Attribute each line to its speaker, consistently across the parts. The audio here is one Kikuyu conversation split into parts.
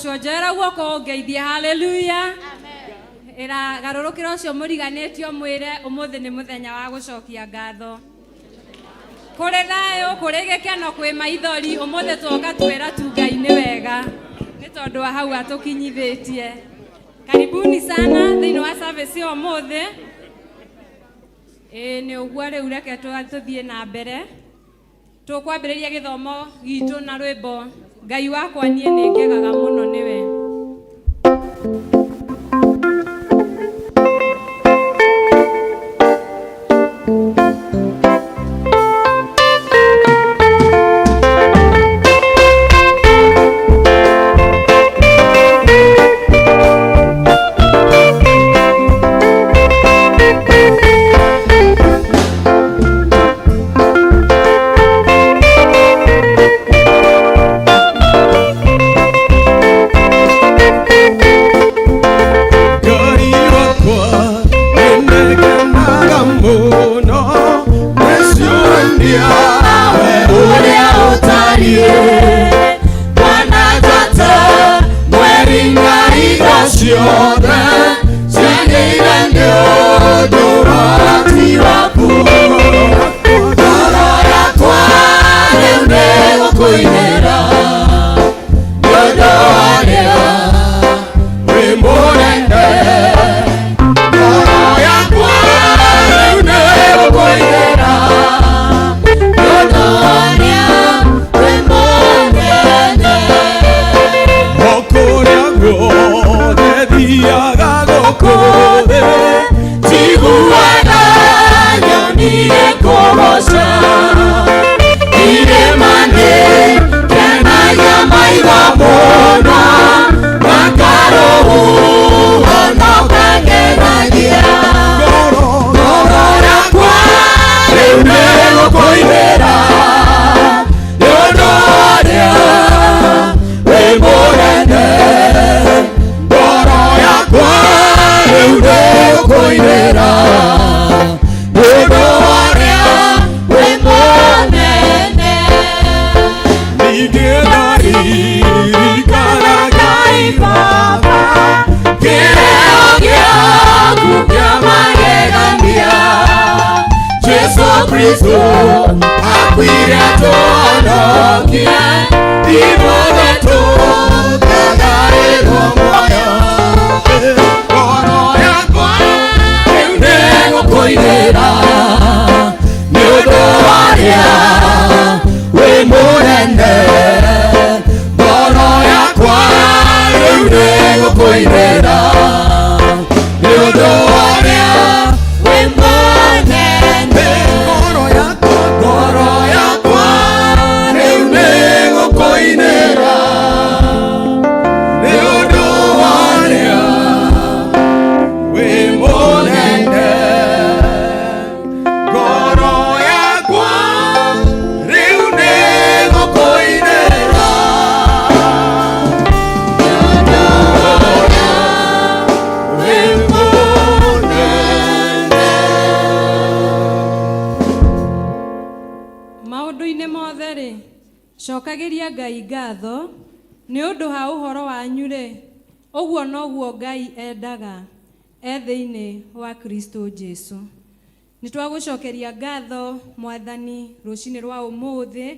Speaker 1: Ũrogocwo. Njoera guoko ũngeithie. Haleluya. Ĩra garũrũkĩra ũcio mũriganĩtio mwĩre ũmũthĩ nĩ mũthenya wa gũcokia ngatho. Kũrĩ thayũ, kũrĩ gĩkeno, kwĩ maithori, ũmũthĩ tuoka twĩra tu Ngai nĩ wega nĩ tondũ wa hau atũkinyithĩtie. Karibuni sana thĩinĩ wa service ya ũmũthĩ. Ĩĩ nĩ ũguo rĩu reke tũthiĩ na mbere. Tũkwambĩrĩria gĩthomo gitũ na rwĩmbo Ngai wakwa niĩ nĩ ngegaga mũno nĩwe.
Speaker 2: Ngai wakwa nĩngenaga mũno gwĩcũrania we ũrĩa ũtariĩ Bwana njata mweri na indo ciothe ciagĩire nĩ ũndũ wa ũhoti waku. Ngoro yakwa rĩu nĩgũkũinĩra nĩ ũndũ wa ũrĩa wĩ mũnene. Ngoro yakwa rĩu nĩgũkũinĩra nĩ ũndũ wa ũrĩa wĩ mũnene. O kũrĩa guothe thiaga gũkũ thĩ, njiguaga nyoni ĩkũgooca. Irĩma nĩngenagia maitho mũno, na karũhuho no kangenagia. Ngoro yakwa rĩu nĩgũkũinĩra nĩ ũndũ wa ũrĩa wĩ mũnene. Ngoro yakwa rĩu nĩgũkũinĩra nĩ ũndũ wa ũrĩa wĩ mũnene. Ningĩ ndaririkana Ngai Baba kĩheo gĩaku kĩa magegania. Jesu Kristo akuire atũhonokie, ithuothe tũkagaĩrwo muoyo. Ngoro yakwa rĩu nĩgũkũinĩra nĩ ũndũ wa ũrĩa wĩ mũnene. Ngoro yakwa rĩu nĩgũkũinĩra nĩ ũndũ wa ũrĩa wĩ mũnene. Ngoro yakwa, ngoro yakwa rĩu nĩgũkũinĩra nĩ ũndũ wa ũrĩa wĩ mũnene. Ngoro yakwa rĩu nĩgũkũinĩra nĩ ũndũ wa ũrĩa wĩ mũnene.
Speaker 1: Maũndũ-inĩ mothe-rĩ, cokagĩria Ngai ngatho, nĩ ũndũ ha ũhoro wanyu-rĩ, ũguo noguo Ngai endaga e thĩinĩ wa Kristo Jesu. Nĩ twagũcokeria ngatho Mwathani rũcinĩ rwa ũmũthĩ,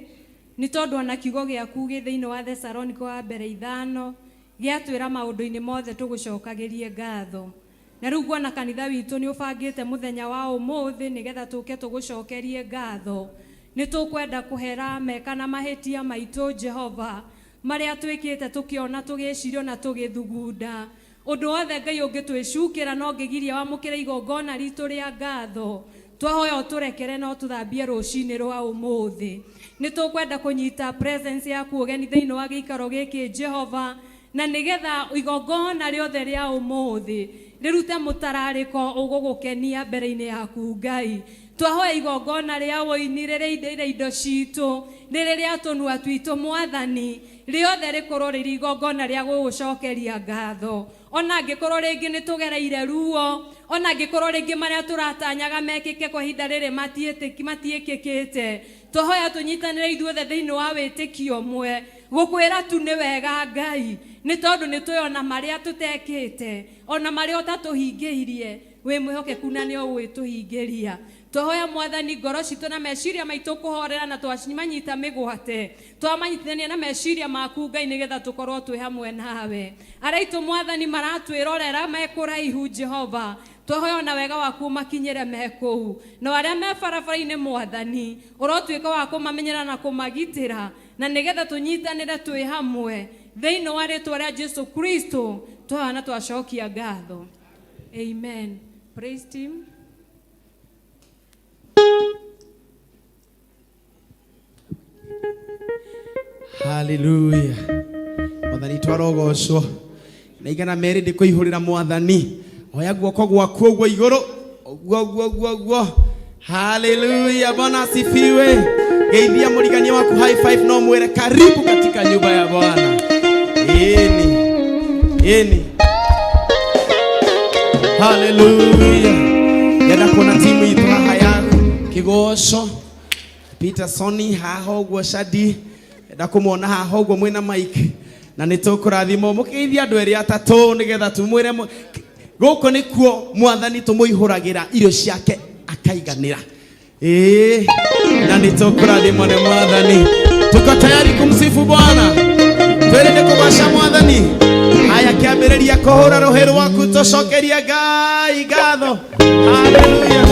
Speaker 1: nĩ tondũ ona kiugo gĩaku gĩ thĩinĩ wa Thesaloniko wa mbere ithano gĩatwĩra maũndũ-inĩ mothe tũgũcokagĩrie ngatho. Na rĩu nguona kanitha witũ nĩ ũbangĩte mũthenya wa ũmũthĩ nĩgetha tũke tũgũcokerie ngatho. Nĩ tũkwenda kũhera meka na mahĩtia maitũ Jehova, marĩa twĩkĩte tũkĩona, tũgĩciria ona tũgĩthugunda. Ũndũ wothe Ngai ũngĩtwĩcukĩra na ũngĩgiria wamũkĩre igongona ritũ rĩa ngatho, twahoya ũtũrekere na ũtũthambie rũcinĩ rwa ũmũthĩ. Nĩ tũkwenda kũnyita presence yaku ũgeni thĩinĩ wa gĩikaro gĩkĩ Jehova, na nĩgetha igongona rĩothe rĩa ũmũthĩ rĩrute mũtararĩko ũgũgũkenia mbere-inĩ yaku Ngai. Twahoya igongona rĩa ũini rĩrĩ indo citũ, rĩrĩ rĩa tũnua twitũ Mwathani, rĩothe rĩkorwo rĩrĩ igongona rĩa gũgũcokeria ngatho. Ona angĩkorwo rĩngĩ nĩ tũgereire ruo, ona angĩkorwo rĩngĩ marĩa tũratanyaga mekĩke kwa ihinda rĩrĩ matiĩkĩkĩte, twahoya tũnyitanĩre ithuothe thĩinĩ wa wĩtĩkio ũmwe. Gũkwĩra tu nĩ wega Ngai, nĩ tondũ nĩ tũĩ ona marĩa tũtekĩte, ona marĩa ũtatũhingĩirie, wĩ mwĩhokeku na nĩ ũgwĩtũhingĩria. Twahoya Mwathani ngoro citũ na meciria maitũ kũhorera na twamanyita mĩgwate, twamanyitithania na meciria maku Ngai, nĩgetha tũkorwo twĩ hamwe nawe. Arĩa aitũ Mwathani maratwĩrorera me kũraihu Jehova, twahoya ona wega waku ũmakinyĩre me kũu. Na arĩa me barabara-inĩ Mwathani, ũrotuĩka wa kũmamenyera na kũmagitĩra, na nĩgetha tũnyitanĩre twĩ hamwe thĩinĩ wa rĩtwa rĩa Jesu Kristo, twahoya na twacokia ngatho. Amen. Praise team.
Speaker 2: Haleluya. Mwathani twarogocwo na igana merĩ ndĩkũihũrĩra Mwathani. Oya guoko gwaku ũguo igũrũ, ũguo ũguo ũguo ũguo. Haleluya, Bwana asifiwe. Geithia mũrigania waku high five no mwĩre karibu katika nyumba ya Bwana. Ĩni. Ĩni. Haleluya. Ngenda kuona timu itũ haha ya kĩgoco. Peter Soni haha ũguo, Shadi enda kũmwona haha ũguo mwĩna Mike, na nĩ tũkũrathimwo mũkĩgeithia andũ erĩ atatũ nĩgetha tumwĩre gũkũ nĩkuo Mwathani tũmũihũragĩra irio ciake akaiganĩra. Ĩĩ, na nĩ tũkũrathimwo nĩ Mwathani. Tuko tayari kumsifu Bwana, twĩrĩ nĩ kũgoca Mwathani. Haya, kĩambĩrĩria kũhũra rũhĩ rwaku tũcokerie Ngai ngatho. Haleluya.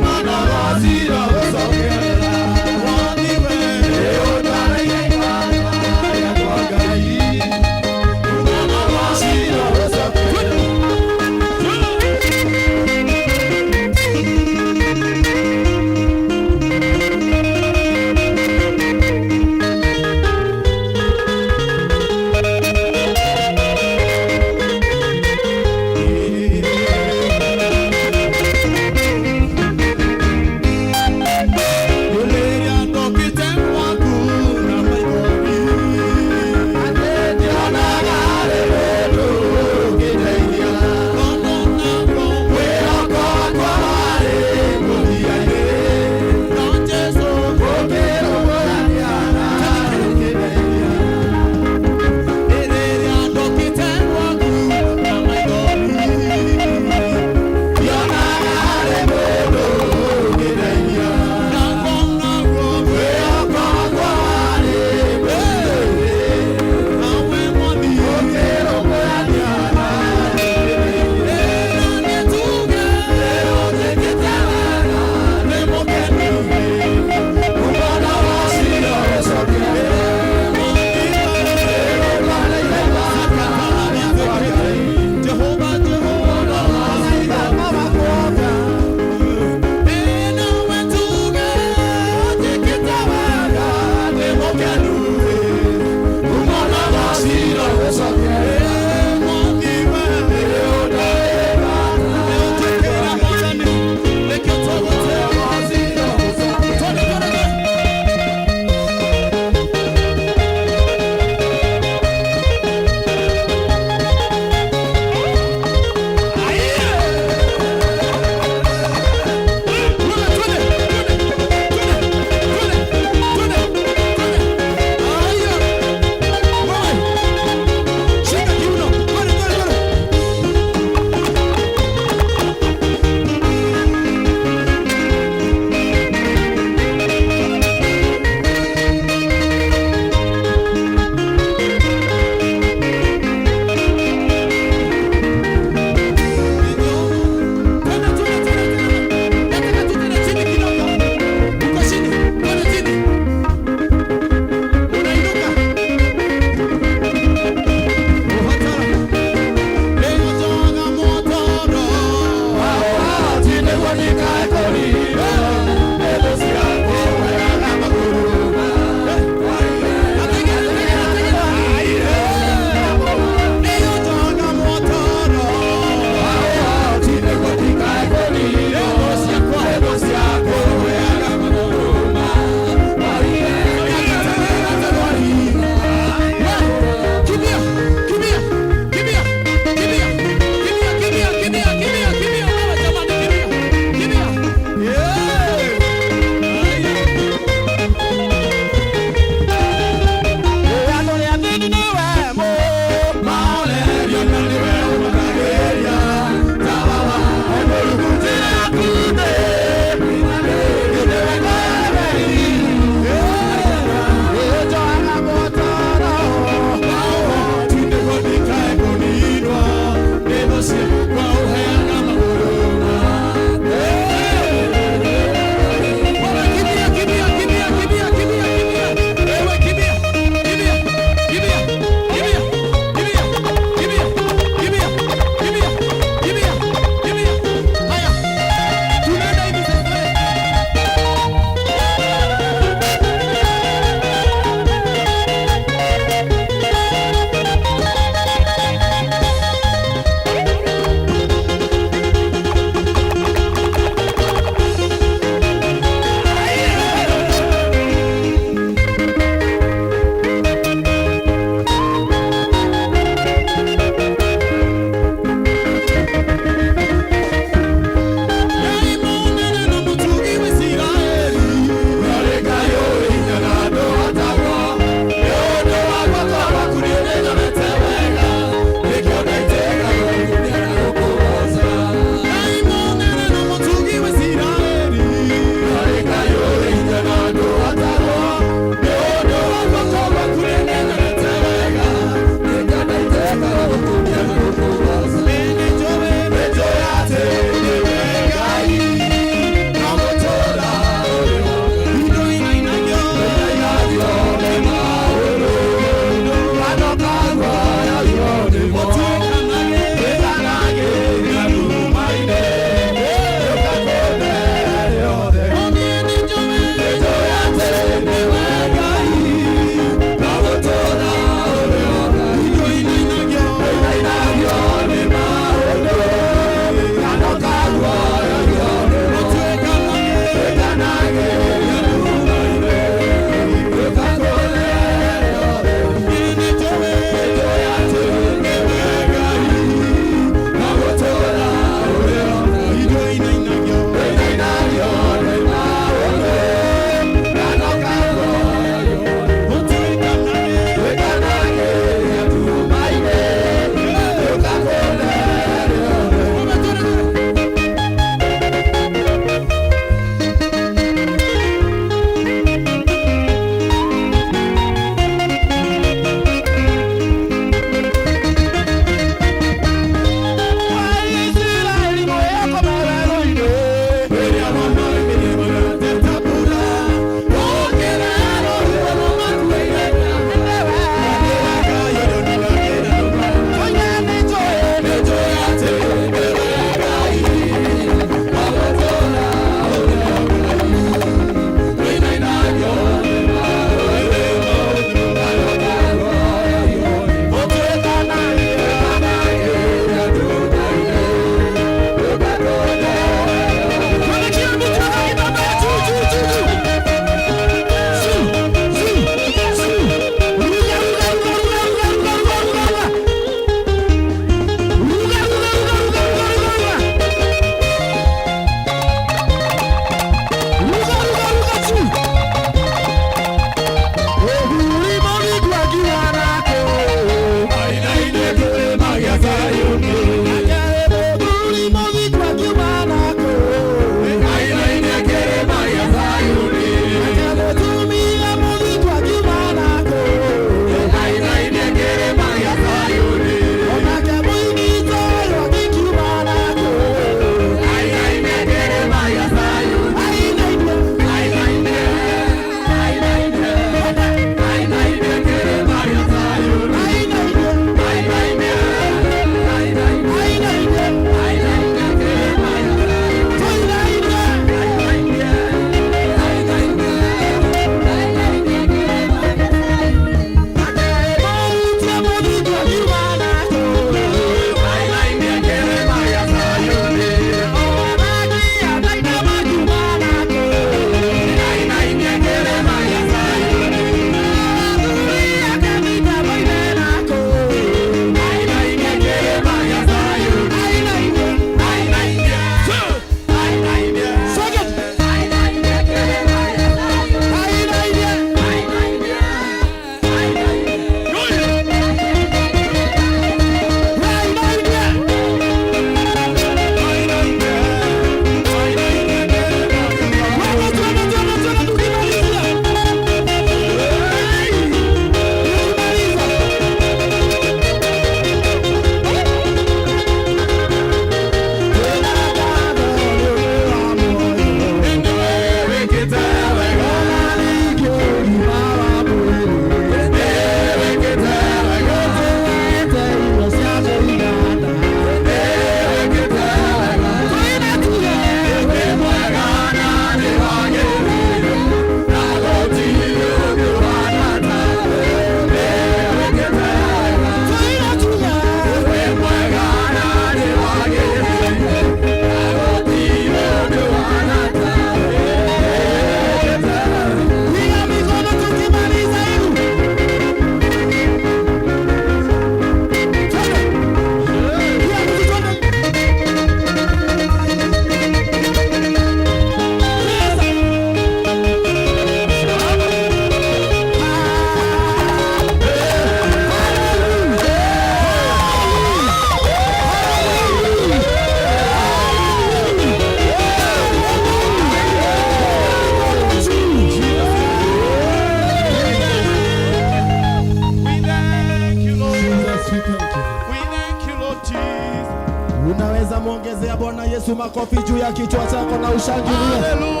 Speaker 3: Unaweza muongezea Bwana Yesu makofi juu ya kichwa chako na ushangilie.
Speaker 2: Hallelujah.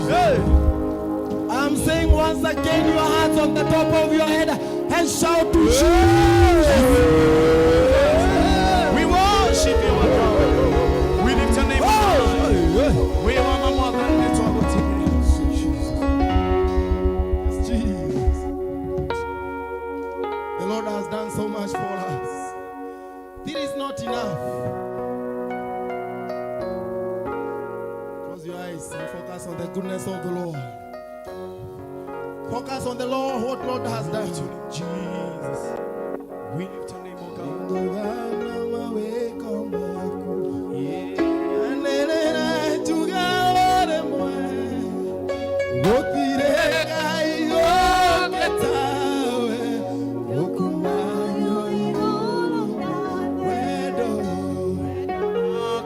Speaker 2: Hey.
Speaker 3: I'm saying once again, your hands on the top of your head and shout to Jesus.
Speaker 2: We worship you, our God. We lift your name on high. We are mama.
Speaker 3: Jesus. The Lord has done so much for us. This is not enough. Close your eyes and focus on the goodness of the Lord. Focus on the Lord, what Lord has done.
Speaker 2: Jesus. We lift your name, O God.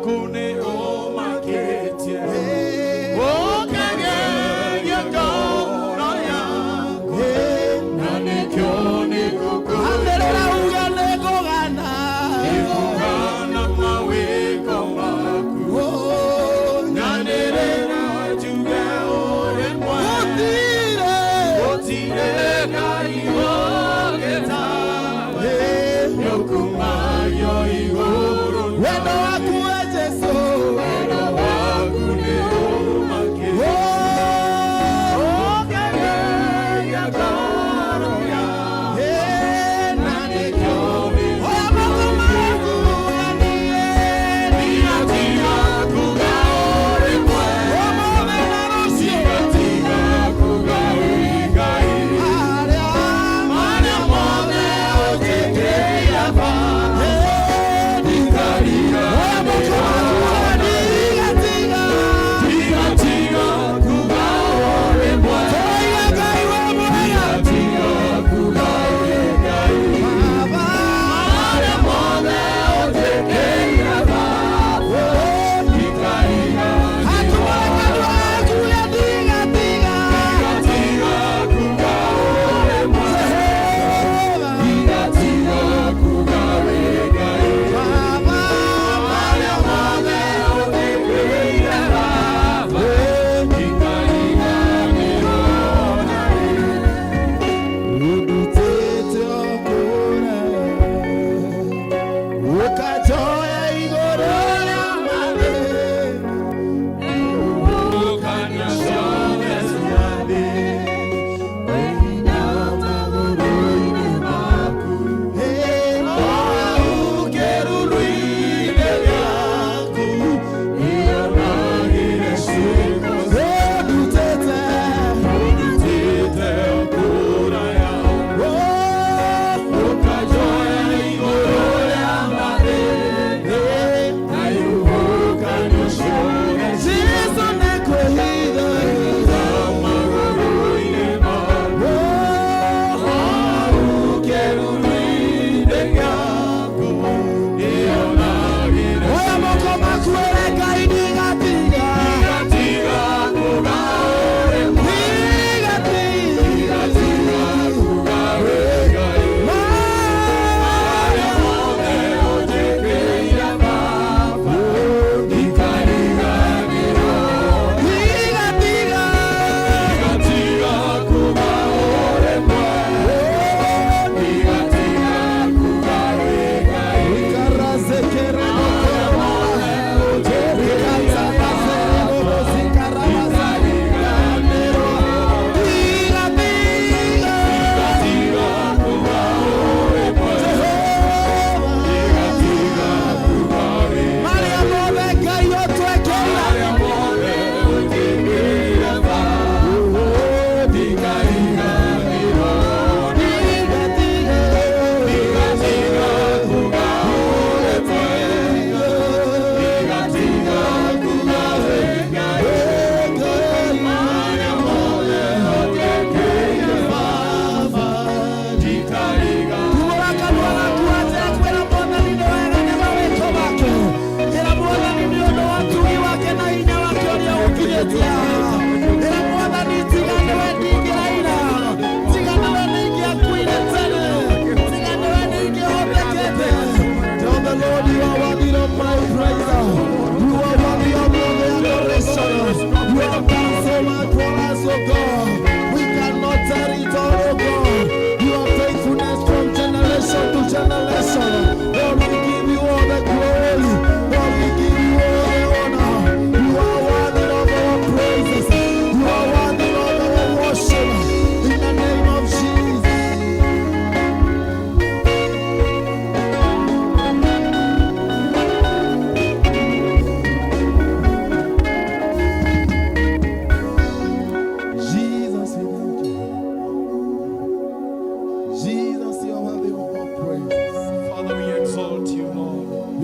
Speaker 2: Kune omaketie. Okage ngoro yakwa. Na nikyo nĩngũkũ-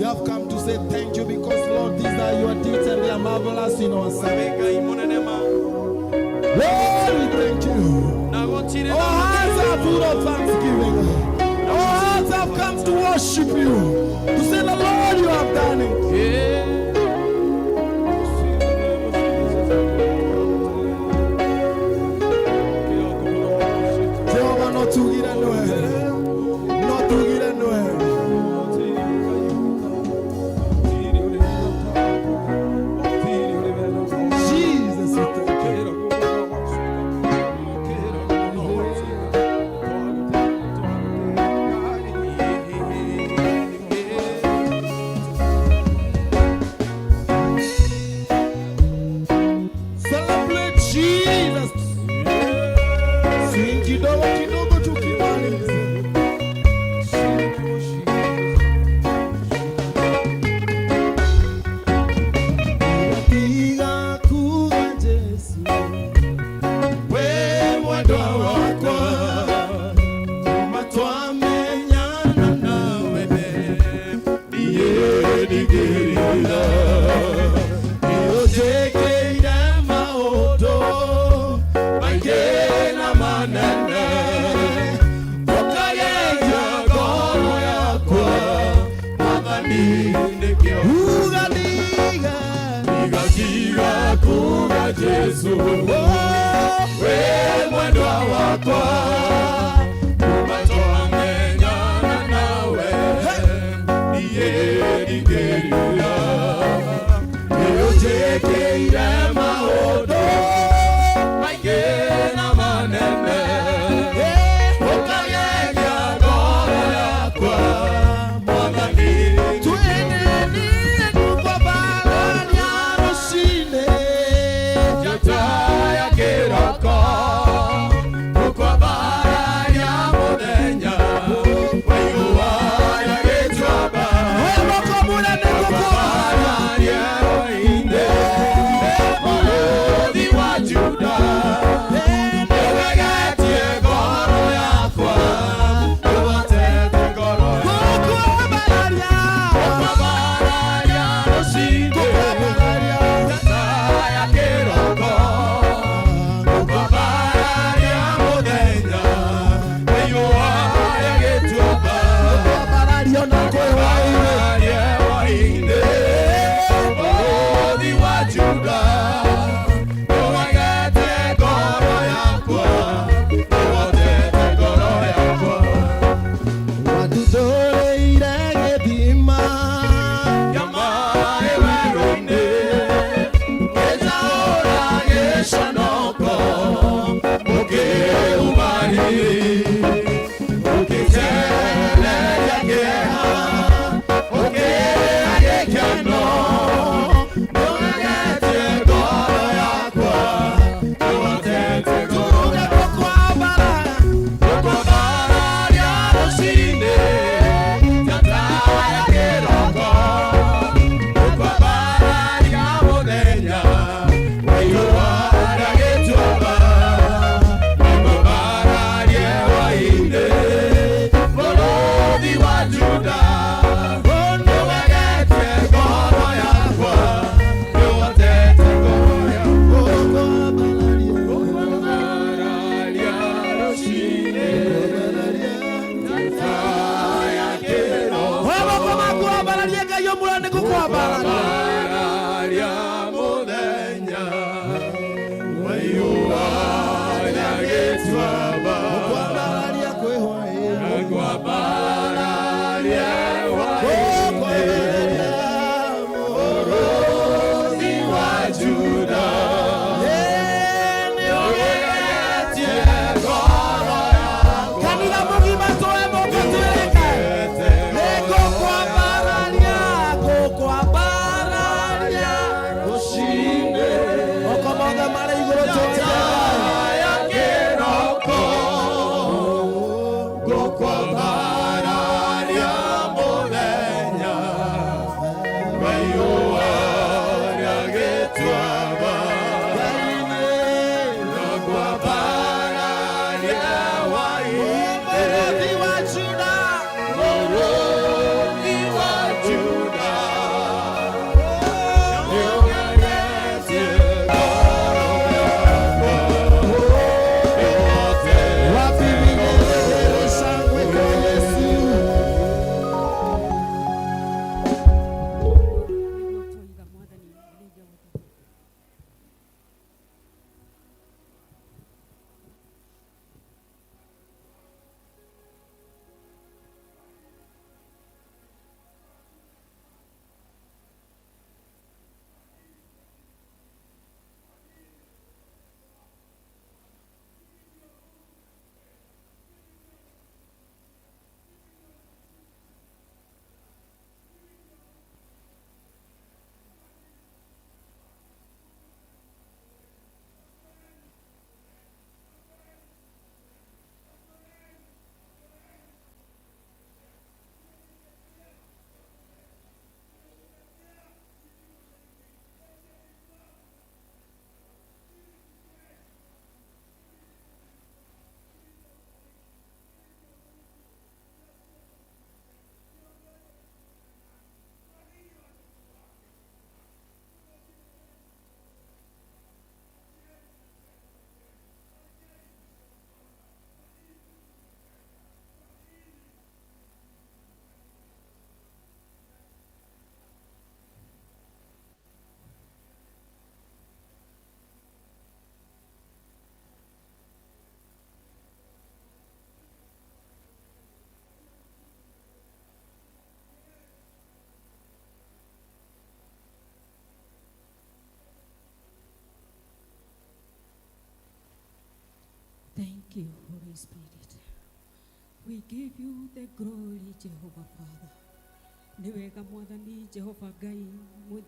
Speaker 3: We have come to say thank you because, Lord, these are your deeds and they are marvelous in our sight.
Speaker 2: Ngai mũnene ma
Speaker 3: Lord, we thank you.
Speaker 2: Na gũtirĩ
Speaker 3: Our hearts are full of thanksgiving. Our hearts have come to worship you. To say, the Lord, you have done it. Jehovah, no tugire nwe. No tugire nwe. Jesus, we thank you. Celebrate Jesus. Swing kidogo kidogo tukimaliza. Piga kuwa Yesu, we mwendwa wakwa,
Speaker 2: Twamenyana nawe niĩ ndigĩrĩra nĩũnjĩkĩire maũndũ maingĩ na manene ũkageria ngoro yakwa Mwathani nĩkĩo
Speaker 3: uga ndiga,
Speaker 2: ndigatiga kuga Jesũ we mwendwa wakwa kuma twamenyana nawe niĩ ndingĩrira nĩũnjĩkĩire maũndũ maingĩ na manene ũkageria ngoro yakwa Mwathani.
Speaker 3: Twendeni tukwabararia rũcinĩ.
Speaker 2: Njata ya kĩroko gũkwambararia mũthenya wa riũa rĩgĩtuamba
Speaker 3: Oya moko mũnene gũkwambararia.
Speaker 2: Kwambararia hwaĩ-inĩ mũrũthi wa Juda nĩũgegetie ngoro yakwa nĩwatete ngoro yakwa
Speaker 3: Gũkwambararia.
Speaker 2: Gũkwambararia rũcinĩ
Speaker 3: Gũkwambararia.
Speaker 2: Njata ya kĩroko gũkwambararia mũthenya wa riũa rĩgĩtuamba
Speaker 3: Gũkwambararia ona kwĩ hwaĩ-inĩ.
Speaker 2: Kwambararia hwaĩ-inĩ mũrũthi wa Juda nĩwagete ngoro yakwa nĩwotete ngoro yakwa.
Speaker 3: Watutũrĩire gĩthima.
Speaker 2: Ya maĩ werũ-inĩ kĩnjaũra gĩconoko ũkĩũmarĩrĩ ũkĩnjereria kĩeha ũkĩrĩa gĩkeno nĩũgegetie ngoro yakwa nĩwotete ngoro.
Speaker 3: Tuge gũkwambara.
Speaker 2: Gũkwambararia rũcinĩ njata ya kĩroko gũkwambararia mũthenya wa riũa rĩgĩtuamba gũkwambararia hwaĩ-inĩ mũrũthi wa Juda nĩũgegetie ngoro yakwa nĩwotete ngoro yakwa.
Speaker 3: Gũkwambararia.
Speaker 2: Gũkwambararia rũcinĩ njata ya kĩroko.
Speaker 3: Oya moko maku wambararie Ngai ũmũre nĩ gũkwambararia.
Speaker 2: Kwambararia mũthenya wa riũa rĩgĩtuamba.
Speaker 3: Gũkwambararia kwĩ hwaĩ-inĩ.
Speaker 2: Kwambararia hwaĩ-inĩ
Speaker 3: Gũkwambararia
Speaker 2: mũrũthi wa Juda
Speaker 3: Ĩĩ, nĩ
Speaker 2: nĩũgegetie ngoro yakwa.
Speaker 3: Kanitha mũgima tũe moko twĩrĩke. Nĩngũkwambararia, gũkwambararia
Speaker 2: Rũcinĩ
Speaker 3: Moko mothe marĩ igũrũ tũtĩe Ngai.
Speaker 2: ya kĩroko ngũkwambararia mũthenya wa riũa rĩgĩtuamba.
Speaker 3: Ngai nĩ
Speaker 2: Ngũkwambararia hwaĩ-inĩ
Speaker 3: mũrũthi wa Juda.
Speaker 2: mũrũthi wa Juda.
Speaker 4: Thank you, Holy Spirit. We give you the glory, Jehovah Father. Nĩ wega Mwathani Jehova Ngai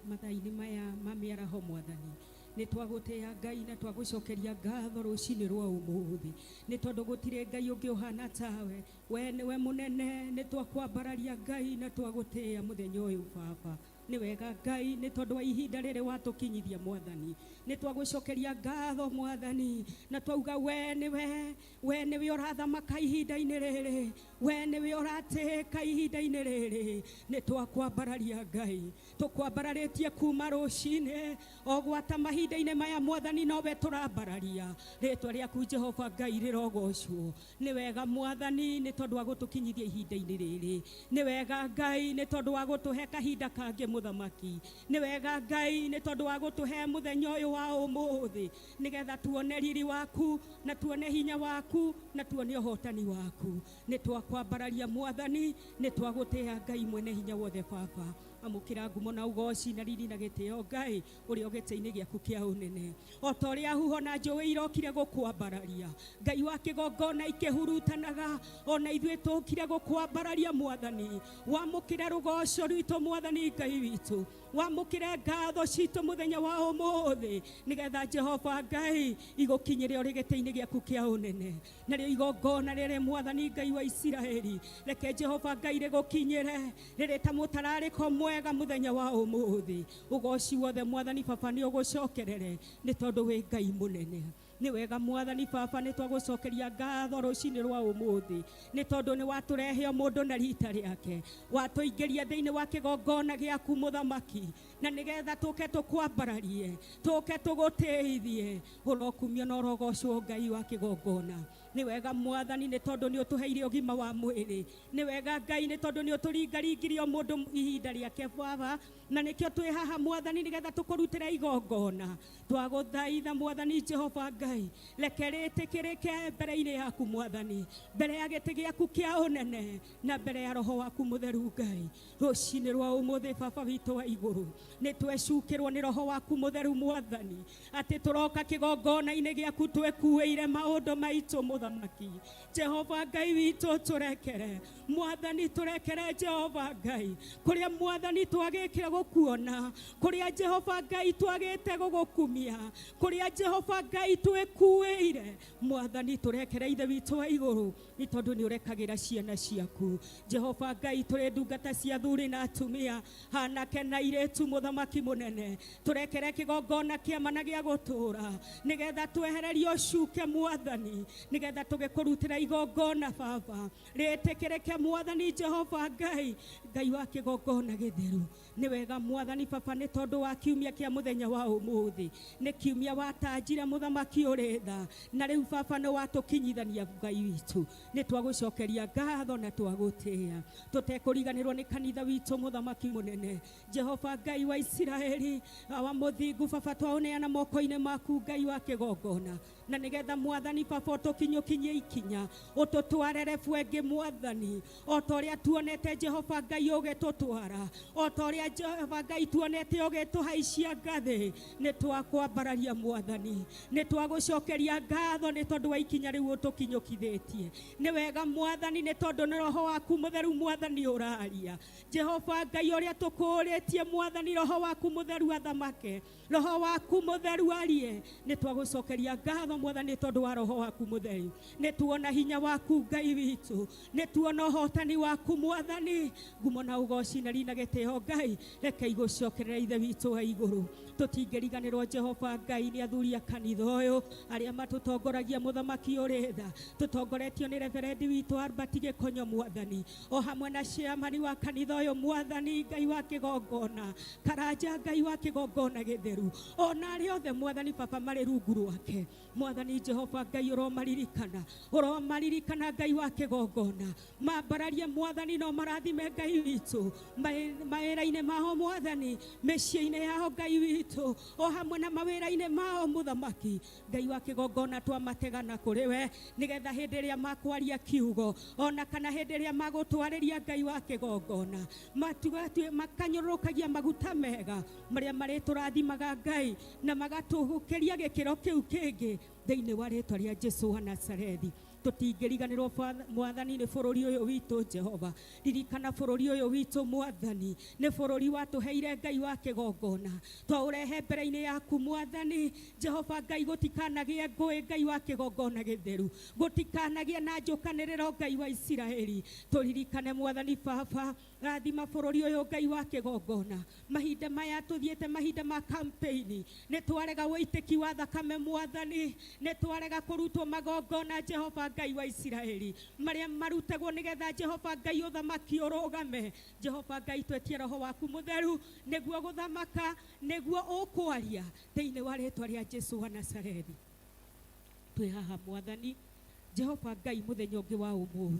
Speaker 4: mathaa-inĩ maya ma mĩaraho Mwathani. Nĩ twagũtĩĩa Ngai na twagũcokeria ngatho rũcinĩ rwa ũmũthĩ, nĩ tondũ gũtirĩ Ngai ũngĩ ũhana tawe. We nĩwe mũnene. Nĩ twakwambararia Ngai na twagũtĩĩa mũthenya ũyũ Baba. Nĩ wega Ngai, nĩ tondũ wa ihinda rĩrĩ watũkinyithia Mwathani. Nĩ twagũcokeria ngatho Mwathani na twauga we nĩwe, we nĩwe ũrathamaka ihinda-inĩ rĩrĩ, we nĩwe ũratĩĩka ihinda-inĩ rĩrĩ. Nĩ twakwambararia Ngai, tũkwambararĩtie kuma rũcinĩ o gwata mahinda-inĩ maya Mwathani, nowe tũrambararia. Rĩtwa rĩaku Jehova Ngai rĩrogocwo. Nĩ wega Mwathani, nĩ tondũ wa gũtũkinyithia ihinda-inĩ rĩrĩ. Nĩ wega Ngai, nĩ tondũ wa gũtũhe kahinda kangĩ Mũthamaki. Nĩ wega Ngai, nĩ tondũ wa gũtũhe mũthenya ũyũ wa ũmũthĩ, nĩgetha tuone riri waku na tuone hinya waku na tuone ũhotani waku. Nĩ twakwambararia Mwathani, nĩ twagũtĩĩa Ngai mwene hinya wothe. Baba, amũkĩra ngumo na ũgoci na riri na gĩtĩo, Ngai ũrĩa ũgĩtĩ-inĩ gĩaku kĩa ũnene. O ta ũrĩa huho na njũĩ irokire gũkwambararia, Ngai wa kĩgongona, ikĩhurutanaga, ona ithuĩ tũkire gũkwambararia Mwathani. Wamũkĩre rũgoco rwitũ Mwathani Ngai witũ, wamũkĩre ngatho citũ mũthenya wa ũmũthĩ, nĩgetha Jehova Ngai igũkinyĩre ũrĩ gĩtĩ-inĩ gĩaku kĩa ũnene. Narĩo igongona rĩrĩ, Mwathani Ngai wa Isiraeli, reke Jehova Ngai rĩgũkinyĩre rĩrĩ ta mũtararĩko mwega mũthenya wa ũmũthĩ. Ũgoci wothe Mwathani Baba nĩ ũgũcokerere, nĩ tondũ wĩ Ngai mũnene. Nĩ wega Mwathani Baba, nĩ twagũcokeria ngatho rũcinĩ rwa ũmũthĩ, nĩ tondũ nĩ watũrehe o mũndũ na rita rĩake, watũingĩria thĩinĩ wa kĩgongona gĩaku Mũthamaki, na nĩgetha tũke tũkwambararie, tũke tũgũtĩithie. Ũrokumio na ũrogocwo, Ngai wa kĩgongona. Nĩ wega Mwathani, nĩ tondũ nĩ ũtũheire ũgima wa mwĩrĩ. Nĩ wega Ngai, nĩ tondũ nĩ ũtũringaringirie o mũndũ ihinda rĩake Baba, na nĩkĩo twĩ haha Mwathani, nĩgetha tũkũrutĩre igongona. Twagũthaitha Mwathani Jehova Ngai, reke rĩtĩkĩrĩke mbere-inĩ yaku Mwathani, mbere ya gĩtĩ gĩaku kĩa ũnene na mbere ya roho waku mũtheru Ngai. Rũcinĩ rwa ũmũthĩ, Baba witũ wa igũrũ, nĩ twecukĩrwo nĩ roho waku mũtheru Mwathani, atĩ tũroka kĩgongona-inĩ gĩaku twĩkuĩire maũndũ maitũ. Mũthamaki Jehova Ngai witũ, tũrekere Mwathani, tũrekere Jehova Ngai, kũrĩa Mwathani twagĩkire gũkuona, kũrĩa Jehova Ngai twagĩte gũgũkumia, kũrĩa Jehova Ngai twĩkuĩire. Mwathani, tũrekere, Ithe witũ wa igũrũ, nĩ tondũ nĩ ũrekagĩra ciana ciaku. Jehova Ngai, tũrĩ ndungata cia athuri na atumia, anake na airĩtu. Mũthamaki mũnene, tũrekere kĩgongona kĩama na gĩa gũtũũra, nĩgetha twehererie ũcuke Mwathani, nĩgetha tũgĩkũrutĩra igongona Baba rĩtĩkĩrĩke, Mwathani Jehova Ngai, Ngai wa kĩgongona gĩtheru. Nĩ wega Mwathani Baba, nĩ tondũ wa kiumia kĩa mũthenya wa ũmũthĩ. Nĩ kiumia watanjire, Mũthamaki ũrĩ tha, na rĩu Baba nĩ watũkinyithania. Ngai witũ, nĩ twagũcokeria ngatho na twagũtĩĩa. Tũtekũriganĩrwo nĩ kanitha witũ, Mũthamaki mũnene Jehova Ngai wa Isiraeli, awa mũthingu Baba, twaũneana moko-inĩ maku, Ngai wa kĩgongona, na nĩgetha Mwathani Baba ũtũkinyũkinyie ikinya, ũtũtwarere bwengĩ Mwathani, o ta ũrĩa tuonete Jehova Ngai ũgĩtũtwara, o ta ũrĩa Jehova Ngai tuonete ũgĩtũhaicia ngathĩ. Nĩ twakwambararia Mwathani, nĩ twagũcokeria ngatho, nĩ tondũ wa ikinya rĩu ũtũkinyũkithĩtie. Nĩ wega Mwathani, nĩ tondũ nĩ roho waku mũtheru Mwathani ũraria. Jehova Ngai, ũrĩa tũkũũrĩtie Mwathani, roho waku mũtheru athamake, roho waku mũtheru arie. Nĩ twagũcokeria ngatho Mwathani, nĩ tondũ wa roho waku mũtheru. Nĩ tuona hinya waku, Ngai witũ, nĩ tuona ũhotani waku Mwathani. Ngumo na ũgoci na rina gĩtĩo, Ngai, reke igũcokerera, Ithe witũ wa igũrũ. Tũtingĩriganĩrwo, Jehova Ngai, nĩ athuri a kanitha ũyũ arĩa matũtongoragia. Mũthamaki ũrĩ tha, tũtongoretio nĩ reverendi witũ Albert Gĩkonyo Mwathani, o hamwe na chairman wa kanitha ũyũ Mwathani Ngai wa kĩgongona, Karanja, Ngai wa kĩgongona gĩtheru, ona arĩa othe Mwathani Baba marĩ rungu rwake. Mwathani Jehova Ngai, ũromaririkana, ũromaririkana, Ngai wa kĩgongona. Mambararie Mwathani, no marathime, Ngai witũ, mawĩra-inĩ mao Mwathani, mĩciĩ-inĩ yao, Ngai witũ, o hamwe na mawĩra-inĩ mao. Mũthamaki Ngai wa kĩgongona, twamategana kũrĩ we, nĩgetha hĩndĩ ĩrĩa makwaria kiugo ona kana hĩndĩ ĩrĩa magũtwarĩria, Ngai wa kĩgongona, makanyũrũrũkagia maguta mega marĩa marĩtũrathimaga, Ngai, na magatũgũkĩria gĩkĩro kĩu kĩngĩ. Thĩinĩ wa rĩtwa rĩa Jesu wa Nazarethi, tũtingĩriganĩrwo Mwathani nĩ bũrũri ũyũ witũ. Jehova, ririkana bũrũri ũyũ witũ Mwathani, nĩ bũrũri watũheire Ngai wa kĩgongona, twaũrehe mbere-inĩ yaku Mwathani Jehova Ngai. Gũtikanagĩe ngũĩ, Ngai wa kĩgongona gĩtheru, gũtikanagĩe na njũkanĩrĩro, Ngai wa Isiraeli. Tũririkane Mwathani Baba, rathima bũrũri ũyũ, Ngai wa kĩgongona. Mahinda maya tũthiĩte mahinda ma campaign, nĩ twarega wĩitĩki wa thakame Mwathani, nĩ twarega kũrutwo magongona, Jehova Ngai wa Isiraeli, marĩa marutagwo nĩgetha Jehova Ngai ũthamaki ũrũgame. Jehova Ngai, twetie roho waku mũtheru nĩguo gũthamaka, nĩguo ũkwaria, thĩinĩ wa rĩtwa rĩa Jesu wa Nazarethi. Twĩ haha Mwathani Jehova Ngai mũthenya ũngĩ wa ũmũthĩ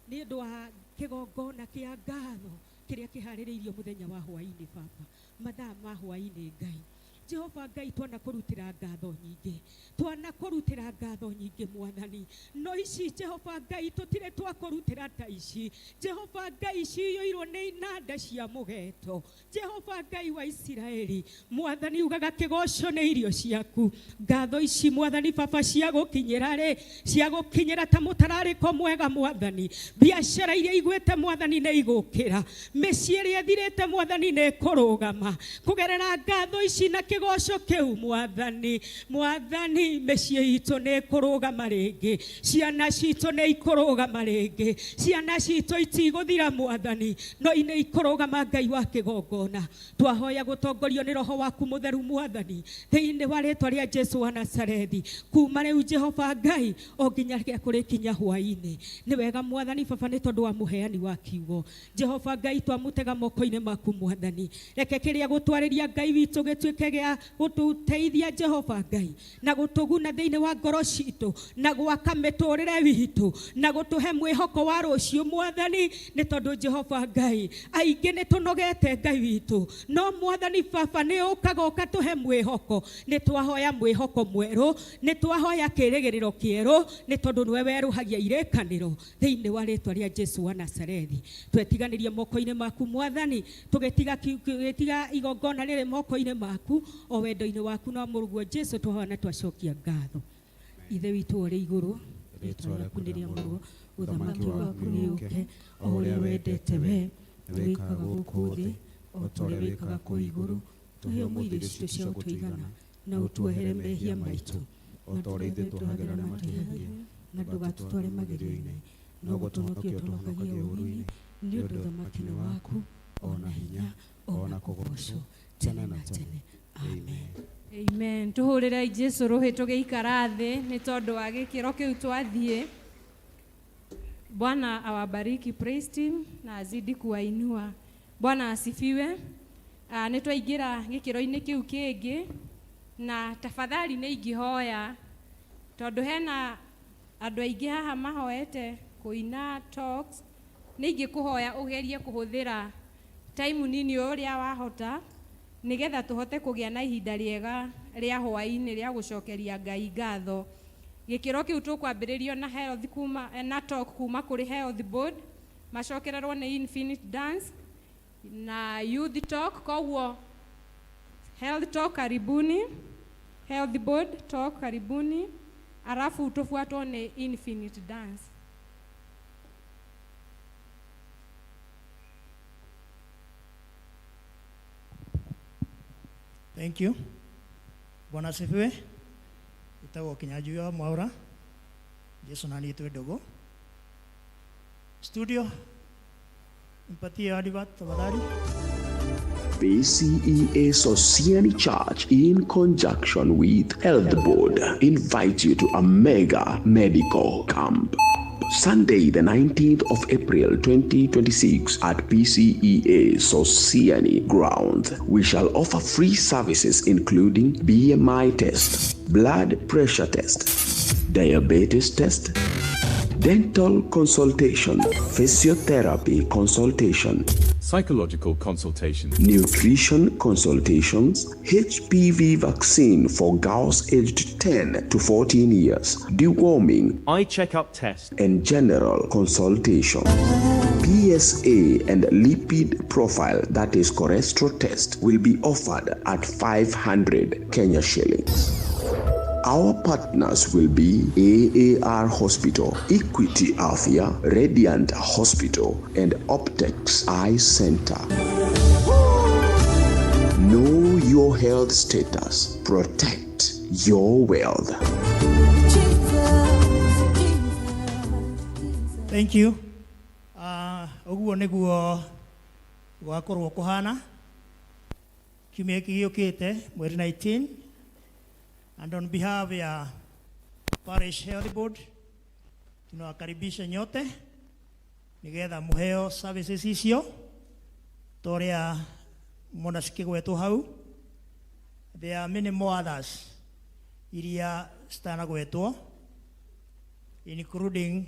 Speaker 4: nĩ ũndũ wa kĩgongona kĩa ngatho kĩrĩa kĩharĩrĩirio mũthenya wa hwaĩ-inĩ. Baba, mathaa ma hwaĩ-inĩ, Ngai Jehova Ngai, twanakũrutĩra ngatho nyingĩ, twanakũrutĩra ngatho nyingĩ Mwathani, no ici Jehova Ngai tũtirĩ twakũrutĩra ta ici. Jehova Ngai, ciyũirwo nĩ inanda cia mũgeto. Jehova Ngai wa Isiraeli, Mwathani, ugaga kĩgoco nĩ irio ciaku. Ngatho ici Mwathani Baba cia gũkinyĩra rĩ, cia gũkinyĩra ta mũtararĩko mwega Mwathani. Biacara iria igwĩte Mwathani nĩ igũkĩra, mĩciĩ ĩrĩa ĩthirĩte Mwathani nĩ ĩkũrũgama kũgerera ngatho ici na kĩgoco kĩu Mwathani. Mwathani, mĩciĩ itũ nĩ ĩkũrũgama rĩngĩ, ciana citũ nĩ ikũrũgama rĩngĩ, ciana citũ itigũthira Mwathani, no nĩ ikũrũgama. Ngai wa kĩgongona, twahoya gũtongorio nĩ roho waku mũtheru Mwathani, thĩinĩ wa rĩtwa rĩa Jesu wa Nazarethi, kuma rĩu Jehova Ngai o nginya rĩrĩa kũrĩkinya hwaĩ-inĩ. Nĩ wega Mwathani Baba, nĩ tondũ wa mũheani wa kiugo, Jehova Ngai, twamũtega moko-inĩ maku Mwathani. Reke kĩrĩa gũtwarĩria Ngai witũ gĩtuĩke gĩa gũtũteithia Jehova Ngai, na gũtũguna thĩinĩ wa ngoro citũ, na gwaka mĩtũrĩre witũ, na gũtũhe mwĩhoko wa rũciũ Mwathani, nĩ tondũ Jehova Ngai aingĩ nĩ tũnogete Ngai witũ, no Mwathani Baba nĩ ũkaga ũkatũhe mwĩhoko. Nĩ twahoya mwĩhoko mwerũ, nĩ twahoya kĩrĩgĩrĩro kĩerũ, nĩ tondũ nĩwe werũhagia irĩkanĩro. Thĩinĩ wa rĩtwa rĩa Jesu wa Nazarethi, twetiganĩrie moko-inĩ maku Mwathani, tũgĩtiga igongona rĩrĩ moko-inĩ maku, o wendo-inĩ waku na mũrũguo Jesu, twahoya na twacokia ngatho. Ithe witũ ũrĩ igũrũ, rĩtwa rĩaku nĩ rĩamũrwo, ũthamaki waku nĩ ũke, o ũrĩa wendete we wĩkaga gũkũ thĩ o ta ũrĩa wĩkaga kũu igũrũ. Tũhe ũmũthĩ irio citũ cia gũtũigana, na ũtuohere mehia maitũ
Speaker 5: o ta ũrĩa ithuĩ tuohagĩra arĩa matwĩhagia,
Speaker 4: na ndũgatũtware magerio-inĩ, no gũtũhonokia ũtũhonokagie ũũru-inĩ, nĩ ũndũ ũthamaki nĩ waku, o na hinya, o na kũgoocwo tene na tene. Amen.
Speaker 1: Amen. Tuhũrĩrei Jesu rũhĩ tũgĩikara thĩ nĩ tondũ wa gĩkĩro kĩu twathiĩ. Bwana awabariki praise team na azidi kuwainua. Bwana asifiwe. Nĩ twaingĩra gĩkĩro-inĩ kĩu kĩngĩ, na tafadhali nĩ ingĩhoya, tondũ hena andũ aingĩ haha mahoete kũina talks, nĩ ingĩkũhoya ũgerie kũhũthĩra time nini ũrĩa wahota, nĩgetha tũhote kũgĩa na ihinda rĩega rĩa hwaĩ-inĩ rĩa gũcokeria Ngai ngatho. Gĩkĩro kĩu tũkwambĩrĩrio na health kuma na talk kuma kũrĩ health board, macokererwo nĩ infinite dance na youth talk. Koguo health talk karibuni, health board talk karibuni, alafu tufuatwo nĩ infinite dance.
Speaker 6: Thank you. Bwana asifiwe. Itagwo Kinyanjui wa Mwaura. Jesu na niĩ twĩ ndũgũ. Studio, nipatie advert tafadhali.
Speaker 7: PCEA Sosiani Church, in conjunction with Health Board, invite you to a mega medical camp. Sunday, the 19th of April 2026 at PCEA Sosiani Ground. We shall offer free services including BMI test, blood pressure test, diabetes test, dental consultation, physiotherapy consultation,
Speaker 8: psychological consultation,
Speaker 7: nutrition consultations, HPV vaccine for girls aged 10 to 14 years, deworming,
Speaker 9: eye checkup test,
Speaker 7: and general consultation. PSA and lipid profile, that is cholesterol test, will be offered at 500 Kenya shillings. Our partners will be AAR Hospital, Equity Afia, Radiant Hospital, and Optex Eye Center. Know your health status. Protect your wealth.
Speaker 6: Thank you. Ũguo nĩguo gwakorwo kũhana kiumia gĩkĩ gĩũkĩte mweri 19, and on behalf ya Parish Health Board tunawakaribisha nyote nigetha muheo services icio toria mona cikĩgwetwo hau. There are many more others iria citanagwetwo, including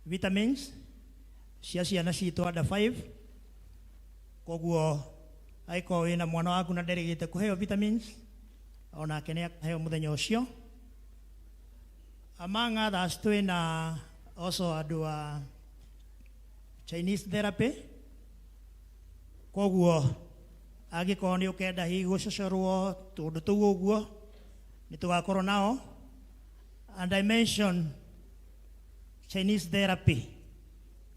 Speaker 6: vitamins cia ciana citũ under 5. Koguo angĩkorwo wĩna mwana waku na nderĩgĩte kũheo vitamins, onake nĩ akaheo mũthenya ũcio. Among others, twĩna also andũ a Chinese therapy. Koguo angĩkorwo nĩ ũkenda hihi gũcocorwo tũndũ tũu ũguo, nĩ tũgakorwo nao. And I mention Chinese therapy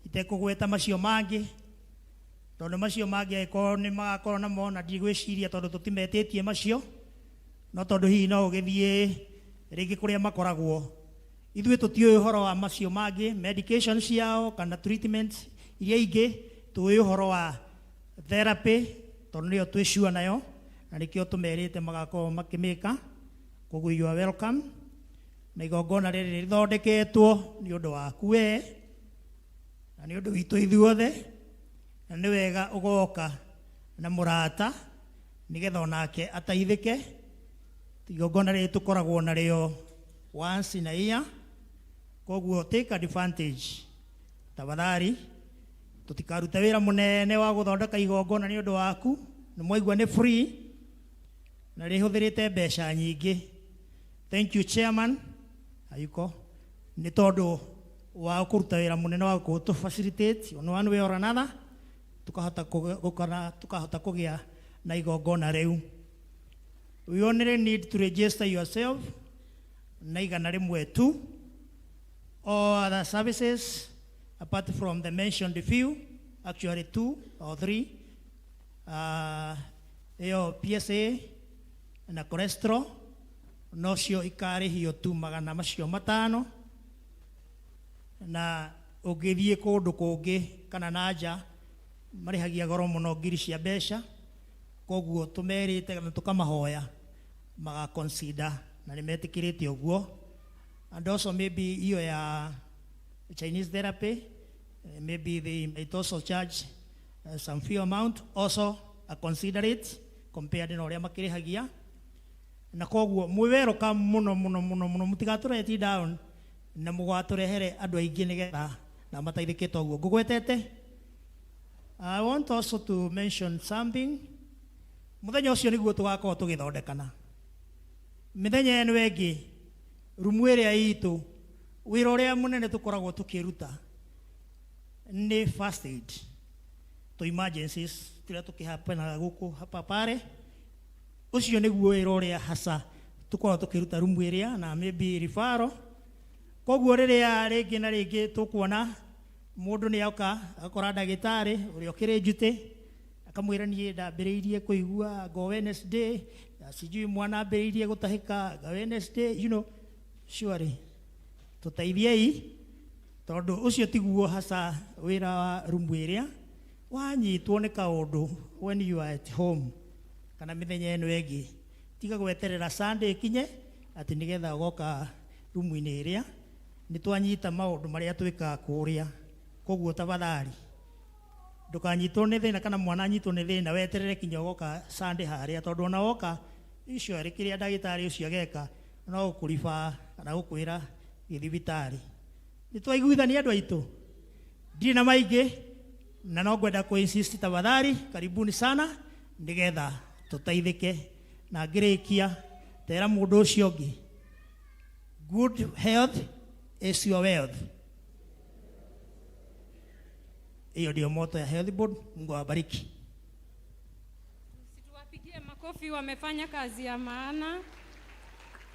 Speaker 6: itekũgweta macio mangĩ, tondũ macio mangĩ angĩkorwo nĩ magakorwo namo, na ndigwĩciria tondũ tũtimetĩtie macio, no tondũ hihi no ũgĩthiĩ rĩngĩ kũrĩa makoragwo. Ithuĩ tũtiũĩ ũhoro wa macio mangĩ, medication ciao kana treatment iria ingĩ. Tũĩ ũhoro wa therapy tondũ nĩyo twĩ sure nayo, na nĩkĩo tũmerĩte magakorwo makĩmĩka. Koguo you are welcome, na igongona rĩrĩ rĩthondeketwo nĩ ũndũ waku we na nĩ ũndũ witũ ithuothe, na nĩ wega ũgoka na mũrata nĩgetha onake ateithĩke. Igongona rĩrĩ tũkoragwo narĩo once in a year, koguo take advantage tafadhali. Tũtikarute wĩra mũnene wa gũthondeka igongona nĩ ũndũ waku. Nĩ mwaigua nĩ free na rĩhũthĩrĩte mbeca nyingĩ. Thank you, chairman Ayuko, nĩ tondũ wa kũruta wĩra mũnene wa gũtũ facilitate on one way or another, tukahota gũkora, tukahota kũgĩa na igongona rĩu. We only need to register yourself na 100 tu. All other services apart from the mentioned few, actually two or three, ĩyo PSA na cholesterol, nocio ikarĩhio tu 500. Na ũngĩthiĩ kũndũ kũngĩ kana na nja, marĩhagia goro mũno, ngiri cia mbeca. Koguo tũmerĩte na tũkamahoya maga consider, na nĩ metĩkĩrĩte ũguo. And also maybe iyo ya Chinese therapy, maybe they might also charge some few amount, also a considerate compared na ũrĩa makĩrĩhagia. Na koguo mwĩ welcome mũno mũno mũno mũno. Mũtigatũreti down na mũgatũrehere andũ aingĩ nĩgetha na mateithĩkĩte ũguo ngũgwetete. I want also to mention something. Mũthenya ũcio nĩguo tũgakorwo tũgĩthondekana. Mĩthenya ĩno ĩngĩ, rumu ĩrĩa itũ, wĩra ũrĩa mũnene tũkoragwo tũkĩruta nĩ first aid to emergencies tũrĩa tũkĩhapenaga gũkũ hapa pale. Ũcio nĩguo wĩra ũrĩa hasa tũkoragwo tũkĩruta rumu ĩrĩa, na maybe referral. Koguo rĩrĩa rĩngĩ na rĩngĩ tũkuona mũndũ nĩ oka agakora ndagĩtarĩ ũrĩa ũkĩrĩ njutĩ, akamwĩra niĩ ndambĩrĩirie kũigua ngo Wednesday, sijui mwana ambĩrĩirie gũtahĩka nga Wednesday, surely tũteithiei, tondũ ũcio tiguo hasa wĩra wa rumu ĩrĩa. Wanyitwo nĩ kaũndũ when you are at home kana mĩthenya ĩno ĩngĩ, tiga gweterera Sunday ĩkinye atĩ nĩgetha ũgoka rumu-inĩ ĩrĩa. Nĩ twanyita maũndũ marĩa twĩkaga kũrĩa. Koguo tafadhali ndũkanyitwo nĩ thĩna kana mwana anyitwo nĩ thĩna weterere kinya ũgoka Sunday harĩa, tondũ ona woka icio arĩ kĩrĩa ndagĩtarĩ ũcio ageka no gũkũriba kana gũkwĩra thiĩ thibitarĩ. Nĩ twaiguithania andũ aitũ, ndirĩ na maingĩ na no ngwenda kũ insist, tafadhali karibuni sana nĩgetha tũteithĩke. Na ngĩrĩkia tera mũndũ ũcio ũngĩ, good health is your wealth. Hiyo ndio motto ya Health Board. Mungu awabariki.
Speaker 1: Tuwapigie makofi, wamefanya kazi ya maana.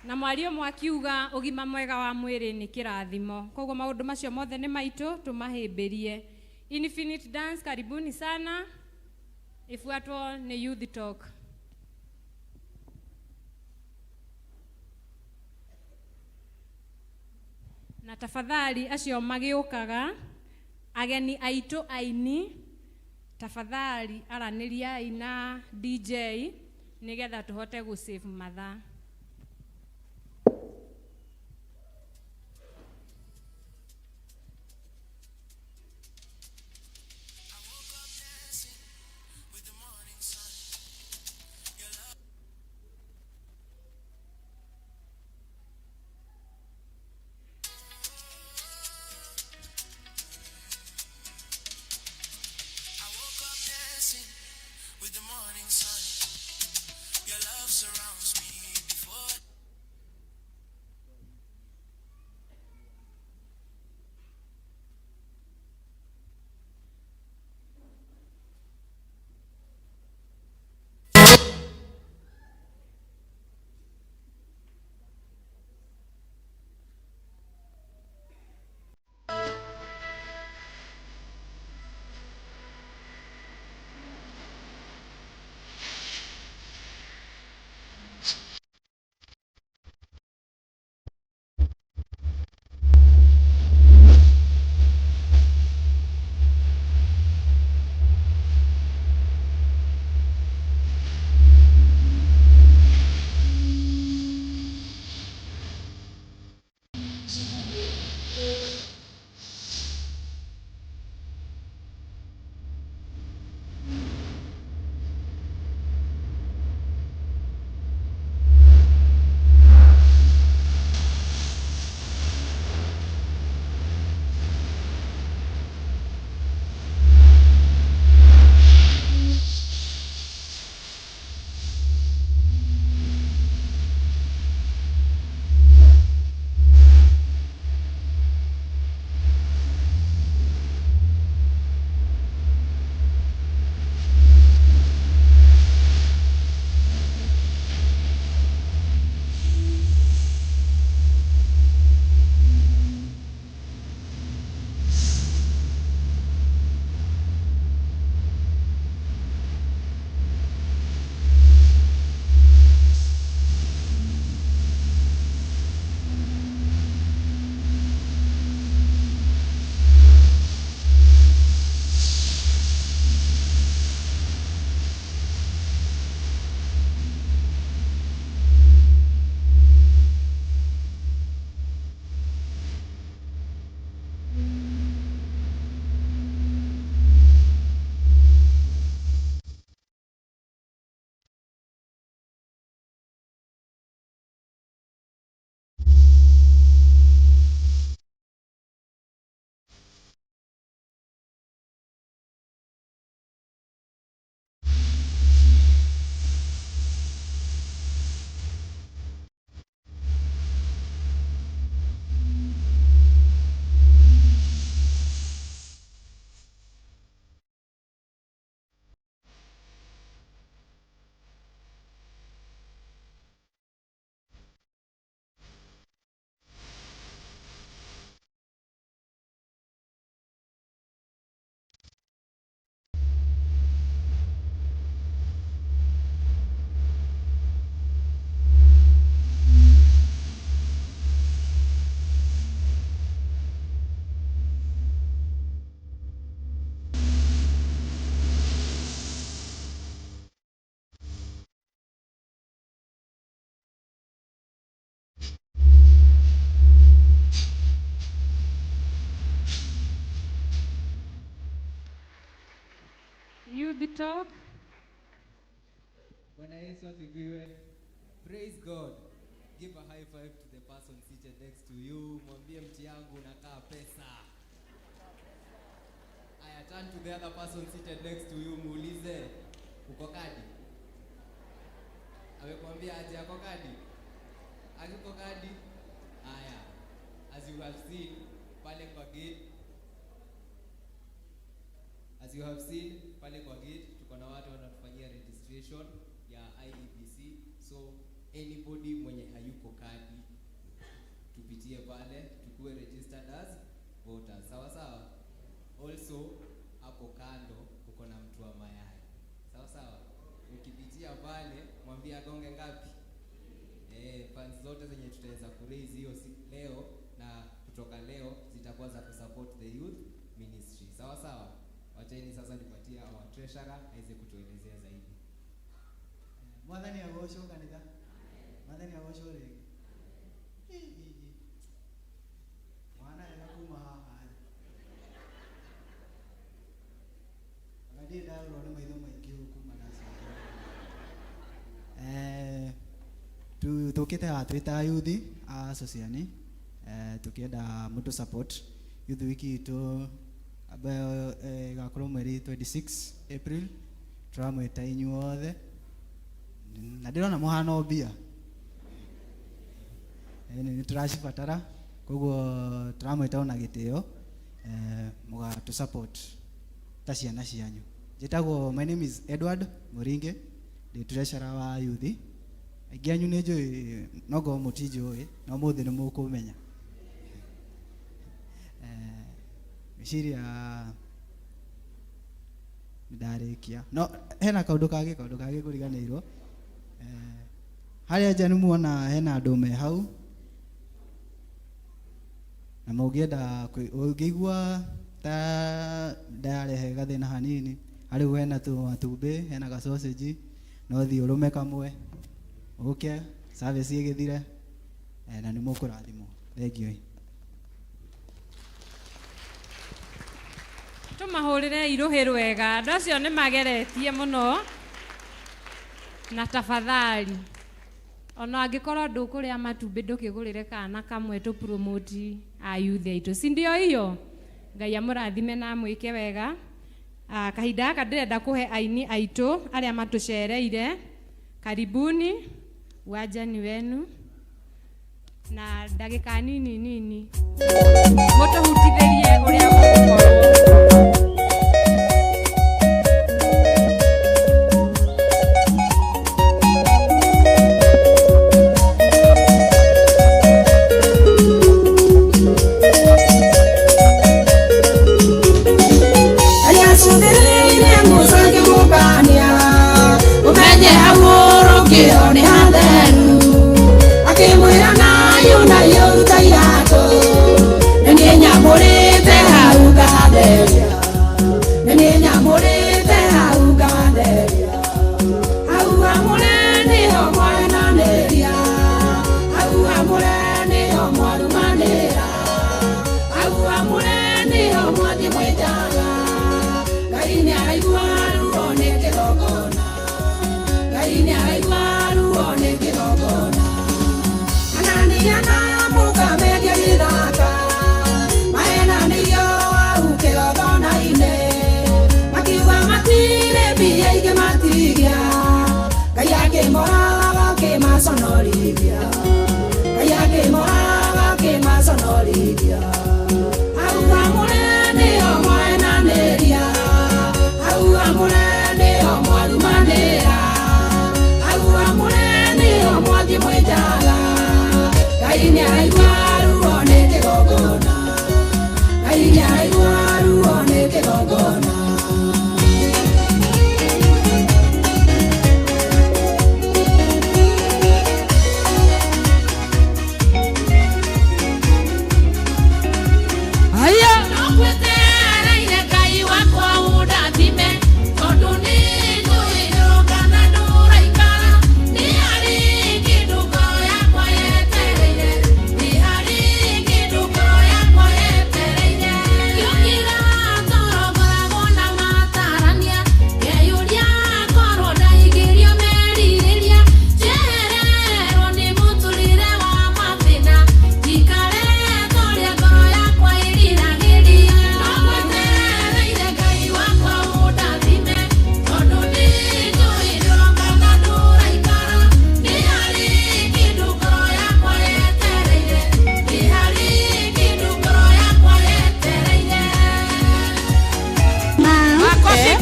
Speaker 1: Na mwario mwakiuga ũgima mwega wa mwĩrĩ nĩ kĩrathimo. Koguo maũndũ macio mothe nĩ maitũ tũmahĩmbĩrie. Infinite Dance, karibuni sana. Ifuatwo nĩ Youth Talk. Na tafadhali acio magĩũkaga ageni aitũ aini, tafadhali aranĩriai na DJ nĩgetha tũhote gũ save mathaa. Youth Talk.
Speaker 9: Bwana Yesu asifiwe. Praise God. Give a high five to the person seated next to you. Mwambie mti yangu unakaa pesa. Aya, turn to the other person seated next to you, muulize uko kadi? Amekwambia aje ako kadi? Akiko kadi? Aya, as you have seen pale kwa gate, as you have seen pale kwa gate tuko na watu wanatufanyia registration ya IEBC. So Anybody mwenye hayuko kadi tupitie pale tukuwe registered as voters. Sawa sawa. Also hapo kando kuko na mtu wa mayai. Sawa sawa. Ukipitia pale mwambie agonge ngapi? Funds zote zenye tutaweza kuraise hiyo leo na kutoka leo zitakuwa za kusupport the youth ministry. Sawa sawa. Wacheni sasa nipatie our treasurer aweze kutuelezea zaidi.
Speaker 10: Mwathani agocwo kanitha. Mwathani agocwo rĩngĩ. Mwana ega kuma haha rĩ. Ona ndirĩ ndarorwo nĩ maitho maingĩ ũũ kuma ndaciarwo. Tũkĩte haha twĩ ta yuthi a Sociani, tũkĩenda mũtũ support youth wiki itũ ambayo ĩgakorwo mweri 26 April. Tũramwĩta inyuothe na ndĩrona mũhana o mbia. Nĩ tũracibatara, koguo tũramwĩta ona gĩtĩo, mũgatũ support ta ciana cianyu. Njĩtagwo, my name is Edward Muringe, ndĩ treasurer wa yuthi. Aingĩ anyu nĩ njũĩ, no ngorwo mũtinjũĩ, no ũmũthĩ nĩ mũkũmenya. Ngwĩciria nĩ ndarĩkia. No hena kaũndũ kangĩ ngũriganĩirwo. Harĩa nja nĩ muona hena andũ me hau, na mũngĩenda ũngĩigua ta ndarehe gathĩna hanini, harĩ hena matumbĩ, hena ga sausage, no thiĩ ũrũme kamwe, ũke service ĩgĩthire, na nĩ mũkũrathimwo. Thank you.
Speaker 1: Tũmahũrĩre irũhĩ rwega, andũ acio nĩ mageretie mũno, na tafadhali ona angĩkorwo ndũkũrĩa matumbĩ ndũkĩgũrĩre kana kamwe tũ promote a youth aitũ, si ndio hiyo? Ngai amũrathime na amwĩke wega. Kahinda gaka ndĩrenda kũhe aini aitũ arĩa matũcereire, karibuni, uwanja ni wenu, na ndagĩka nini nini mũtũhutithĩrie ũrĩa gũgũkorwo.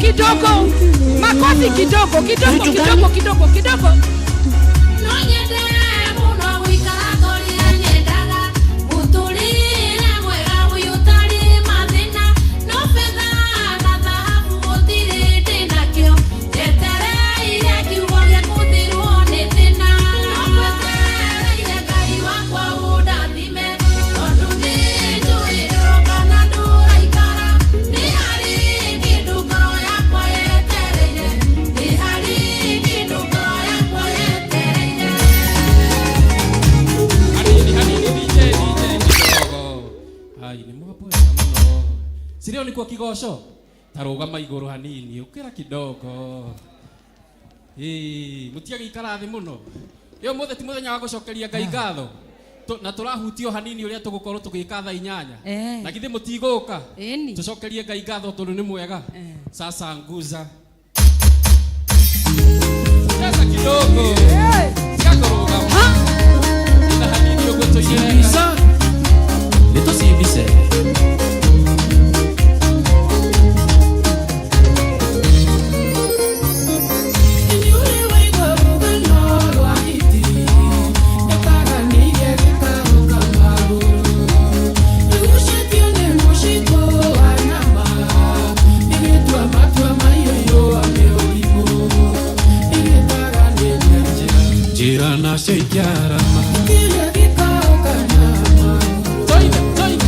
Speaker 11: Kidogo, makofi kidogo, kidogo, kidogo, kidogo, kidogo. Sirio nikuo kigoco? Tarũgama igũrũ hanini, ũkĩra kidogo. Ĩĩ, mũtiagĩikara thĩ mũno. Ĩ ũmũthĩ ti mũthenya wa gũcokeria Ngai ngatho. Na tũrahutio hanini ũrĩa tũgũkorwo tũgĩka thaa inyanya. Na githĩ mũtigũka?
Speaker 4: Ĩni.
Speaker 11: Tũcokerie Ngai ngatho tondũ nĩ mwega. Sasa nguza. Cheza kidogo. Tiga kũrũgama. Na hanini ũguo tũinĩre.
Speaker 12: Nĩtũcimbise.
Speaker 11: Njĩra nacio ikiarama. Toive, toive.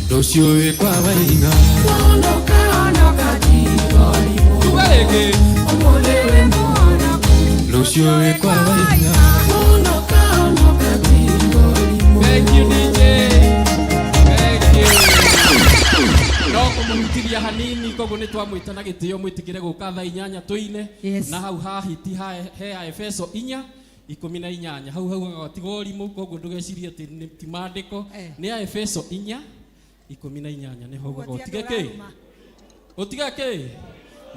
Speaker 12: Rũciũ wĩ kwa Waing'a.
Speaker 11: Tuga rĩngĩ.
Speaker 12: Rũciũ wĩ kwa Waing'a.
Speaker 11: Thank you DJ. Thank you. No kũmũhutiria hanini koguo nĩ twamwĩta na gĩtĩo mwĩtĩkĩre gũka thaa inyanya tũine.
Speaker 4: Yes.
Speaker 11: Na hau ha hiti he a Efeso 4:18 hau haugaga tiga ũrimũ koguo ndũgecirie atĩ nĩ ti maandĩko. Nĩ a Efeso 4:18 nĩho haugaga ũtige kĩ? Ũtige kĩ?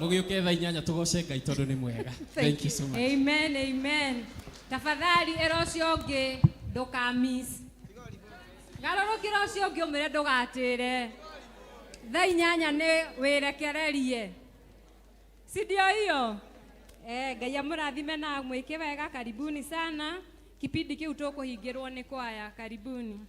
Speaker 11: Mũgĩũke thaa inyanya tũgoce Ngai tondũ nĩ mwega. Thank you so much.
Speaker 1: Amen, amen. Tafadhali ĩra ũcio ũngĩ ndũkamiss. Garũrũkĩra ũcio ũngĩ ũmwĩre ndũgatĩre. Thaa inyanya nĩ wĩrekererie. Si ndio hiyo? Ngai amũrathime na mwĩke wega. Karibuni sana. Kipindi kĩu tũkũhingĩrwo nĩ kwaya. Karibuni.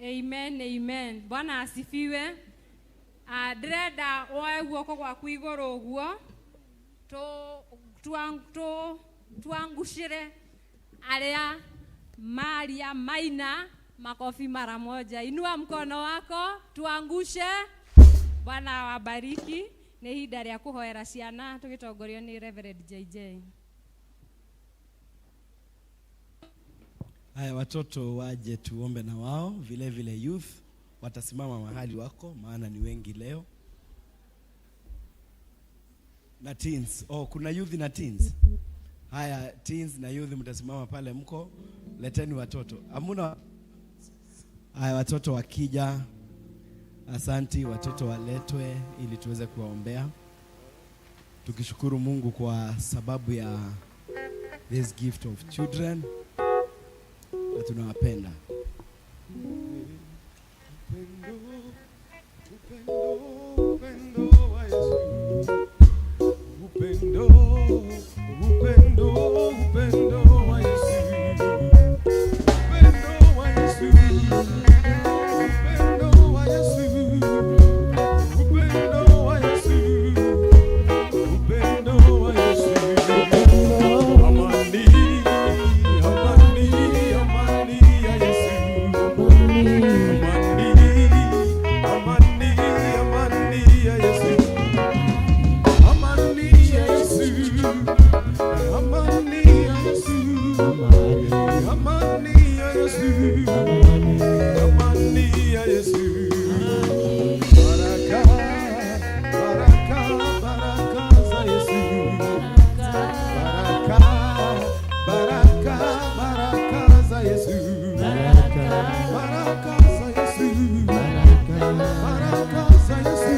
Speaker 1: Amen, amen. Bwana asifiwe. Ndĩrenda woe guoko gwaku igũrũ ũguo tuangushire arĩa maria maina makofi mara moja. Inua mkono wako tuangushe. Bwana awabariki. Nĩ ihinda rĩa kũhoera ciana tũgĩtongorio nĩ Reverend JJ.
Speaker 3: Haya, watoto waje tuombe na wao vile vile. Youth watasimama mahali wako, maana ni wengi leo, na teens. Oh, kuna youth na teens. Haya, teens na youth mtasimama pale mko, leteni watoto. Hamuna. Haya, watoto wakija, asanti, watoto waletwe ili tuweze kuwaombea, tukishukuru Mungu kwa sababu ya this gift of children, na tunawapenda.
Speaker 13: Upendo, upendo, upendo wa Yesu. Upendo wa Yesu. Upendo wa Yesu. Upendo wa Yesu. Upendo wa Yesu. Amani, amani, amani ya Yesu. Amani, amani, amani ya Yesu. Amani ya Yesu. Amani ya Yesu. Amani ya Yesu. Amani ya Yesu. Baraka, baraka, baraka za Yesu. Baraka, baraka, baraka za Yesu. Baraka za Yesu. Baraka za Yesu.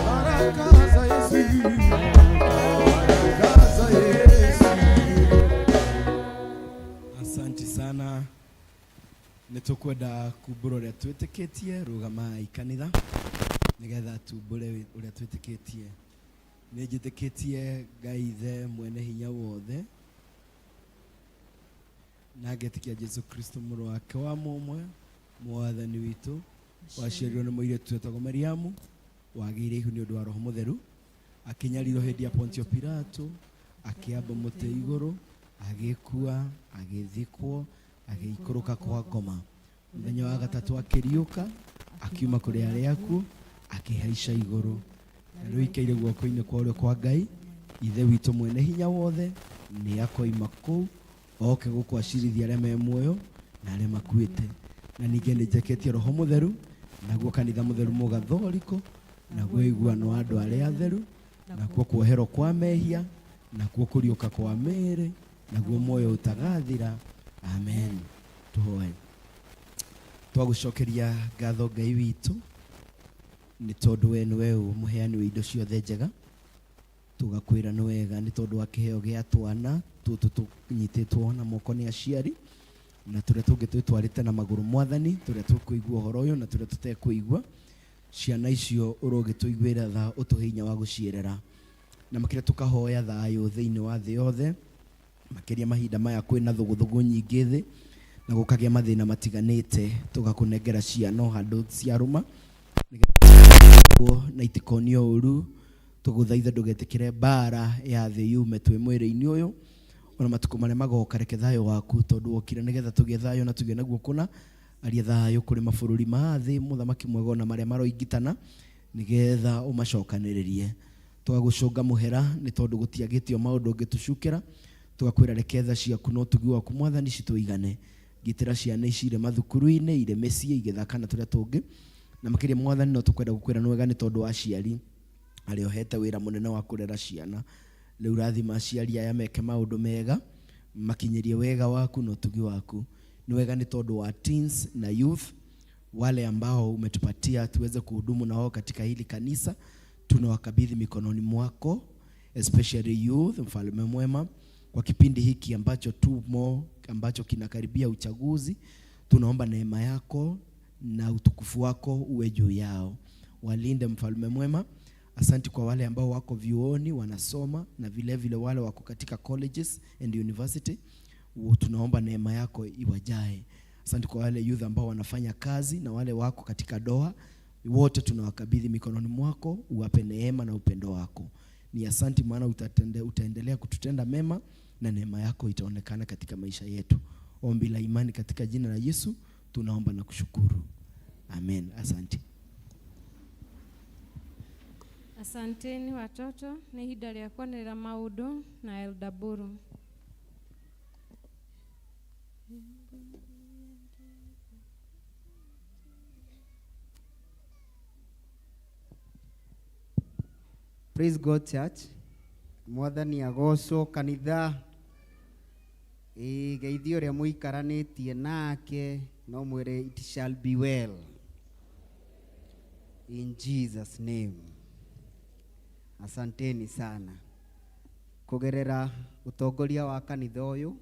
Speaker 13: Baraka za Yesu. Baraka za Yesu.
Speaker 3: Asanti sana. Nĩ tũkwenda kumbũra ũrĩa twĩtĩkĩtie. Rũgamai kanitha nĩgetha tumbũre ũrĩa twĩtĩkĩtie. Nĩ njĩtĩkĩtie Ngai Ithe mwene hinya wothe, na ngetĩkia Jesu Kristo mũrũ wake wa mũmwe, mwathani witũ, waciarirwo nĩ mũirĩtu wetagwo Mariamu, wagĩire ihu nĩ ũndũ wa Roho Mũtheru, akĩnyarirwo hĩndĩ ya Pontio Pilato, akĩamba mũtĩ igũrũ, agĩkua, agĩthikwo, agĩikũrũka kwa ngoma. Mũthenya wa gatatũ akĩriũka, akiuma kũrĩ arĩa akuũ, akĩhaica igũrũ, na rĩu ikaire guoko-inĩ kwa ũrĩo kwa Ngai Ithe witũ mwene hinya wothe. Nĩ akoima kũu oke gũkũ acirithia arĩa me muoyo na arĩa makuĩte. Na ningĩ nĩ njĩtĩkĩtie Roho Mũtheru, naguo kanitha mũtheru mũgathoriko, naguo iguano wa andũ arĩa atheru, nakuo kuoherwo kwa mehia, nakuo kũriũka kwa mĩĩrĩ, naguo muoyo ũtagathira. Amen. Tũhoe. Twagũcokeria ngatho Ngai witũ nĩ tondũ we nĩwe mũheani wa indo ciothe njega. Tũgakwĩra nĩ wega nĩ tondũ wa kĩheo gĩa twana tũtũ tũnyitĩtwo na moko nĩ aciari, na tũrĩa tũngĩ twĩtwarĩte na magũrũ mwathani, tũrĩa tũkũigua ũhoro ũyũ na tũrĩa tũtekũigua. Ciana icio ũrogĩtũiguĩra tha, ũtũhe hinya wa gũcierera, na makĩria tũkahoya thayũ thĩinĩ wa thĩ yothe, makĩria mahinda maya kwĩna thũgũthũgũ nyingĩ thĩ na gũkagĩa mathĩna matiganĩte. Tũgakũnengera ciana o handũ ciarũma na itikonio ũru. Tũgũthaitha ndũgetĩkĩre mbara ya thĩ yume twĩ mwĩrĩ-inĩ ũyũ, ona matukũ marĩa magoka. Reke thayũ waku, tondũ wokire nĩgetha tũgĩe thayũ na tũgĩe naguo kũna. Aria thayũ kũrĩ mabũrũri ma thĩ, mũthamaki mwega, ona marĩa maroingitana, nĩgetha ũmacokanĩrĩrie. Tũgagũcũnga mũhera nĩ tondũ gũtiagĩtio maũndũ ũngĩtũcukĩra. Tũgakwĩra reke tha ciaku na ũtugi waku mwathani citũigane. Gitĩra ciana ici irĩ mathukuru-inĩ, irĩ mĩciĩ, igĩthaka na tũrĩa tũngĩ, na makĩria mwathani no tũkwenda gũkwĩra nĩ wega nĩ tondũ wa aciari arĩa ũhete wĩra mũnene wa kũrera ciana. Rĩu rathima aciari aya meke maũndũ mega, makinyĩrie wega waku na ũtugi waku. Nĩ wega nĩ tondũ wa teens na youth wale ambao umetupatia tuweze kuhudumu na wao katika hili kanisa, tunawakabidhi mikononi mwako, especially youth. Mfalme mwema, Kwa kipindi hiki ambacho tumo, ambacho kinakaribia uchaguzi, tunaomba neema yako na utukufu wako uwe juu yao. Walinde mfalme mwema. Asante kwa wale ambao wako vyuoni wanasoma na vile vile wale wako katika colleges and university. Tunaomba neema yako iwajae. Asante kwa wale youth ambao wanafanya kazi na wale wako katika doa, wote tunawakabidhi mikononi mwako, uwape neema na upendo wako. Ni asanti maana utaendelea kututenda mema na neema yako itaonekana katika maisha yetu. Ombi la imani katika jina la Yesu tunaomba na kushukuru. Amen. Asante.
Speaker 1: Asanteni watoto, nĩ ihinda rĩa kwanĩrĩra maũndũ na Elder Buru.
Speaker 14: Praise God Church. Mwathani agocwo kanitha. Ĩ geithio ũrĩa mũikaranĩtie nake no mwĩre it shall be well. In Jesus name. Asanteni sana. Kugerera utongoria wa kanitha ũyũ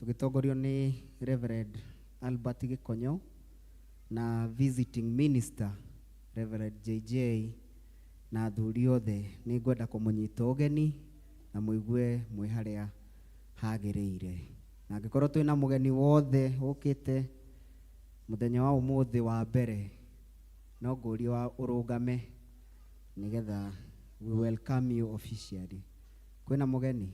Speaker 14: tũgĩtongorio nĩ Reverend Albert Gĩkonyo na visiting minister Reverend JJ na athuri othe, nĩ ngwenda kũmũnyita ũgeni na mũigue mwĩ harĩa hagĩrĩire. Na angĩkorwo twĩna mũgeni wothe ũkĩte mũthenya wa ũmũthĩ wa mbere, no ngũrie wa ũrũgame nĩgetha we welcome you officially. Kwĩna mũgeni?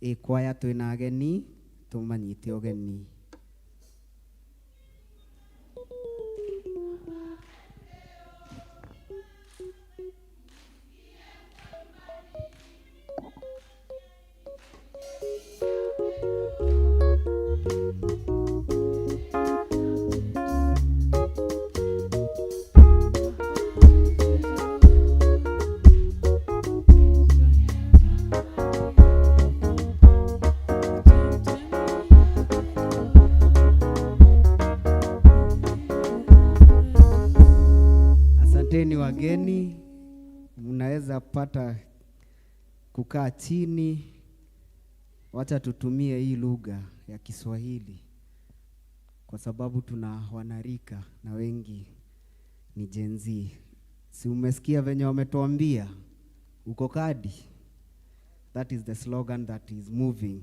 Speaker 14: Ĩ kwaya twĩna ageni, tũmanyite ũgeni. Asanteni wageni, mnaweza pata kukaa chini. Wacha tutumie hii lugha ya Kiswahili kwa sababu tuna wanarika na wengi ni Gen Z. Si umesikia venye wametuambia uko kadi? That is the slogan that is moving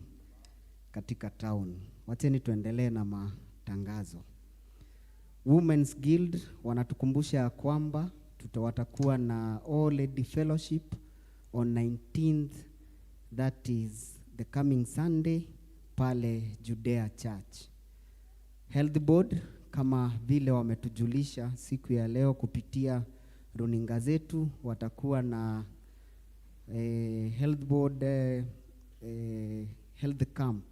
Speaker 14: katika town. Wacheni tuendelee na matangazo. Women's Guild wanatukumbusha ya kwamba watakuwa na All Lady Fellowship on 19th, that is the coming Sunday, pale Judea Church. Health Board kama vile wametujulisha siku ya leo kupitia runinga zetu, watakuwa na Health Board Health Camp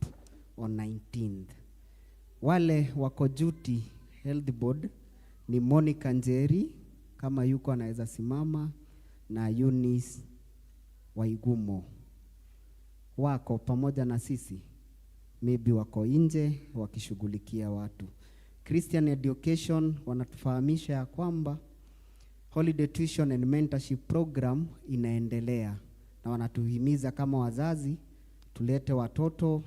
Speaker 14: on 19th. Wale wako duty Health Board ni Monica Njeri, kama yuko anaweza simama, na Eunice Waigumo. Wako pamoja na sisi, maybe wako nje wakishughulikia watu. Christian Education wanatufahamisha ya kwamba Holiday Tuition and Mentorship Program inaendelea, na wanatuhimiza kama wazazi tulete watoto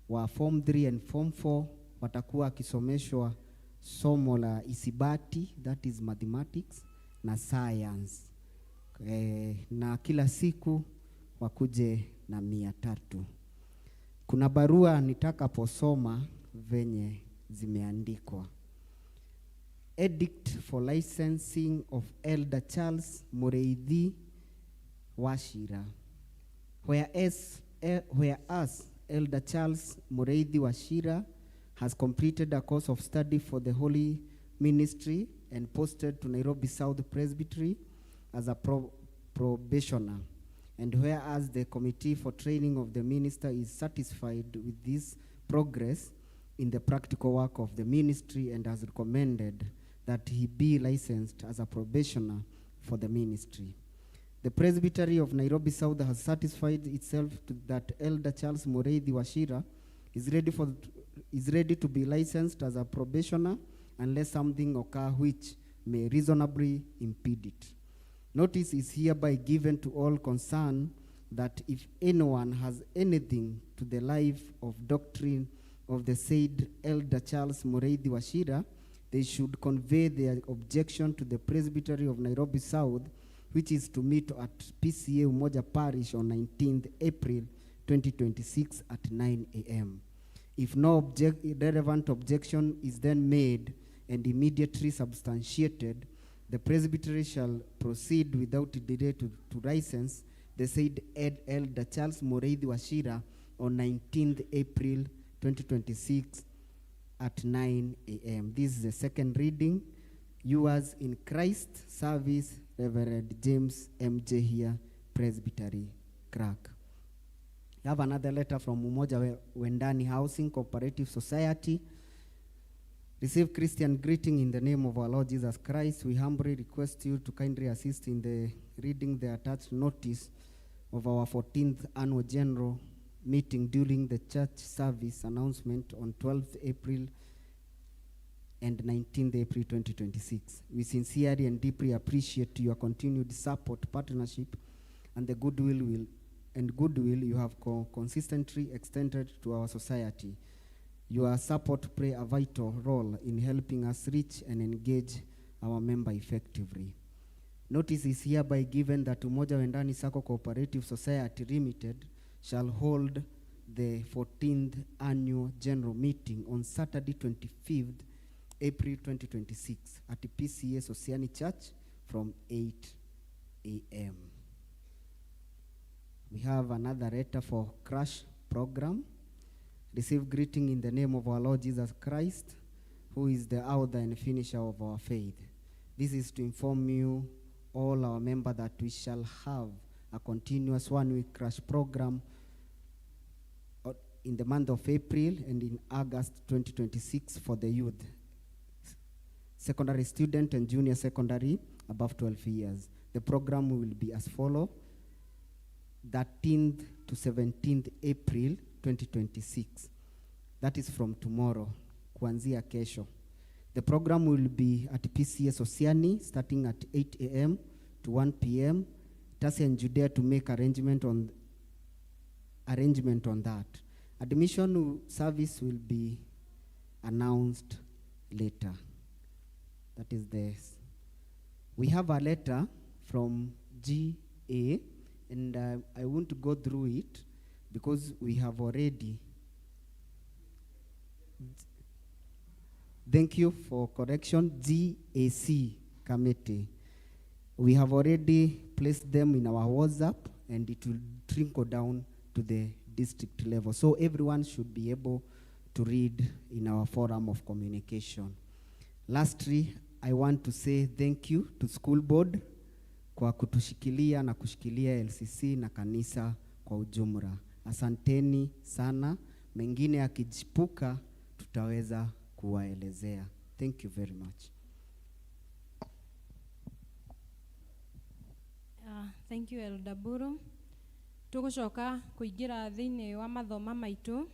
Speaker 14: wa form 3 and form 4, watakuwa wakisomeshwa somo la isibati, that is mathematics na science. Na kila siku wakuje na 300. Kuna barua nitakaposoma venye zimeandikwa. Edict for licensing of Elder Charles Mureithi Wachira. Whereas Elder Charles Mureithi Wachira has completed a course of study for the Holy Ministry and posted to Nairobi South Presbytery as a probationer. And whereas the Committee for Training of the Minister is satisfied with this progress in the practical work of the ministry and has recommended that he be licensed as a probationer for the ministry. The Presbytery of Nairobi South has satisfied itself that Elder Charles Mureithi Wachira is ready to be licensed as a probationer unless something occur which may reasonably impede it. Notice is hereby given to all concerned that if anyone has anything to the life of doctrine of the said Elder Charles Mureithi Wachira, they should convey their objection to the Presbytery of Nairobi South, which is to meet at PCA Umoja Parish on 19th April 2026 at 9 a.m. If no relevant objection is then made and immediately substantiated, the presbytery shall proceed without delay to license the said Elder Charles Mureithi Wachira on 19th April 2026 at 9 a.m. This is the second reading. Yours in Christ service, Reverend James M.J. here, Presbytery Crack. You have another letter from Umoja Wendani Housing Cooperative Society. Receive Christian greeting in the name of our Lord Jesus Christ. We humbly request you to kindly assist in the reading the attached notice of our 14th annual general meeting during the church service announcement on 12th April and 19th April 2026. We sincerely and deeply appreciate your continued support, partnership, and the goodwill you have consistently extended to our society. Your support play a vital role in helping us reach and engage our member effectively. Notice is hereby given that Umoja Wendani Sacco Cooperative Society Limited shall hold the 14th annual general meeting on Saturday 25th April 2026 at the PCA Sosiani Church from 8 a.m. We have another letter for crash program. Receive greeting in the name of our Lord Jesus Christ, who is the author and finisher of our faith. This is to inform you, all our members, that we shall have a continuous 1-week crash program in the month of April and in August 2026 for the youth, secondary student and junior secondary above 12 years. The program will be as follows: 13th to 17th April 2026. That is from tomorrow, kuanzia kesho. The program will be at PCA Sosiani starting at 8 a.m. to 1 p.m. Tasi and Judea to make arrangement on that. Admission service will be announced later. That is this. We have a letter from GA, and I won't go through it because we have already. Thank you for correction, GAC committee. We have already placed them in our WhatsApp, and it will trickle down to the district level. So everyone should be able to read in our forum of communication. Lastly, I want to say thank you to school board kwa kutushikilia na kushikilia LCC na kanisa kwa ujumla. Asanteni sana. Mengine yakijipuka tutaweza kuwaelezea. Thank you very much.
Speaker 1: Thank you Elder Buru. Tugucoka kuingira thiini wa mathoma maitu.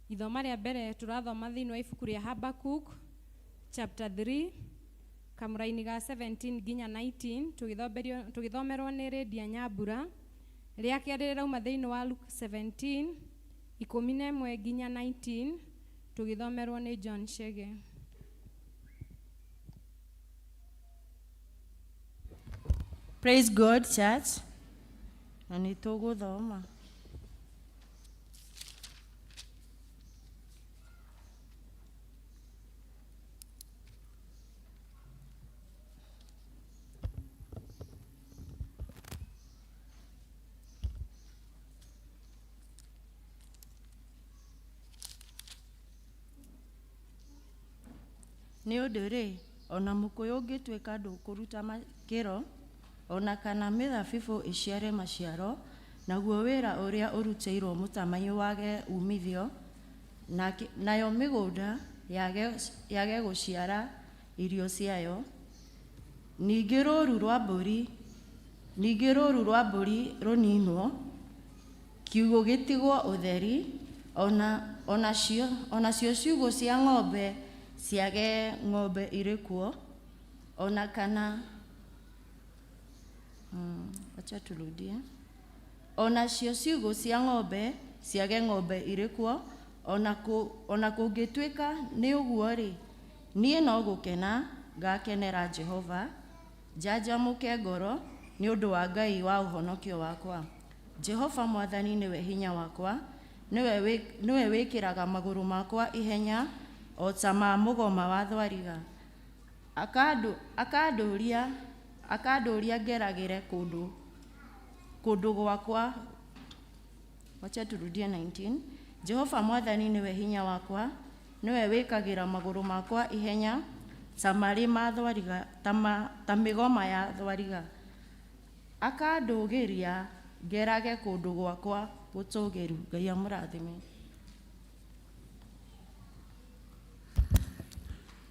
Speaker 1: Ithoma ria mbere turathoma thiini wa ibuku ria Habakkuk chapter 3 kamuraini ga 17 nginya 19 tugithomerwo ni Lydia Nyambura. Ria keri rirauma thiini wa Luke 17 11 nginya 19 tugithomerwo ni John Shege.
Speaker 15: Praise God, church. Na nĩtũgũthoma. Nĩ ũndũ rĩ, ona mũkũyũ ũngĩtuĩka ndũkũruta kĩro, ona kana mĩthabibũ ĩciare maciaro, naguo wĩra ũrĩa ũrutĩirwo mũtamaiyũ wage umithio, nayo mĩgũnda yage gũciara irio ciayo, ningĩ rũũru rwa mbũri rũninwo, kiugũ gĩtigwo ũtheri, onacio ciugũ cia ng'ombe ciage ng'ombe irĩ kuo, ona kana acha turudie. O nacio ciugũ cia ng'ombe ciage ng'ombe irĩ kuo, ona kũngĩtuĩka nĩ ũguo-rĩ, niĩ no gũkena ngakenera Jehova, njanjamũke ngoro nĩ ũndũ wa Ngai wa ũhonokio wakwa. Jehova Mwathani nĩwe hinya wakwa, nĩwe wĩkĩraga magũrũ makwa ihenya o ta ma mũgoma wa thwariga. Akandũria ngeragĩre kũndũ gwakwa. Wacha turudie 19. Jehova Mwathani nĩwe hinya wakwa, nĩwe wĩkagĩra magũrũ makwa ihenya ta marĩ ma thwariga, ta mĩgoma ya thwariga. Akandũgĩria ngerage kũndũ gwakwa gũtũũgĩru. Ngai amũrathime.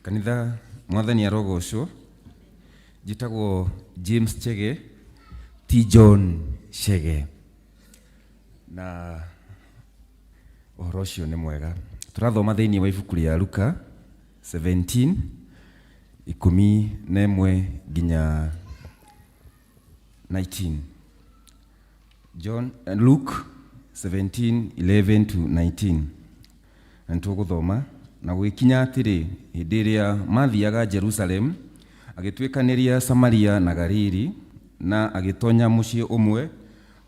Speaker 16: Kanitha, Mwathani arogocwo. Njĩtagwo James Chege, ti John Chege, na ũhoro ũcio nĩ mwega. Tũrathoma thĩinĩ wa ibuku rĩa Luka 17 11 nginya 19. John, Luke 17 11 to 19. Na nĩtũgũthoma. Na gũgĩkinya atĩrĩ, hĩndĩ ĩrĩa mathiaga Jerusalem, agĩtuĩkanĩria Samaria na Galili, na agĩtonya mũciĩ ũmwe,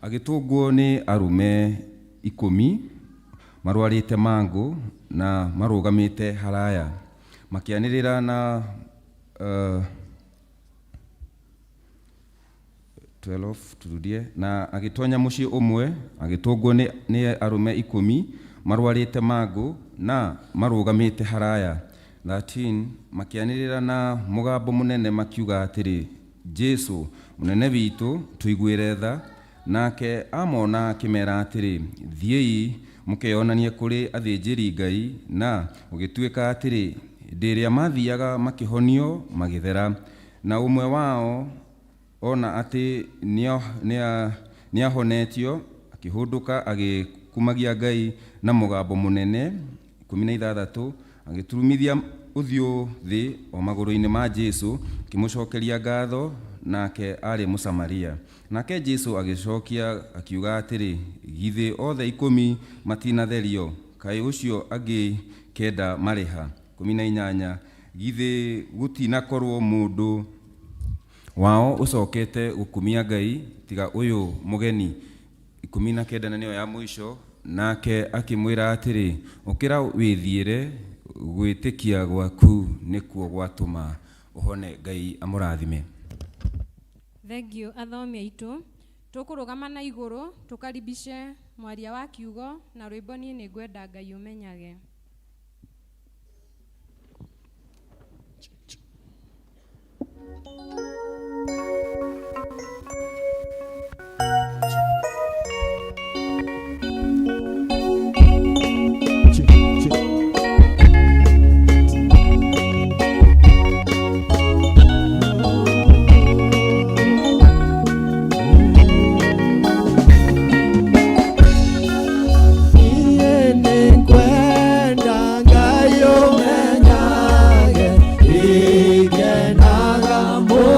Speaker 16: agĩtũngwo nĩ arũme 10 marwarĩte mangũ na marũgamĩte haraya, makĩanĩrĩra na 12 turudie. Na agĩtonya mũciĩ ũmwe, agĩtũngwo nĩ arũme 10 marwarĩte mangũ na marũgamĩte haraya. 13 makĩanĩrĩra na mũgambo mũnene makiuga atĩrĩ, Jesu, mũnene witũ, tũiguĩre tha. Nake amona akĩmera atĩrĩ, thiĩi mũkeyonanie kũrĩ athĩnjĩri Ngai. Na gũgĩtuĩka atĩrĩ, hĩndĩ ĩrĩa mathiaga makĩhonio magĩthera. Na ũmwe wao ona atĩ nĩahonetio, akĩhũndũka agĩkumagia Ngai na mũgambo mũnene. 16 agĩturumithia ũthiũ thĩ o magũrũ-inĩ ma Jesu, akĩmũcokeria ngatho, nake aarĩ Mũsamaria. Nake Jesu agĩcokia akiuga atĩrĩ, githĩ othe 10 matinatherio? Kaĩ ũcio angĩ 9 marĩha? 18 githĩ gũtinakorwo mũndũ wao ũcokete gũkumia Ngai tiga ũyũ mũgeni? 19 na nĩyo ya mũico. Nake akĩmwĩra atĩrĩ, ũkĩra wĩthiĩre, gwĩtĩkia gwaku nĩkuo gwatũma ũhone. Ngai amũrathime.
Speaker 1: Thank you athomi aitũ. Tũkũrũgama na igũrũ tũkaribishe mwaria wa kiugo na rwĩmbo niĩ nĩngwenda Ngai ũmenyage.
Speaker 13: Ngai ũmenyage, ikenaga mũno.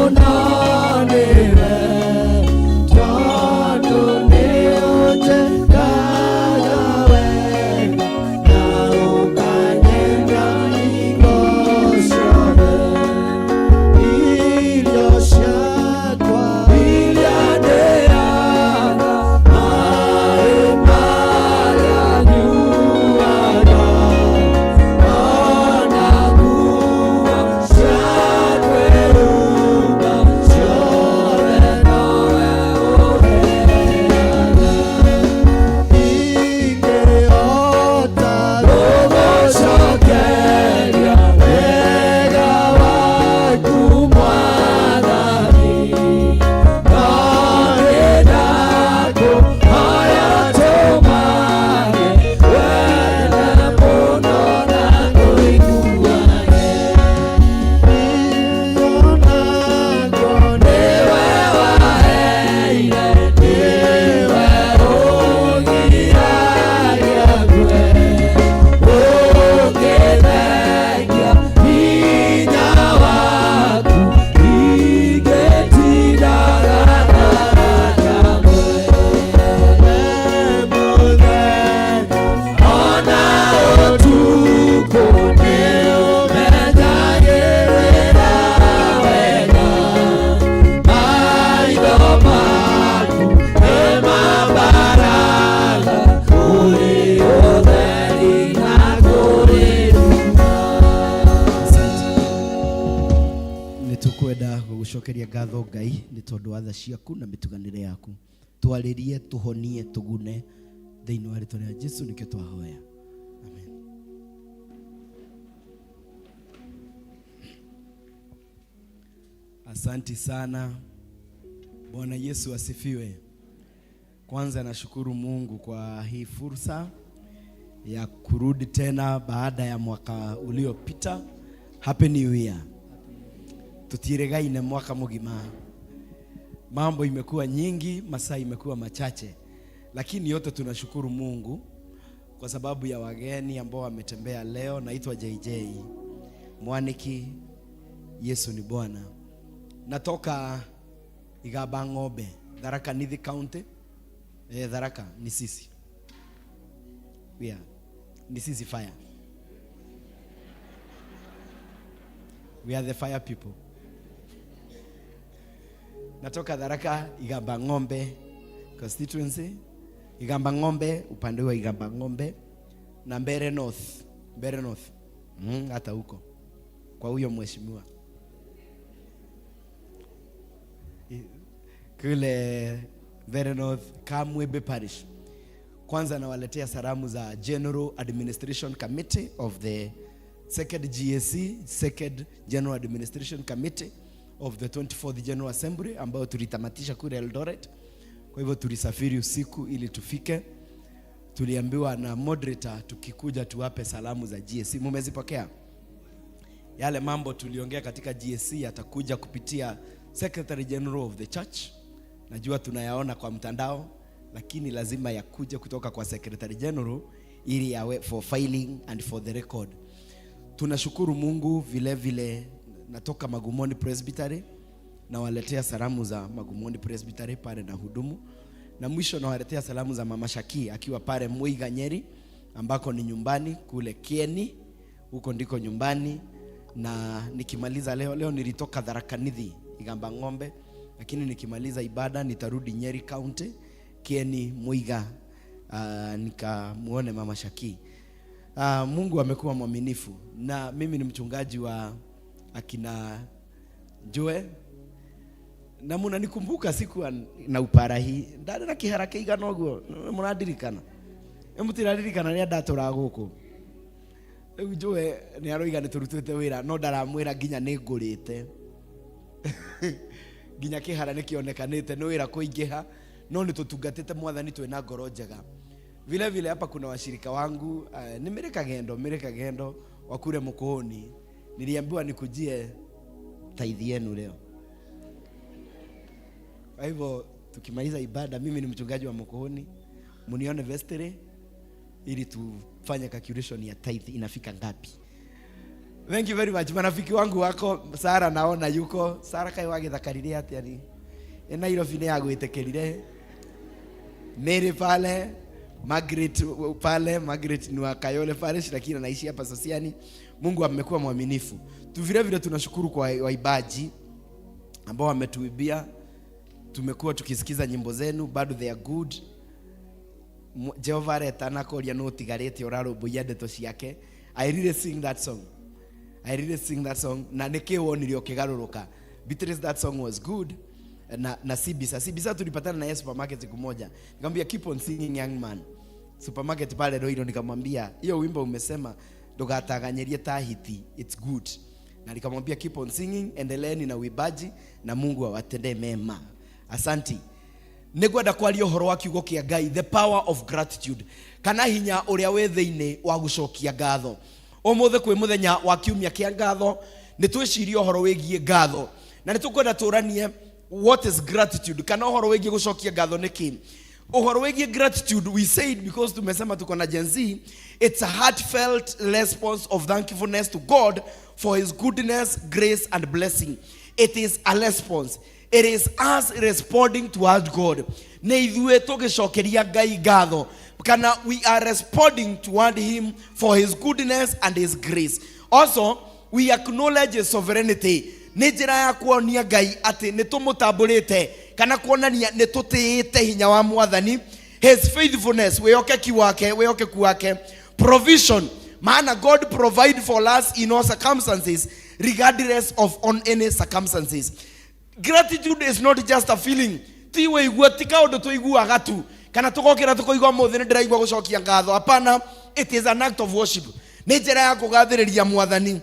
Speaker 3: Tũragũcokeria ngatho Ngai nĩ tondũ wa tha ciaku na mĩtuganĩre yaku. Twarĩrie, tũhonie, tũgune thĩinĩ wa rĩtwa rĩa Jesu nĩkĩo twahoya. Amen.
Speaker 2: Asanti sana. Bwana Yesu asifiwe. Kwanza nashukuru Mungu kwa hii fursa ya kurudi tena baada ya mwaka uliopita. Happy New Year. Tutiregaine mwaka mugima. Mambo imekuwa nyingi, masaa imekuwa machache, lakini yote tunashukuru Mungu kwa sababu ya wageni ambao wametembea leo. Naitwa JJ Mwaniki, Yesu ni Bwana. Natoka Igaba Ng'ombe, Tharaka Nithi County. Tharaka ni sisi. Yeah. Ni sisi fire. We are the fire people. Natoka Tharaka, Igamba Ng'ombe constituency. Igamba Ng'ombe, upande wa Igamba Ng'ombe na Mbere North. Mbere North. Hata huko. Kwa huyo mheshimiwa. Kule Mbere North, Kamwebe Parish. Kwanza nawaletea salamu za General Administration Committee of the Second GAC, Second General Administration Committee of the 24th General Assembly ambayo tulitamatisha kule Eldoret. Kwa hivyo tulisafiri usiku ili tufike. Tuliambiwa na moderator tukikuja tuwape salamu za GAC. Mumezipokea? Yale mambo tuliongea katika GAC yatakuja kupitia Secretary General of the Church. Najua tunayaona kwa mtandao, lakini lazima yakuje kutoka kwa Secretary General ili yawe for filing and for the record. Tunashukuru Mungu vile vile. Natoka Magumoni Presbytery, nawaletea salamu za Magumoni Presbytery pale na hudumu, na mwisho nawaletea salamu za Mama Shaki akiwa pale Muiga Nyeri, ambako ni nyumbani kule Kieni, huko ndiko nyumbani. Na nikimaliza leo nilitoka Tharaka Nithi Igamba Ng'ombe, lakini nikimaliza ibada nitarudi Nyeri County Kieni Muiga, nikamuone Mama Shaki. Mungu amekuwa mwaminifu, na mimi ni mchungaji wa akina Joe, na munanikumbuka siku na upara hii ndari na kihara kiigana uguo, murandirikana? Mutiraririkana ria ndatũraga gũkũ? Rĩu Joe nĩ aroiga nĩ tũrutĩte wĩra, no ndaramwĩra nginya nĩ ngũrĩte. Nginya kĩhara nĩ kĩonekanĩte nĩ wĩra kũingĩha, no nĩ tũtungatĩte Mwathani twĩna ngoro njega. Vile vile hapa kuna washirika wangu, ni Mary Kagendo wa kule Mukuhuni. Niliambiwa nikujie tithe yenu leo. Kwa hivyo tukimaliza ibada, mimi ni mchungaji wa Mukuhuni, munione vestry ili tufanye calculation ya tithe inafika ngapi. Thank you very much. Marafiki wangu wako, Sara naona yuko. Sara kai wagithakarire atia ni? E Nairobi ni agwitikirire. Mary pale, Margaret pale, Margaret ni wa Kayole Parish lakini anaishi hapa Sosiani. Mungu amekuwa mwaminifu. Tu vile vile tunashukuru kwa waibaji ambao wametuibia. Tumekuwa tukisikiza nyimbo zenu, bado they are good. Jehova aretana koria no tigarete urarũmbũiya ndeto ciake. I really sing that song. I really sing that song. Na nĩkĩ wonire ũkĩgarũrũka? Beatrice, that song was good. Na Sibisa. Sibisa tulipatana na yeye supermarket siku moja. Nikamwambia keep on singing young man. Supermarket pale Roiro, nikamwambia hiyo wimbo umesema ndũgataganyerie ta hiti, it's good. Na nikamwambia keep on singing, endeleeni na uimbaji na Mungu awatendee mema. Asanti. Nĩngwenda kwaria ũhoro wa kiugo kĩa Ngai, the power of gratitude, kana hinya ũrĩa wĩ thĩinĩ wa gũcokia ngatho. Ũmũthĩ kwĩ mũthenya wa kiumia kĩa ngatho, nĩ twĩcirie ũhoro wĩgiĩ ngatho, na nĩ tũkwenda tũranie what is gratitude, kana ũhoro wĩgiĩ gũcokia ngatho nĩ kĩ. Ũhoro wĩgiĩ gratitude, we said because tumesema tuko na Gen Z, it's a heartfelt response of thankfulness to God for his goodness, grace and blessing. It is a response. It is us responding towards God. Nĩ ithuĩ tũgĩcokeria Ngai ngatho, kana we are responding toward him for his goodness and his grace. Also, we acknowledge his sovereignty. Nĩ njĩra ya kuonia Ngai atĩ nĩ tũmũtambũrĩte, kana kuonania nĩ tũtĩĩte hinya wa Mwathani, his faithfulness, wĩhokeku wake, wĩhokeku wake, provision, maana God provide for us in all circumstances, regardless of on any circumstances. Gratitude is not just a feeling. Ti wĩigua, ti kaũndũ tũiguaga tu kana tũgokĩra tũkoigua mũthĩ nĩ ndĩraigua gũcokia ngatho. Hapana, it is an act of worship. Nĩ njĩra ya kũgathĩrĩria mwathani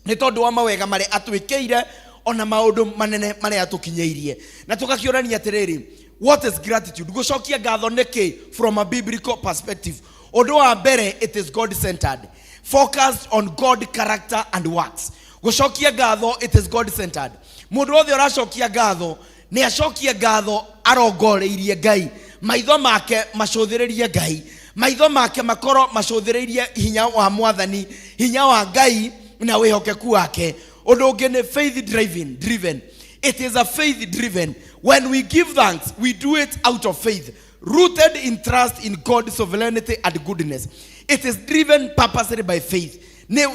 Speaker 2: nĩ tondũ wa mawega marĩa atwĩkĩire ona maũndũ manene marĩa atũkinyĩirie. Na tũgakĩũrania atĩrĩrĩ, what is gratitude? Gũcokia ngatho nĩkĩ from a biblical perspective? Ũndũ wa mbere, it is God centered, focused on God character and works. Gũcokia ngatho, it is God centered. Mũndũ wothe ũracokia ngatho nĩ acokie ngatho arongoreirie Ngai, maitho make macũthĩrĩrie Ngai, maitho make makorwo macũthĩrĩirie hinya wa mwathani, hinya wa Ngai na wĩhokeku wake. Ũndũ ũngĩ nĩ faith driven. It is a faith driven. When we give thanks, we do it out of faith, rooted in trust in God's sovereignty and goodness. It is driven purposely by faith. Nĩ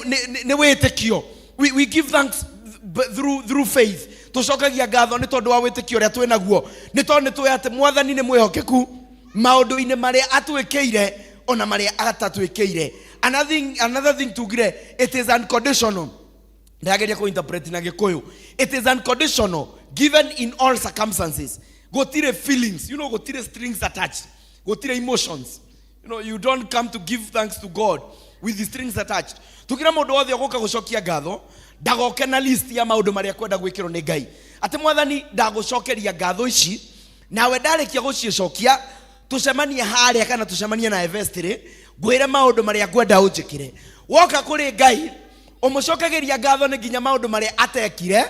Speaker 2: wĩtĩkio. We give thanks through faith. Tũcokagia ngatho nĩ tondũ wa wĩtĩkio ũrĩa twĩ naguo, nĩ tondũ nĩ tũĩ atĩ mwathani nĩ mwĩhokeku maũndũ-inĩ marĩa atwĩkĩire ona marĩa atatwĩkĩire. Another thing tugire, it is unconditional. Ndĩrageria kũ-interpret na Gĩkũyũ. It is unconditional, given in all circumstances. Gũtirĩ feelings, gũtirĩ strings attached, gũtirĩ emotions. You don't come to give thanks to God with the strings attached. Tukira mũndũ wothe ũgũka gũcokia ngatho ndagoke na list ya maũndũ marĩa kwenda gwĩkĩrwo nĩ Ngai, atĩ mwathani ndagũcokeria ngatho ici, nawe ndarĩkia gũcicokia tũcemanie harĩa kana tũcemanie na vestry ngwĩre maũndũ marĩa ngwenda ũnjĩkĩre. Woka kũrĩ Ngai ũmũcokagĩria ngatho nĩ nginya maũndũ marĩa atekire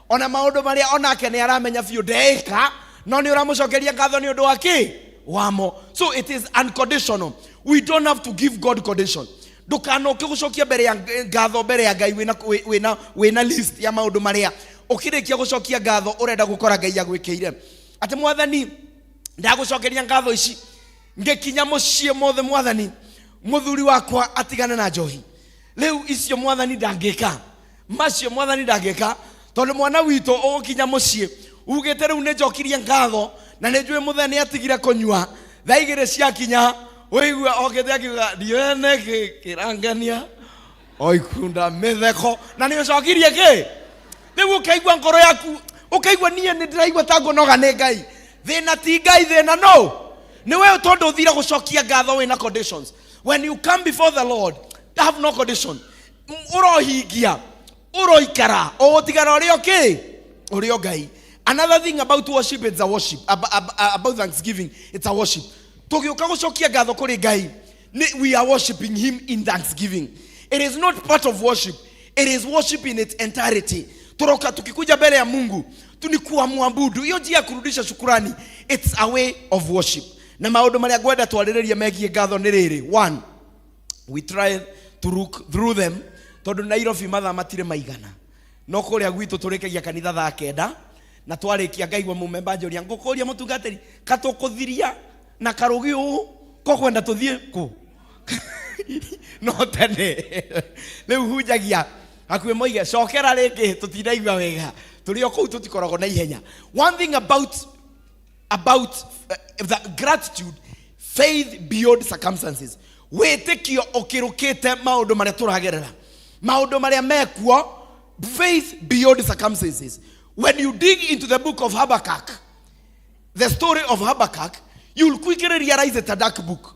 Speaker 2: ona maũndũ marĩa onake nĩ aramenya biũ ndeĩka, no nĩ ũramũcokeria ngatho nĩ ũndũ wa kĩ wamo. So it is unconditional. We don't have to give God condition. Ndũkanoke gũcokia mbere ya ngatho mbere ya Ngai wĩna list ya maũndũ marĩa ũkĩrĩkia gũcokia ngatho ũrenda gũkora Ngai agwĩkĩire, atĩ mwathani ndagũcokeria ngatho ici ngĩkinya mũciĩ mothe, mwathani mũthuri wakwa atigane na njohi, rĩu icio mwathani ndangĩka, macio mwathani ndangĩka, tondũ mwana witũ ũgũkinya mũciĩ ugĩte rĩu nĩ njokirie ngatho na nĩ njũĩ mũthenya nĩ atigire kũnyua, thaa igĩrĩ ciakinya ũigue okĩte akiuga ndiũĩ nĩkĩ kĩrangenia o ikunda mĩtheko, na nĩ ũcokirie kĩ. Rĩu ũkaigua ngoro yaku, ũkaigua niĩ nĩ ndĩraigua ta ngũnoga nĩ Ngai. Thĩna ti Ngai, thĩna no nĩ we, tondũ ũthire gũcokia ngatho wĩna conditions. When you come before the Lord, have no condition. Ũrohingia, ũroikara ũgũtigara ũrĩ o kĩ ũrĩ o Ngai. Another thing about worship, it's a worship. About thanksgiving, it's a worship. Tũgĩũka gũcokia ngatho kũrĩ Ngai, we are worshiping him in thanksgiving. It is not part of worship, it is worship in its entirety. Turoka tukikuja mbele ya Mungu tu ni kuamwabudu. Hiyo njia ya kurudisha shukurani, it's a way of worship. Na maũndũ marĩa ngwenda twarĩrĩrie megiĩ ngatho nĩ rĩrĩ. One, we try to look through them, tondũ Nairobi mathaa matirĩ maigana, no kũrĩa gwitũ tũrĩkagia kanitha thaa 9, na twarĩkia ngaigua mũmemba njũria ngũkũria mũtungatĩri katũkũthiria na karũgi ũũ kokwenda tũthiĩ kũ no tene. Rĩu hunjagia hakuhĩ moige cokera rĩngĩ, tũtinaigua wega, tũrĩ o kũu, tũtikoragwo na ihenya. One thing about the gratitude, faith beyond circumstances, wĩtĩkio ũkĩrũkĩte maũndũ marĩa tũragerera, maũndũ marĩa mekuo. Faith beyond circumstances. When you dig into the book of Habakkuk, the story of Habakkuk, you'll quickly realize it's a dark book.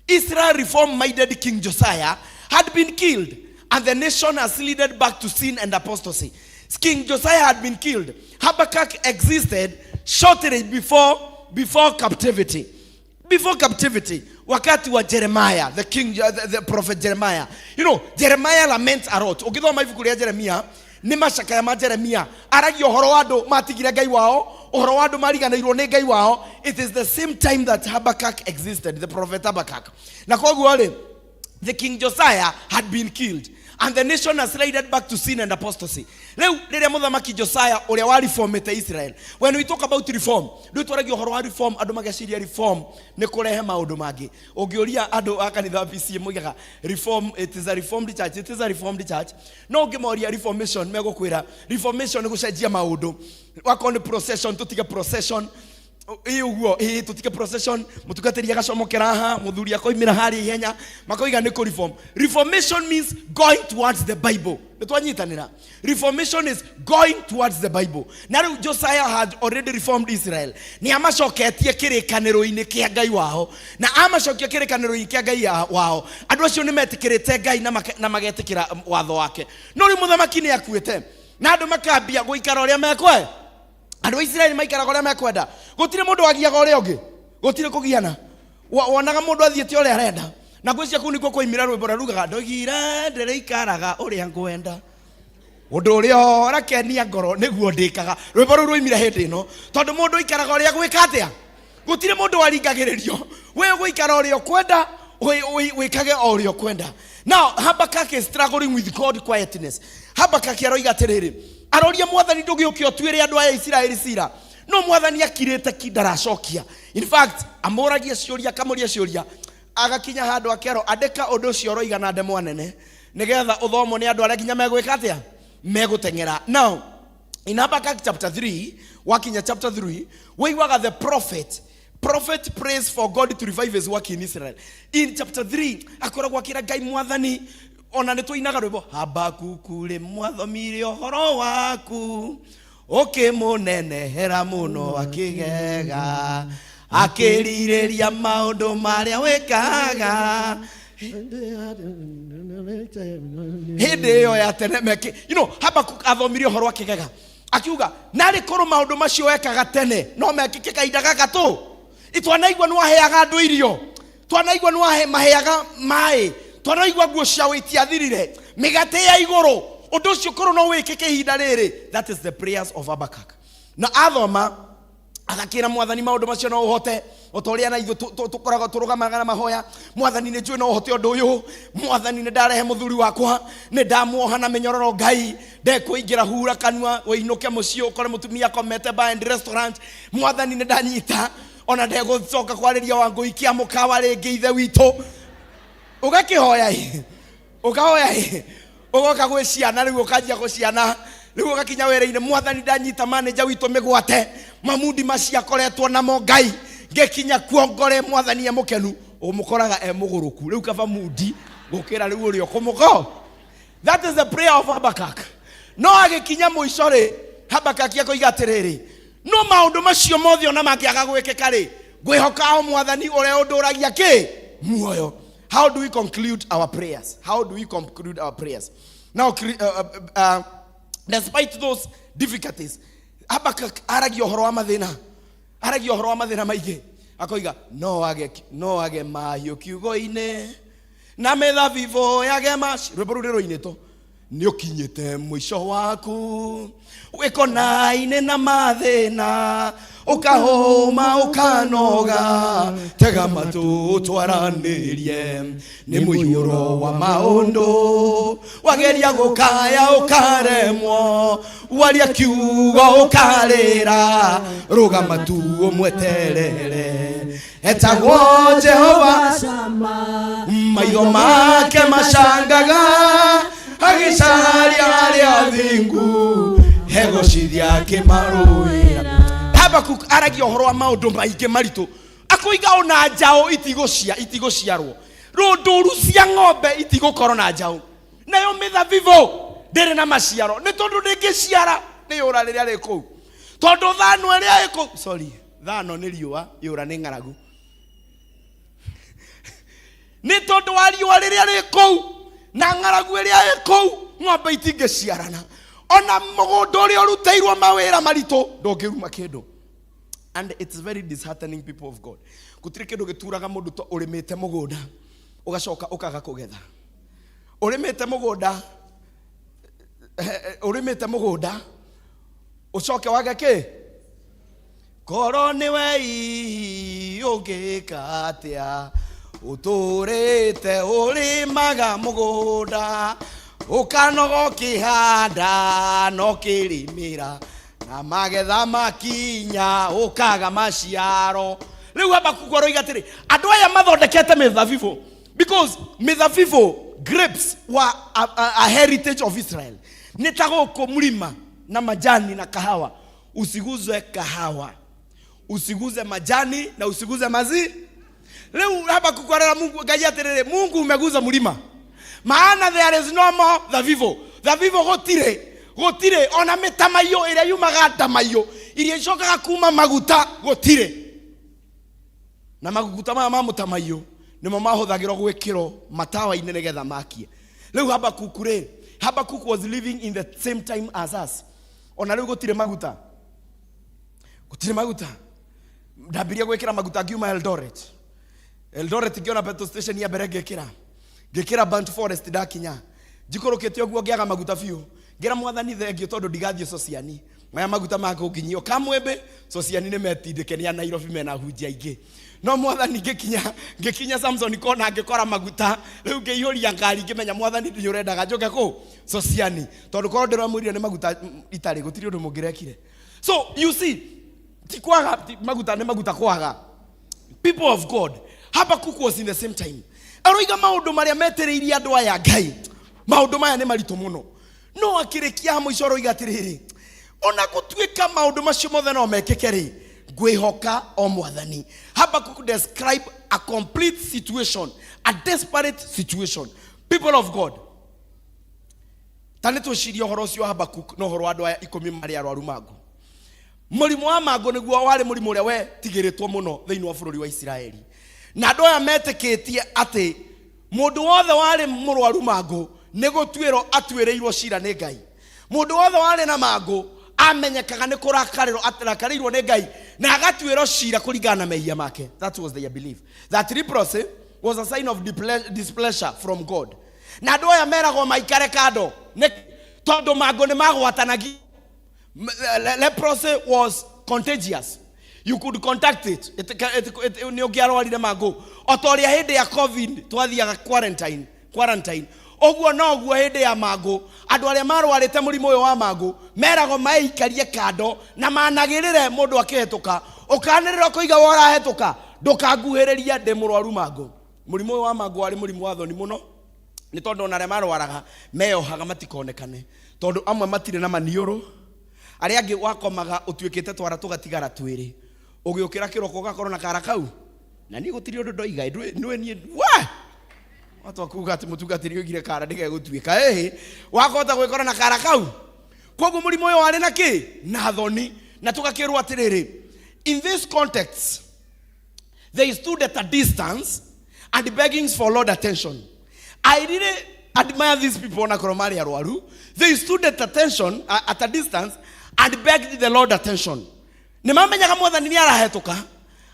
Speaker 2: Israel reform-minded King Josiah had been killed, and the nation has slid back to sin and apostasy. King Josiah had been killed. Habakkuk existed shortly before captivity. Before captivity, wakati wa Jeremiah, the king, the prophet Jeremiah. Jeremiah laments a lot. Ũngĩthoma ibuku rĩa Jeremiah, nĩ macakaya ma Jeremiah. Aragia ũhoro wa andũ matigire Ngai wao, ũhoro wa andũ mariganĩirwo nĩ Ngai wao. It is the same time that Habakkuk existed, the prophet Habakkuk. Na koguo rĩ, the King Josiah had been killed and the nation has slided back to sin and apostasy. Rĩu rĩrĩa mũthamaki Josiah ũrĩa wa reformĩte Israel. When we talk about reform, rĩu twaragia ũhoro wa reform, andũ mageciria reform nĩ kũrehe maũndũ mangĩ. Ũngĩũria andũ a kanitha wa PCA moigaga reform, it is a reformed church, it is a reformed church. No ũngĩmoria reformation, megũkwĩra reformation nĩ gũcenjia maũndũ. Wakorwo nĩ procession, tũtige procession. Ĩ ũguo, ĩ tũtige procession, mũtungatĩri agacomokera haha, mũthuri akoimĩra harĩa ihenya, makoiga nĩ kũ reform. Reformation means going towards the Bible. Nĩ twanyitanĩra. Reformation is going towards the Bible. Na rĩu Josiah had already reformed Israel. Nĩ amacoketie kĩrĩkanĩro-inĩ kĩa Ngai wao. Na amacokia kĩrĩkanĩro-inĩ kĩa Ngai wao. Andũ acio nĩ metĩkĩrĩte Ngai na magetĩkĩra watho wake. No rĩu mũthamaki nĩ akuĩte. Na andũ makambia gũikara ũrĩa mekwe. Andũ a Isiraeli maikaraga ũrĩa mekwenda. Gũtirĩ mũndũ wagiaga ũrĩa ũngĩ. Gũtirĩ kũgiana. Wonaga mũndũ athiĩte ũrĩa arenda. Na ngwĩciria kũu nĩkuo kwoimire rwĩmbo rũrĩa rugaga ndoigire ndĩrĩikaraga ũrĩa ngwenda. Ũndũ ũrĩa ũrakenia ngoro nĩguo ndĩkaga. Rwĩmbo rũu rwoimire hĩndĩ ĩno. Tondũ mũndũ aikaraga ũrĩa gwĩka atĩa? Gũtirĩ mũndũ waringagĩrĩrio. We ũgũikara ũrĩa ũkwenda, wĩkage o ũrĩa ũkwenda. Now, Habakkuk is struggling with God quietness. Habakkuk aroiga atĩrĩrĩ, aroria mwathani ndũgĩũke ũtuĩre andũ aya Isiraeli cira. No mwathani akirĩte ki ndaracokia. In fact, amũragia ciũria, akamũria ciũria. Agakinya handũ akerwo, andĩka ũndũ ũcio ũroiga na ndemwa nene, nĩgetha ũthomwo nĩ andũ arĩa nginya megwĩka atĩa? Megũteng'era. Now, in Habakkuk chapter 3, wakinya chapter 3, wĩiguaga the prophet prays for God to revive his work in Israel. In chapter 3, akoragwo akĩra Ngai mwathani, ona nĩ tũinaga rwĩmbo Habakuku rĩ mwathomire ũhoro waku ũkĩmũnenehera mũno akĩgega akĩrirĩria maũndũ marĩa wĩkaga hĩndĩ ĩyo ya tene meke. Habakuk athomire ũhoro akĩgega akiuga narĩ korwo maũndũ macio wekaga tene no mekĩke kahinda gaka tũ. Twanaigua nĩ waheaga andũ irio, twanaigua nĩ maheaga maĩ, twanaigua nguo ciao itiathirire, mĩgate ya igũrũ. Ũndũ ũcio korwo no wĩkĩke ihinda rĩrĩ. That is the prayers of Habakkuk. Na athoma agakĩra mwathani maũndũ macio no ũhote, o ta ũrĩa na ithuĩ tũkoragwo tũrũgamaga na mahoya. Mwathani nĩ njũĩ no ũhote ũndũ ũyũ. Mwathani nĩ ndarehe mũthuri wakwa, nĩ ndamuoha na mĩnyororo, Ngai ndekũingĩra hura kanua ũinũke mũciĩ ũkore mũtumia akomete bar and restaurant. Mwathani nĩ ndanyita, ona ndegũcoka kwarĩria Wangũi kĩa mũkawa rĩngĩ, ithe witũ. Ũgakĩhoya ĩ, ũkahoya ĩ, ũgoka gwĩ ciana rĩu, ũkanjia gũciana rĩu, ũgakinya wĩra-inĩ, mwathani ndanyita manager witũ mĩgwate, mamundi macio akoretwo namo, Ngai ngĩkinya kuo ngore mwathani e mũkenu, ũmũkoraga e mũgũrũku rĩu, kaba mundi gũkĩra rĩu ũrĩa ũkũmũko. That is the prayer of Habakkuk. No agĩkinya mũico rĩ, Habakkuk akoiga atĩrĩrĩ, no maũndũ macio mothe ona mangĩaga gwĩkĩka rĩ, ngwĩhoka o mwathani ũrĩa ũndũragia kĩ muoyo. How do we conclude our prayers? How do we conclude our prayers? Now, despite those difficulties, Habakkuk aragia ũhoro wa mathĩna, aragia ũhoro wa mathĩna maingĩ, akoiga no age mahiũ kiugo-inĩ na mĩthabibũ yage maci. Rwĩmbo rũu nĩ rũinĩtwo. Nĩ ũkinyĩte mũico waku wĩkonaine na mathĩna, ũkahũma ũkanoga, tega matũ twaranĩrie, nĩ mũiyũro wa maũndũ, wageria gũkaya ũkaremwo, waria kiugo ũkarĩra, rũgama tu ũmweterere, etagwo Jehova, maitho make macangaga agĩcaria arĩa athingu, hegocithia akĩmarũĩra. Habakuk aragia ũhoro wa maũndũ maingĩ maritũ, akoiga ona njaũ itigũciarwo, ndũru cia ng'ombe itigũkorwo na njaũ, nayo mĩthabibũ ndĩrĩ na maciaro, nĩ tondũ ndĩngĩciara nĩ yũra rĩrĩa rĩ kũu, tondũ thano ĩrĩa ĩ kũu, sorry, thano nĩ riũa, yũra nĩ ng'aragu, nĩ tondũ wa riũa rĩrĩa rĩ kũu na ng'aragu ĩrĩa ĩ kũu, ng'ombe itingĩciarana, ona mũgũnda ũrĩa ũrutĩirwo mawĩra maritũ ndũngĩruma kĩndũ. And it's very disheartening, people of God. Gũtirĩ kĩndũ gĩturaga mũndũ ta ũrĩmĩte mũgũnda ũgacoka ũkaga kũgetha. Ũrĩmĩte mũgũnda, ũrĩmĩte mũgũnda ũcoke wage kĩ? Korwo nĩwe hihi ũngĩka atĩa? Ũtũrĩte ũrĩmaga mũgũnda, ũkanoga ũkĩhanda na ũkĩrĩmĩra, na magetha makinya ũkaga maciaro. Rĩu Habakuku aroiga atĩrĩ, andũ aya mathondekete mĩthabibũ, because mĩthabibũ, grapes were a heritage of Israel. Nĩ ta gũkũ mlima na majani na kahawa. Usiguzwe kahawa. Usiguze majani na usiguze mazi. Rĩu Habakuku arera Mungu Ngai atĩrĩrĩ, Mungu umeguza mlima. Maana there is no more thabibu. Thabibu gũtirĩ, gũtirĩ ona mĩtamaiyũ ĩrĩa yumaga ndamaiyũ iria icokaga kuma maguta gũtirĩ. Na maguta maya ma mũtamaiyũ nĩmo mahũthagĩrwo gwĩkĩrwo matawa-inĩ nĩgetha makie. Rĩu Habakuku rĩ, Habakuku was living in the same time as us. Ona rĩu gũtirĩ maguta. Gũtirĩ maguta. Ndambirie gwĩkĩra maguta ngiuma Eldoret. Eldoret ngĩona petrol station ya mbere ngĩkĩra. Ngĩkĩra Burnt Forest ndakinya. Njikũrũkĩte ũguo ngĩaga maguta biũ. Ngĩra mwathani thengio tondũ ndigathiĩ Sosiani. Maya maguta makũnginyio Kamwembe, Sosiani nĩ metindĩke nĩ a Nairobi mena hunjia aingĩ. No mwathani ngĩkinya, ngĩkinya Samson kona ngĩkora maguta. Rĩu ngĩihũria ngari ngĩmenya mwathani nĩ ũrendaga njũke kũ? Sosiani. Tondũ korwo ndĩramwĩrire nĩ maguta itarĩ gũtirĩ ũndũ mũngĩrekire. So you see, ti kwaga ti maguta nĩ maguta kwaga. People of God, Habakkuk was in the same time. Aroiga maũndũ marĩa metereirie andũ aya Ngai. Maũndũ maya nĩ maritũ mũno. No akĩrĩkia mũico aroiga atĩrĩrĩ, ona gũtuĩka maũndũ macio mothe no mekĩke rĩ, ngwĩhoka o mwathani. Habakkuk describe a complete situation, a desperate situation. People of God, ta nĩ twĩcirie ũhoro ũcio wa Habakkuk na ũhoro wa andũ aya ikũmi marĩ arwaru mangũ. Mũrimũ wa mangũ nĩguo warĩ mũrimũ ũrĩa wetigĩrĩtwo mũno thĩinĩ wa bũrũri wa Isiraeli. Na andũ aya metĩkĩtie atĩ mũndũ wothe warĩ mũrwaru mangũ nĩ gũtuĩrwo atuĩrĩirwo cira nĩ Ngai. Mũndũ wothe warĩ na mangũ amenyekaga nĩ kũrakarĩrwo arakarĩirwo nĩ Ngai na agatuĩrwo cira kũringana na mehia make. That was their belief. That leprosy was a sign of displeasure from God. Na andũ aya meragwo maikare kando nĩ tondũ mangũ nĩ magwatanagia. Leprosy was contagious. You could contact it. Nĩ ũngĩarwarire mangũ. O ta ũrĩa hĩndĩ ya COVID twathiaga quarantine, quarantine. Ũguo noguo hĩndĩ ya mangũ, andũ arĩa marwarĩte mũrimũ ũyũ wa mangũ meragwo meikarie kando na managĩrĩre mũndũ akĩhetũka. Ũkanĩrĩra ũkoiga we ũrahetũka, ndũkanguhĩrĩrie ndĩ mũrwaru mangũ. Mũrimũ ũyũ wa mangũ warĩ mũrimũ wa thoni mũno nĩ tondũ ona arĩa marwaraga meyohaga matikonekane tondũ amwe matirĩ na maniũrũ, arĩa angĩ wakomaga ũtuĩkĩte twara tũgatigara twĩrĩ, ũgĩũkĩra kĩroko ũgakorwo na kara kau. Na niĩ gũtirĩ ũndũ ndoiga, nĩwe niĩ we watu akuga atĩ mũtungatĩri oigire kara ndĩgegũtuĩka, ĩhĩ wakahota gwĩkora na kara kau. Koguo mũrimũ ũyũ warĩ na kĩ? Na thoni. Na tũgakĩrwo atĩrĩrĩ, in this context they stood at a distance and begging for Lord attention. I really admire these people na korwo marĩ arwaru. They stood at attention, at a distance and begged the Lord attention. Nĩ mamenyaga mwathani nĩ arahetũka.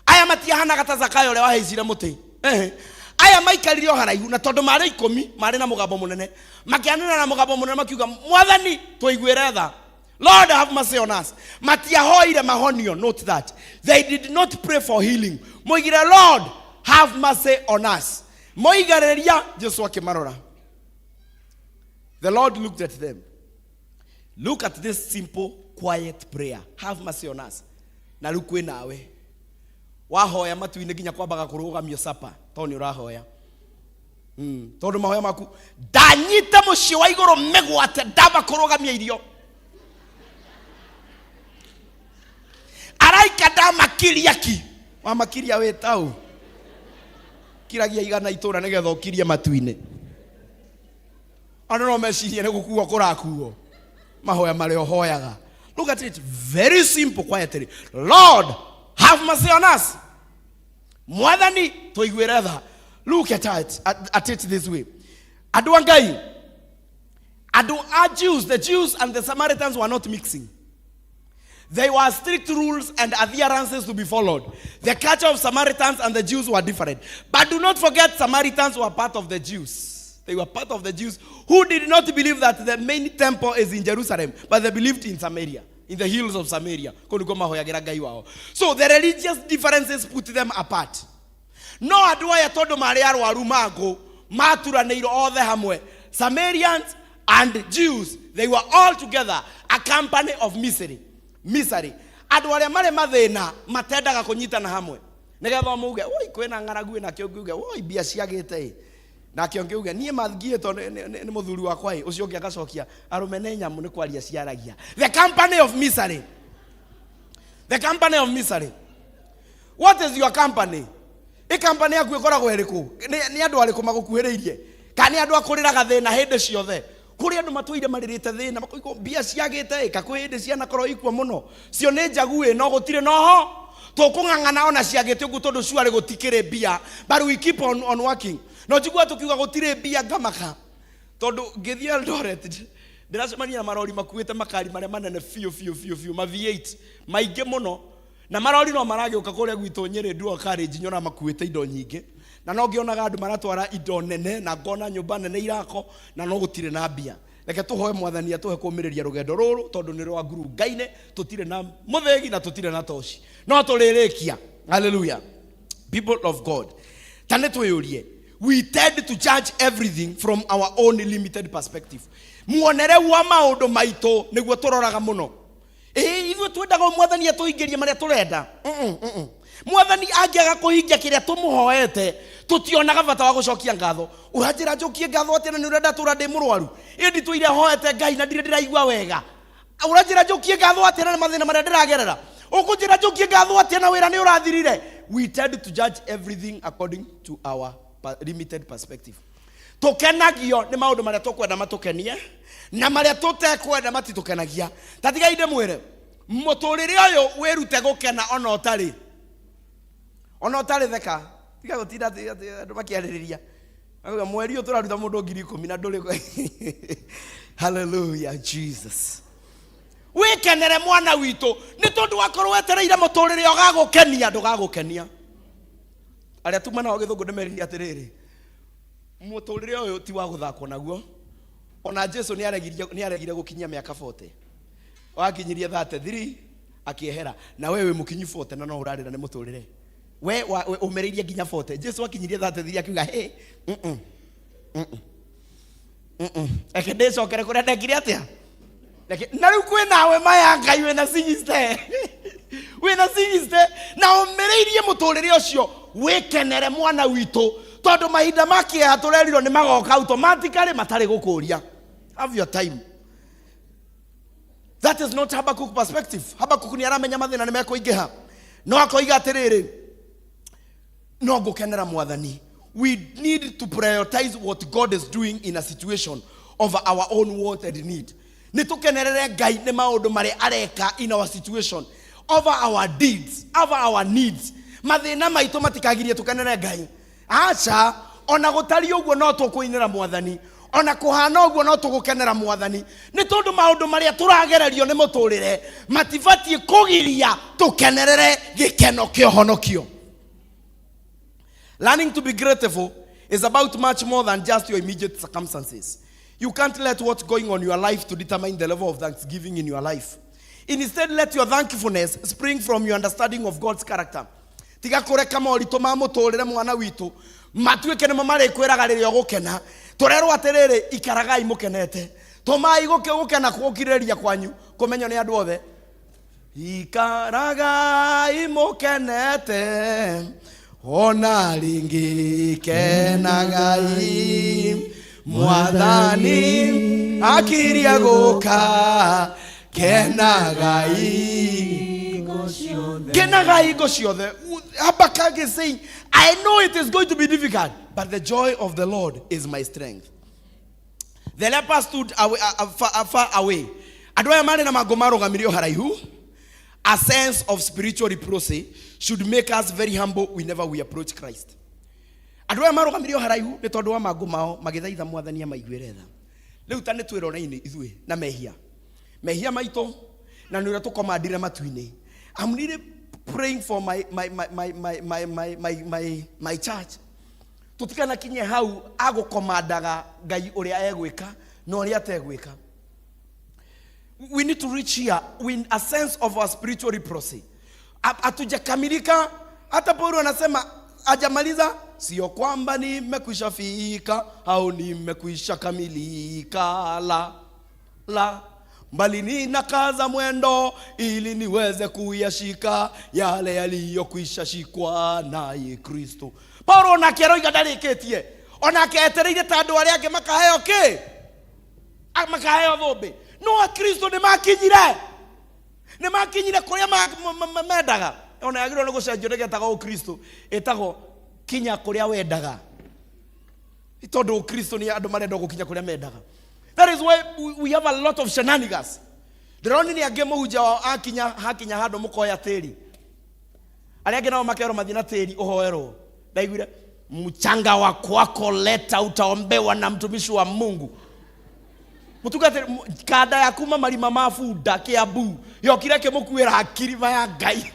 Speaker 2: Aya matiahanaga ta Zakayo ũrĩa wahaicire mũtĩ. Ehe. Aya maikarire o haraihu na tondũ marĩ ikũmi marĩ na mũgambo mũnene. Makĩanĩrĩra na mũgambo mũnene makiuga mwathani tũiguĩre tha. Lord have mercy on us. Matiahoire mahonio, note that. They did not pray for healing. Moigire Lord have mercy on us. Moigarĩria Jesu akĩmarora. The Lord looked at them. Look at this simple quiet prayer. Have mercy on us. Na rĩu kwĩ nawe. Wahoya matu-inĩ nginya kwambaga kũrũgamio sapa tondũ nĩ ũrahoya. Tondũ mahoya maku ndanyita mũciĩ wa igũrũ mĩgwate ndamba kũrũgamia irio. Araika ndamakiria ki. Wamakiria wĩ tau. Kiragia igana itũra nĩgetha ũkirie matu-inĩ. Andũ no mecirie nĩ gũkuo kũrakuo. Mahoya marĩa ũhoyaga. Look at it, very simple, quietly. Lord, have mercy on us. Mwathani, tũiguĩre tha. Look at it, at it this way. Andũ a Ngai, andũ a Jews, the Jews and the Samaritans were not mixing. There were strict rules and adherences to be followed. The culture of Samaritans and the Jews were different. But do not forget, Samaritans were part of the Jews. They were part of the Jews who did not believe that the main temple is in Jerusalem, but they believed in Samaria, in the hills of Samaria. Kũu nĩkuo mahoyagĩra Ngai wao. So the religious differences put them apart. No andũ aya tondũ marĩ arwaru mangũ maturanĩirwo othe hamwe, Samaritans and Jews, they were all together a company of misery. Misery. Andũ arĩa marĩ mathĩna matendaga kũnyitana hamwe nĩgetha mũuge oi kwĩna ng'aragu ĩ, nakĩo ngiuge oi mbia ciagĩte ĩ, nakĩo ngiuge niĩ mangiĩtwo nĩ mũthuri wakwa ĩ, ũcio ũngĩ agacokia arũme nĩ nyamũ nĩ kwaria ciaragia. The company of misery. The company of misery. What is your company? Ĩ company yaku ĩkoragwo ĩrĩkũ? Nĩ andũ arĩkũ magũkuhĩrĩirie? Kana nĩ andũ akũrĩraga thĩna hĩndĩ ciothe? Kũrĩ andũ matũire marĩrĩte thĩna, makoiga mbia ciagĩte ĩ, ka kwĩ hĩndĩ cianakorwo ikuo mũno. Cio nĩ njagu ĩ, no gũtirĩ noho. Tũkũng'ang'ana ona ciagĩte ũguo tondũ surely gũtikĩrĩ mbia. But we keep on working. No njiguaga tũkiuga gũtirĩ mbia ngamaka. Tondũ ngĩthiĩ Eldoret, ndĩracemania na marori makuĩte makari marĩa manene biũ biũ biũ biũ, ma V8 maingĩ mũno. Na marori no maragĩũka kũrĩa gwitũ Nyĩrĩ Dual Carriage nyonaga makuĩte indo nyingĩ. Na no ngĩonaga andũ maratwara indo nene na ngona nyũmba nene irako na no gũtirĩ na mbia. Reke tũhoe Mwathani atũhe kũmĩrĩria rũgendo rũrũ tondũ nĩ rwa ngurunga-inĩ, tũtirĩ na mũthĩgi na tũtirĩ na toci. No tũrĩrĩkia. Hallelujah. People of God, ta nĩ twĩyũrie, we tend to judge everything from our own limited perspective. Muonere wa maũndũ maitũ nĩguo tũroraga mũno. Ĩĩ, ithuĩ twendaga mwathani atũhingĩrie marĩa tũrenda. Mwathani angĩaga kũhingia kĩrĩa tũmũhoete, tũtionaga bata wa gũcokia ngatho. Ũranjĩra njokie ngatho atĩa na nĩ ũrenda tũra ndĩ mũrwaru? Ĩ nditũire hoete Ngai na ndirĩ ndĩraigua wega. Ũranjĩra njokie ngatho atĩa na mathĩna marĩa ndĩragerera? Ũkũnjĩra njokie ngatho atĩa na wĩra nĩ ũrathirire? We tend to judge everything according to our limited perspective. Tũkenagio nĩ maũndũ marĩa tũkwenda matũkenie na marĩa tũtekwenda matitũkenagia. Ta tigai ndĩmwĩre, mũtũrĩre ũyũ wĩrute gũkena ona ũtarĩ, ona ũtarĩ theka. Tiga gũtinda atĩ andũ makĩarĩrĩria. Akauga, mweri ũyũ tũraruta mũndũ 10,000 na ndũrĩ. Hallelujah, Jesus. Wĩkenere mwana witũ, nĩ tondũ wakorwo wetereire mũtũrĩre ũgagũkenia, ndũgagũkenia. Arĩa tuma nao gĩthũngũ ndĩmerire atĩrĩrĩ, mũtũrĩre ũyũ ti wa gũthakwo naguo. Ona Jesu nĩaregire gũkinyia mĩaka 40. Wakinyirie 33 akĩehera. Na we wĩ mũkinyu 40 na no ũrarĩra nĩ mũtũrĩre. We ũmĩrĩirie nginya 40. Jesu akinyirie 33 akiuga, hey, Reke ndĩcokere kũrĩa ndekire atĩa? Reke, na rĩu kwĩ nawe maya Ngai wĩna 60. Wĩna 60 na ũmĩrĩirie mũtũrĩre ũcio, wĩkenere mwana witũ, tondũ mahinda ma kĩeha tũrerirwo nĩ magoka automatically matarĩ gũkũria. Have your time. That is not Habakkuk perspective. Habakkuk nĩ aramenya mathĩna nĩ mekũingĩha, no akoiga atĩrĩrĩ, no ngũkenera mwathani. We need to prioritize what God is doing in a situation over our own want and need. Nĩ tũkenerere Ngai nĩ maũndũ marĩa areka in our situation over our deeds, over our needs. Mathĩna maitũ matikagirie tũkenere Ngai. Aca, ona gũtariĩ ũguo no tũkũinĩra mwathani, ona kũhana ũguo no tũgũkenera mwathani, nĩ tondũ maũndũ marĩa tũragererio nĩ mũtũrĩre matibatiĩ kũgiria tũkenerere gĩkeno kĩa ũhonokio. Learning to be grateful is about much more than just your immediate circumstances. You can't let what's going on in your life to determine the level of thanksgiving in your life. Instead, let your thankfulness spring from your understanding of God's character. Tiga kũreka moritũ ma mũtũrĩre mwana witũ matuĩke nĩmo marĩkwĩraga rĩrĩa ũgũkena. Tũrerwo atĩrĩrĩ, ikaragai mũkenete. Tũmai gũkena gũkirĩrĩria kwanyu kũmenywo nĩ andũ othe. Ikaragai mũkenete, ona rĩngĩ kenagai. Mwathani akirie gũka, kenagai. Kenagai hingo ciothe. Habakkuk is saying, I know it is going to be difficult, but the joy of the Lord is my strength. The leper stood away, far, far away. Andũ aya marĩ na mangũ marũgamirio haraihu. A sense of spiritual leprosy should make us very humble whenever we approach Christ. Andũ aya marũgamirio haraihu nĩ tondũ wa mangũ mao, magĩthaitha mwathani amaiguĩre tha. Rĩu ta nĩ twĩroreine ithuĩ na mehia. Mehia maitũ na nĩ ũrĩa tũkomandire matu-inĩ. I'm really praying for my church. Tũtikanakinye hau agũkomandaga Ngai ũrĩa egwĩka na ũrĩa ategwĩka. We need to reach here with a sense of our spiritual leprosy. Hatujakamilika. Hata Paulo anasema hajamaliza, sio kwamba nimekwisha fika au nimekwisha kamilika, la la, mbali ninakaza mwendo ili niweze kuyashika yale yaliyokwisha shikwa naye Kristo. Paulo onake aroiga ndarĩkĩtie, onake etereire ta andũ arĩa angĩ makaheo kĩ? Makaheo thũmbĩ. No Akristo nĩ makinyire, nĩ makinyire kũrĩa mendaga. Ona yagĩrĩirwo nĩ gũcenjio nĩgetagwo Ũkristo, ĩtagwo kinya kũrĩa wendaga. Nĩ tondũ Ũkristo nĩ andũ marenda gũkinya kũrĩa mendaga. That is why we have a lot of shenanigans. Ndĩronire angĩ mũhunjia wao akinya hakinya handũ mũkoya tĩri. Arĩa angĩ nao makerwo mathiĩ na tĩri ũhoerwo. Ndaiguire mchanga wa kwako leta utaombewa na mtumishi wa Mungu. Mũtungatĩri kanda ya kuma marima ma bunda Kiambu yokire ĩkĩmũkuĩra hakiri maya Ngai.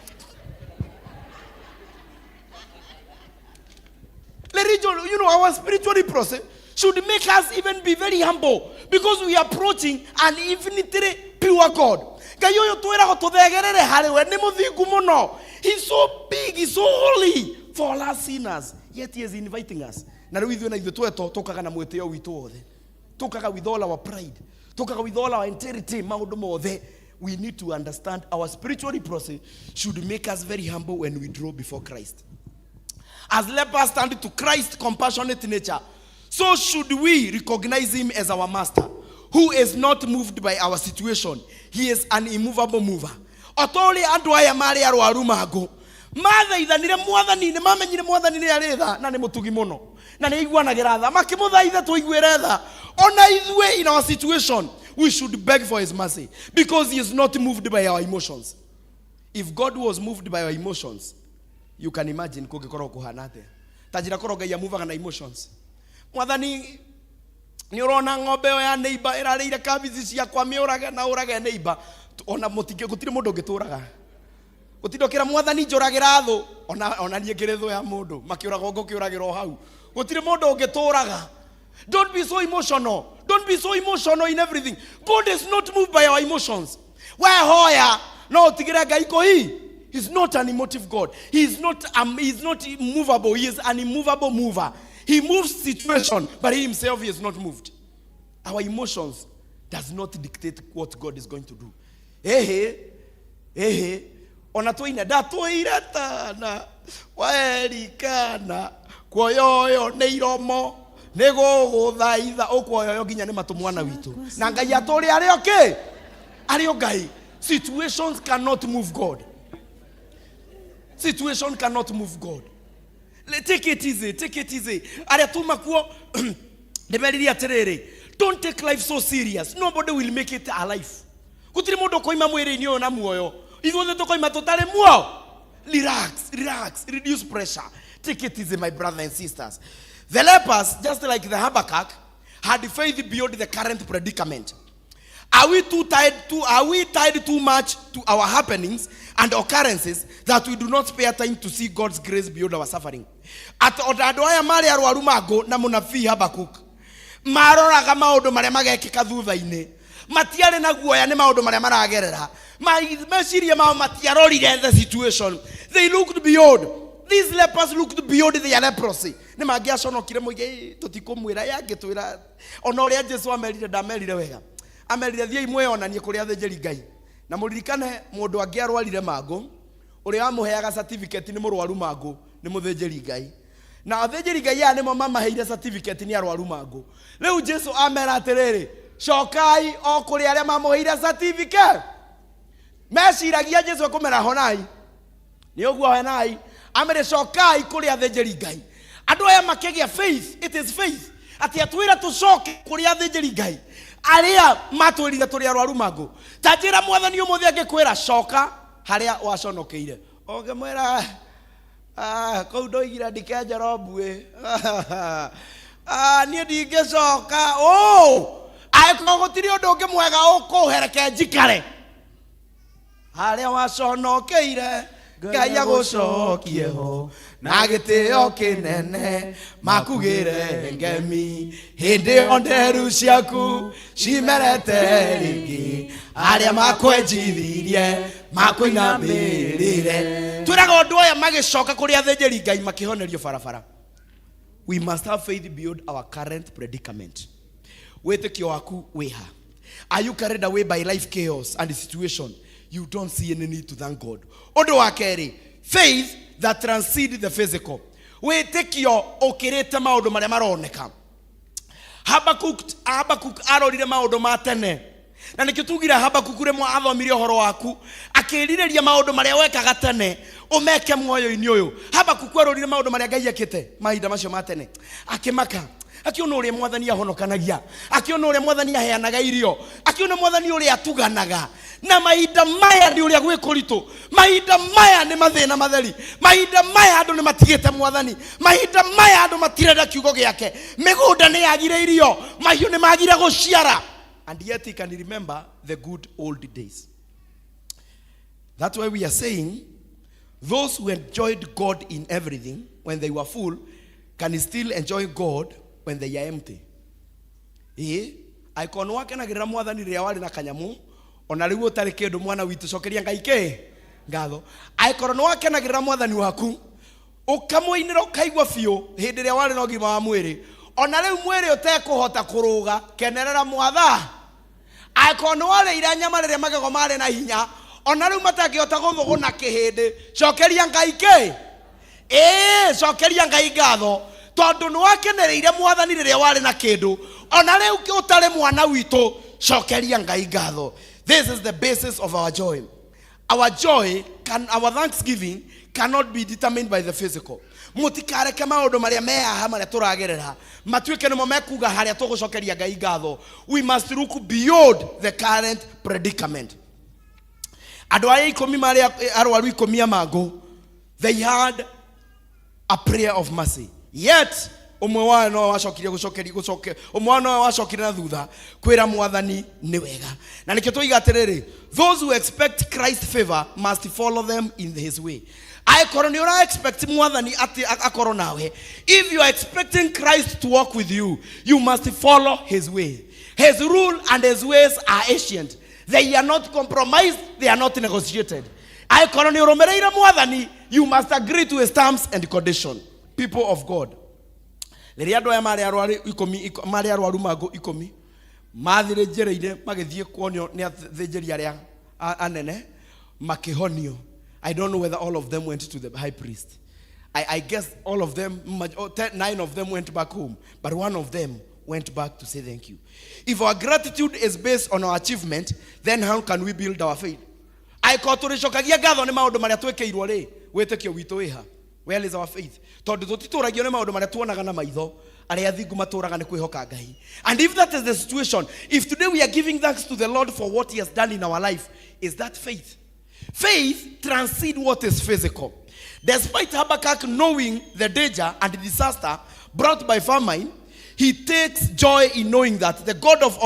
Speaker 2: Religion, our spiritual leprosy should make us even be very humble because we are approaching an infinitely pure God. Ngai ũyũ twĩragwo tũthegerere harĩ we nĩ mũthingu mũno. He's so big, he's so holy for us sinners, yet he is inviting us. Na rĩu ithuĩ na ithuĩ twetwo tũkaga na mwĩtĩo witũ wothe. Tũkaga with all our pride. Tũkaga with all our integrity, maũndũ mothe. We need to understand our spiritual leprosy should make us very humble when we draw before Christ. As lepers stand to Christ's compassionate nature, so should we recognize him as our master, who is not moved by our situation. He is an immovable mover. O ta ũrĩa andũ aya marĩ arwaru mangũ mathaithanire mwathani, nĩ mamenyire mwathani nĩ arĩ tha na nĩ mũtugi mũno na nĩ aiguanagĩra tha, makĩmũthaitha tũiguĩre tha. Ona ithuĩ in our situation we should beg for his mercy because he is not moved by our emotions. If God was moved by our emotions, you can imagine kũngĩkorwo kũhana atĩa. Ta njĩra korwo Ngai amuvaga na emotions. Mwathani, nĩ ũrona ng'ombe ĩyo ya neighbor ĩrarĩire kabici ciakwa, mĩũrage na ũrage neighbor. Ona mũtingĩ, gũtirĩ mũndũ ũngĩtũraga. Gũtirĩ ũkĩra mwathani njũragĩra thũ, ona niĩ ngĩrĩ thũ ya mũndũ, makĩũragwo ngũkĩũragĩrwo hau. Gũtirĩ mũndũ ũngĩtũraga. Don't be so emotional. Don't be so emotional in everything. God is not moved by our emotions. We hoya, no ũtigĩre Ngai kũhi. He's not an emotive God. He is not movable. He is an immovable mover. He moves situation, but he himself he is not moved. Our emotions does not dictate what God is going to do. Ehe, ehe. Ona tũine ndatũire tana werikana kuoyoyo nĩ iromo nĩ gũgũthaitha ũkuoyoyo nginya nĩ matũ mwana witũ na Ngai atũrĩ arĩ o kĩ arĩ o Ngai. Situations cannot move God. Situation cannot move God. Take it easy, take it easy. Arĩa tuma kuo ndĩmeririe atĩrĩrĩ, don't take life so serious. Nobody will make it alive. Gũtirĩ mũndũ ũkoima mwĩrĩ-inĩ ũyũ na muoyo. Ithuothe tũkoima tũtarĩ muoyo. Relax, relax, reduce pressure. Take it easy, my brothers and sisters. The lepers, just like the Habakkuk, had faith beyond the current predicament. Are we too tied to, are we tied too much to our happenings and occurrences that we do not spare time to see God's grace beyond our suffering? At o ta andũ aya marĩ arwaru mangũ na mũnabii Habakkuk, maroraga maũndũ marĩa magekĩka thutha-inĩ. Matiarĩ na guoya nĩ maũndũ marĩa maragerera. Meciria mao matiarorire the situation. They looked beyond. These lepers looked beyond their leprosy. Nĩ mangĩaconokire moige, Ĩ, tũtikũmwĩra, ĩ, angĩtwĩra. Ona ũrĩa Jesu amerire, ndamerire wega. Amerire, thiĩi mwĩonanie kũrĩ athĩnjĩri Ngai. Na mũririkane mũndũ angĩarwarire mangũ, ũrĩa wamũheaga certificate nĩ mũrwaru mangũ, nĩ mũthĩnjĩri Ngai. Na athĩnjĩri Ngai aya nĩmo mamaheire certificate nĩ arwaru mangũ. Rĩu Jesu amera atĩrĩrĩ, cokai o kũrĩ arĩa mamũheire certificate. Meciragia Jesu ekũmera honai. Nĩ ũguo honai. Amere cokai kũrĩ athĩnjĩri Ngai. Andũ aya makĩgĩa faith, it is faith. Atĩ atwĩra tũcoke kũrĩ athĩnjĩri Ngai arĩa matwĩrire tũrĩ arwaru mangũ. Ta njĩra mwathani ũmũthĩ angĩkwĩra coka harĩa waconokeire. Ũngĩmwĩra, kũu ndoigire ndikenjera mbuĩ. Niĩ ndingĩcoka. Angĩkorwo gũtirĩ ũndũ ũngĩ mwega ũkũhereke njikare. Harĩa waconokeire, Ngai agũcokie ho na gĩtĩo kĩnene, makugĩre ngemi hĩndĩ ĩyo nderu ciaku cimerete rĩngĩ, arĩa makwenjithirie makũinamĩrĩre. Twĩraga ũndũ aya magĩcoka kũrĩ athĩnjĩri Ngai makĩhonerio barabara. We must have faith beyond our current predicament. Wĩtĩkio waku wĩha? Are you carried away by life chaos and situation? You don't see any need to thank God. Ũndũ wa kerĩ, faith that transcends the physical. Wĩtĩkio ũkĩrĩte maũndũ marĩa maroneka. Habakkuk arorire maũndũ ma tene. Na nĩkĩo tugire Habakuku rĩmwe athomire ũhoro waku akĩrirĩria maũndũ marĩa wekaga tene ũmeke muoyo-inĩ ũyũ. Habakuku arorire maũndũ marĩa Ngai ekĩte mahinda macio ma tene, akĩmaka, akiona ũrĩa mwathani ahonokanagia, akiona ũrĩa mwathani aheanaga irio, akiona mwathani ũrĩa atuganaga. Na mahinda maya nĩ ũrĩa gwĩ kũritũ, mahinda maya nĩ mathĩna matheri, mahinda maya andũ nĩ matigĩte mwathani, mahinda maya andũ matirenda kiugo gĩake, mĩgũnda nĩ yagire irio, mahiũ nĩ magire gũciara. And yet he can remember the good old days. That's why we are saying those who enjoyed God in everything when they were full can still enjoy God when they are empty. Ĩĩ, angĩkorwo nĩ wakenagĩrĩra mwathani rĩrĩa warĩ na kanyamũ, ona rĩu ũtarĩ kĩndũ mwana witũ cokeria Ngai kĩ? Ngatho. Angĩkorwo nĩ wakenagĩrĩra mwathani waku, ũkamũinĩra ũkaigua biũ hĩndĩ ĩrĩa warĩ na ũgima wa mwĩrĩ, ona rĩu mwĩrĩ ũtekũhota kũrũga, kenerera mwatha. Angĩkorwo nĩ warĩire nyama rĩrĩa magego marĩ na hinya, ona rĩu matangĩhota gũthũgũna kĩhĩndĩ, cokeria Ngai kĩ? Ĩĩ, cokeria Ngai ngatho tondũ nĩ wakenereire mwathani rĩrĩa warĩ na kĩndũ, ona rĩu ũtarĩ mwana witũ, cokeria Ngai ngatho. This is the basis of our joy. Our joy can, our thanksgiving cannot be determined by the physical. Mũtikareke maũndũ marĩa me haha marĩa tũragerera matuĩke nĩmo mekuga harĩa tũgũcokeria Ngai ngatho. We must look beyond the current predicament. Andũ aya ikũmi marĩ arwaru ikũmi a mangũ, they had a prayer of mercy, yet ũmwe wao no wacokire gũcokeria gũcoke ũmwe wao no wacokire na thutha kwĩra mwathani nĩ wega. Na nĩkĩo tũiga atĩrĩrĩ, those who expect Christ's favor must follow them in his way. Angĩkorwo nĩ ũra expect mwathani atĩ akorwo nawe, if you are expecting Christ to walk with you, you must follow his way. His rule and his ways are ancient. They are not compromised, they are not negotiated. Angĩkorwo nĩ ũrũmĩrĩire mwathani, you must agree to his terms and condition. People of God, rĩrĩa andũ aya marĩ arwaru ikũmi, marĩ arwaru mangũ ikũmi mathire njĩra-inĩ magĩthiĩ kuonio nĩ athĩnjĩri arĩa anene makĩhonio. I don't know whether all of them went to the high priest. I guess all of them, oh, ten, 9 of them went back home, but one of them went back to say thank you. If our gratitude is based on our achievement, then how can we build our faith? Angĩkorwo tũrĩcokagia ngatho nĩ maũndũ marĩa twĩkĩirwo rĩ, wĩtĩkio witũ wĩha? Where is our faith? Tondũ tũtitũragio nĩ maũndũ marĩa tuonaga na maitho, arĩa athingu matũraga nĩ kwĩhoka Ngai. And if that is the situation, if today we are giving thanks to the Lord for what he has done in our life, is that faith? Faith transcends what is physical. Despite Habakkuk knowing the danger and the disaster brought by famine, he takes joy in knowing that the God of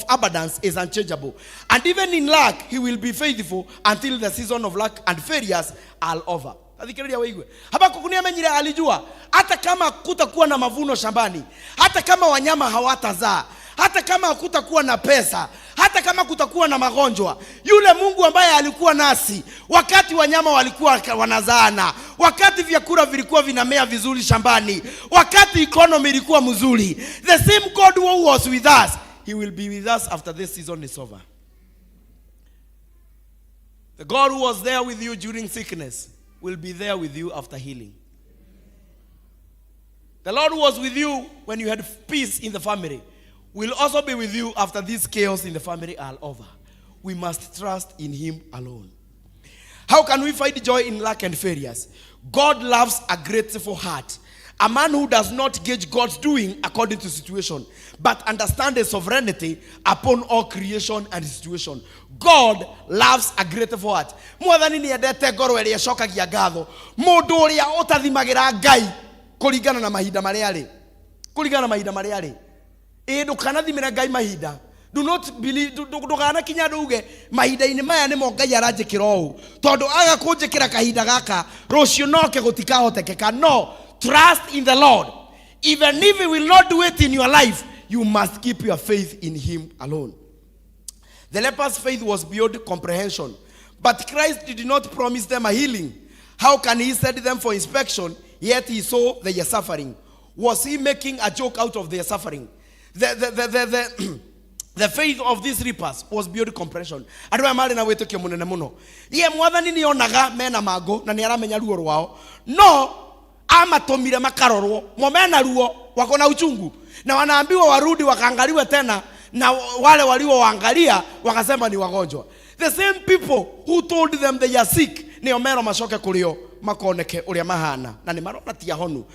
Speaker 2: abundance is unchangeable. And even in lack, he will be faithful until the season of lack and failures are over. Athikĩrĩria wĩigue. Habakuku nĩ amenyire, alijua hata kama kutakuwa na mavuno shambani, hata kama wanyama hawatazaa, hata kama kutakuwa na pesa, hata kama kutakuwa na magonjwa, yule Mungu ambaye alikuwa nasi wakati wanyama walikuwa wanazaana, wakati vyakula vilikuwa vinamea vizuri shambani, wakati economy ilikuwa mzuri, the same God who was with us, he will be with us after this season is over. The God who was there with you during sickness will be there with you after healing. The Lord who was with you when you had peace in the family will also be with you after this chaos in the family are over. We must trust in him alone. How can we find joy in lack and failures? God loves a grateful heart. A man who does not gauge God's doing according to situation, but understands his sovereignty upon all creation and situation. God loves a grateful heart. Mwathani nĩ endete ngoro ĩrĩa ĩcokagia ngatho. Mũndũ ũrĩa ũtathimagĩra Ngai kũringana na mahinda marĩa arĩ. Kũringana na mahinda marĩa arĩ. Ĩĩ, ndũkanathimĩre Ngai mahinda. Do not believe, ndũkanakinya andũ uge mahinda-inĩ maya nĩmo Ngai aranjĩkĩra ũũ, tondũ aga kũnjĩkĩra kahinda gaka rũciũ noke gũtikahotekeka. No, trust in the Lord. Even if he will not do it in your life, you must keep your faith in him alone. The leper's faith was beyond comprehension, but Christ did not promise them a healing. How can he send them for inspection, yet he saw their suffering? Was he making a joke out of their suffering? The faith of these lepers was beyond comprehension. Andũ aya marĩ na wĩtĩkio mũnene mũno. Ye mwathani nĩ onaga mena mangũ na nĩ aramenya ruo rwao, no amatũmire makarorwo mo mena ruo, wako na uchungu, na wanaambiwa warudi wakaangaliwe tena Na wale waliowaangalia wakasema ni wagonjwa. The same people who told them they are sick nĩo merwo macoke kũrĩo makoneke ũrĩa mahana na nĩ marona ti ahonu.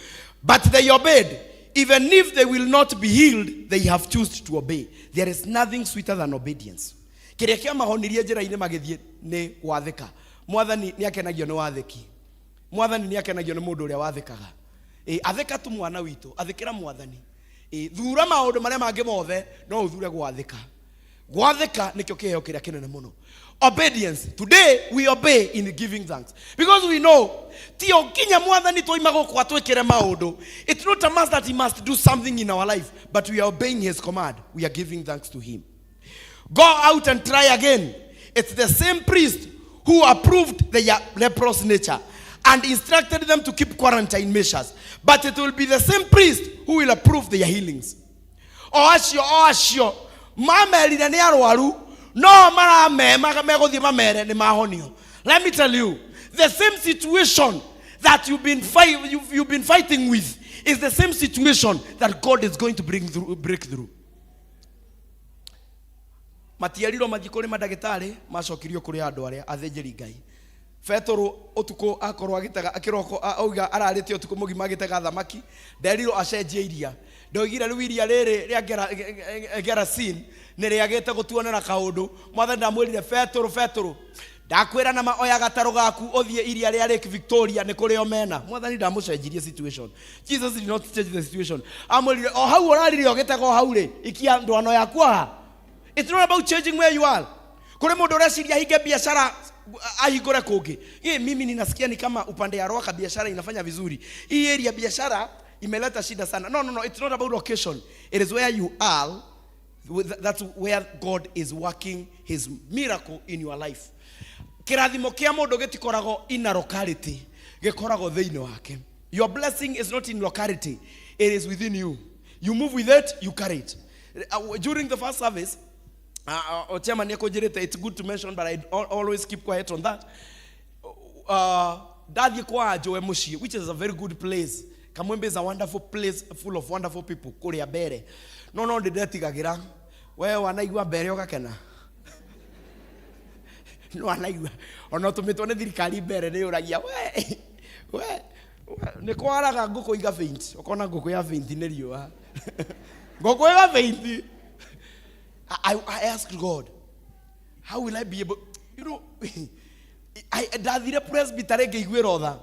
Speaker 2: But they obeyed. Even if they will not be healed, they have chosen to obey. There is nothing sweeter than obedience. Kĩrĩa kĩamahonirie njĩra-inĩ magĩthiĩ nĩ gwathĩka. Mwathani nĩ akenagio nĩ wathĩki. Mwathani nĩ akenagio nĩ mũndũ ũrĩa wathĩkaga. Ĩ, athĩka tu mwana witũ, athĩkĩra mwathani. Ĩ, thura maũndũ marĩa mangĩ mothe, no ũthure gwathĩka. Gwathĩka nĩkĩo kĩheo kĩrĩa kĩnene mũno. Obedience. Today we obey in giving thanks. Because we know ti o nginya mwathani twaima gũkũ atwĩkĩre maũndũ. It's not a must that he must do something in our life, but we are obeying his command. We are giving thanks to him. Go out and try again. It's the same priest who approved their leprous nature and instructed them to keep quarantine measures. But it will be the same priest who will approve their healings. O acio, o acio, mamerire nĩ arwaru, no marame, megũthiĩ mamere nĩ mahonio. Let me tell you, the same situation that you've been fighting with is the same situation that God is going to bring through, breakthrough. Matierirwo mathiĩ kũrĩ mandagĩtarĩ, macokirio kũrĩ andũ arĩa athĩnjĩri Ngai. Petero ũtukũ akorwo agĩtega, kĩroko, auga ararĩte ũtukũ mũgima agĩtega thamaki, nderirwo acenjie iria. Ndoigire rĩu iria rĩrĩ rĩa Gerasin nĩ rĩagĩte gũtuonera kaũndũ. Mwathani ndamwĩrire, Petero, Petero, ndakwĩra na ma oya gatarũ gaku ũthiĩ iria rĩa Lake Victoria nĩ kũrĩ omena. Mwathani ndamũcenjirie situation. Jesus did not change the situation. Amwĩrire, o hau ũrarire ũgĩtega o hau rĩ, ikia ndwano yaku haha. It's not about changing where you are. Kũrĩ mũndũ ũreciria ahinge biashara ahingũre kũngĩ. Hii mimi ninasikia ni kama upande ya Rwaka biashara inafanya vizuri. Hii area biashara imeleta shida sana. No, no, no, it's not about location. It is where you are. That's where God is working his miracle in your life. Kĩrathimo kĩa mũndũ gĩtikoragwo in a locality, gĩkoragwo thĩinĩ wake. Your blessing is not in locality, it is within you. You move with it, you carry it. During the first service, chairman nĩekũnjĩrĩte, it's good to mention, but I always keep quiet on that. Ndathiĩ kwa Njoe mũciĩ, which is a very good place. Kamwembe is a wonderful place full of wonderful people. Kũrĩa mbere. No, no, ndĩndetigagĩra. We wanaigua mbere ũgakena. No wanaigua. Ona ũtũmĩtwo nĩ thirikari mbere nĩ ũragia, we, we, we, nĩ kwaraga ngũkũ iga faint. Ũkona ngũkũ ya faint nĩ riũa. Ngũkũ iga faint. I asked God, how will I be able, you know, ndathire presbytery ngĩiguĩra tha.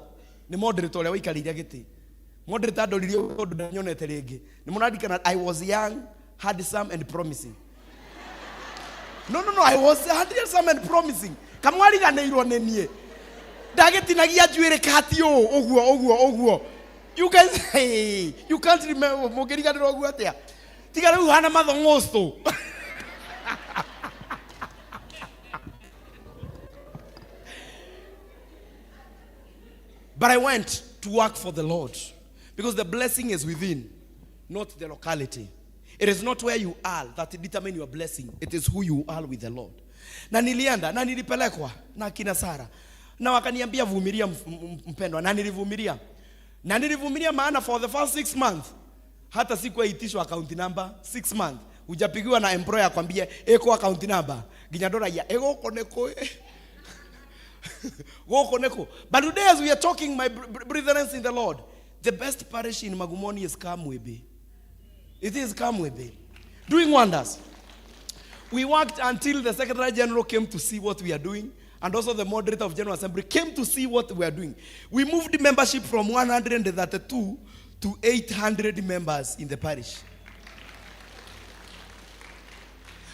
Speaker 2: Nĩ moderator ũrĩa waikarĩire gĩtĩ. Moderator andoririe ũndũ ndanyonete rĩngĩ. Nĩ mũrarikana I was young, handsome and promising. No, no, no, I was handsome and promising. Kamwariganĩirwo nĩ niĩ. Ndagĩtinagia njuĩrĩ kati ũũ, ũguo, ũguo, ũguo. You guys, hey, you can't remember, mũngĩriganĩrwo ũguo atĩa? Tiga rĩu hana mathong'osto. But I went to work for the Lord because the blessing is within, not the locality. It is not where you are that determine your blessing. It is who you are with the Lord. Na nilienda, na nilipelekwa na kina Sara. Na wakaniambia vumilia mpendwa, na nilivumilia. Na nilivumilia maana for the first 6 months hata sikuitishwa account number 6 months. Hujapigiwa na employer akwambie eko account number. Nginya ndoragia ego koneko. Goko neko. But today as we are talking, my brethren in the Lord, the best parish in Magumoni is Kamwebe. It is Kamwebe. Doing wonders. We worked until the Secretary General came to see what we are doing, and also the moderator of General Assembly came to see what we are doing. We moved membership from 132 to 800 members in the parish.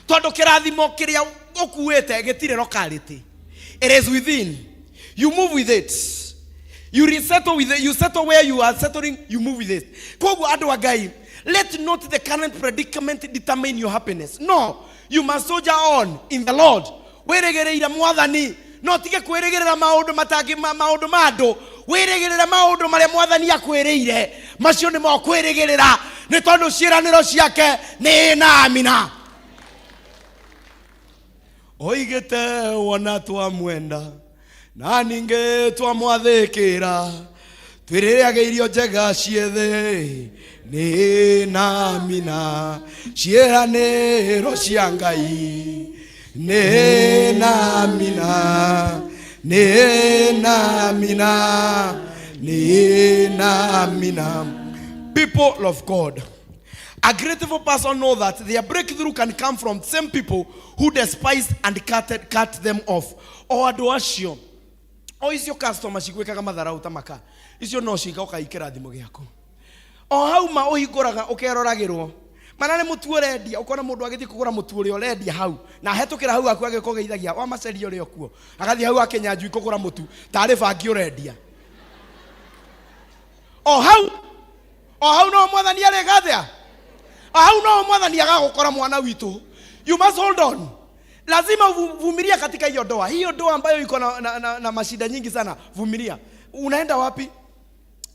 Speaker 2: Tondu kirathimo kiria ukuite gitire locality. It is within. You move with it. You resettle with it. You settle where you are settling, you move with it. Koguo andu a Ngai, let not the current predicament determine your happiness. No, you must soldier on in the Lord. Wĩrĩgĩrĩire mwathani, no tige kwĩrĩgĩrĩra maũndũ matangi, maũndũ ma andũ. Wĩrĩgĩrĩre maũndũ marĩa mwathani akwĩrĩire, macio nĩmo kwĩrĩgĩrĩra, nĩ tondũ ciĩranĩro ciake nĩ na amina. Oigĩte wona twamwenda na ningĩ twamwathĩkĩra, Twĩrĩrĩage irio njega ciethe nĩ na mina ciĩranĩro cia Ngai nĩ na mina nĩ na mina nĩ na mina. People of God, a grateful person know that their breakthrough can come from same people who despise and cut them off. O andũ acio o icio customer cigwĩkaga matharau ta maka icio no cigoka ikĩrathimo gĩaku o hau ma ũhingũraga ũkeroragĩrwo mana nĩ mũtu ũrendia ũkona mũndũ agĩthiĩ kũgũra mũtu ũrĩa ũrendia hau na ahetũkĩra hau aku agĩkũgeithagia wamaceria ũrĩa ũkuo agathiĩ hau akenyanjui kũgũra mũtu tarĩ bangi ũrendia o hau o hau no mwathani arĩka atĩa o hau no mwathani agagũkora mwana witũ. You must hold on. Lazima uvumilia katika hiyo ndoa, hiyo ndoa ambayo iko na mashida nyingi sana. Vumilia. Unaenda wapi?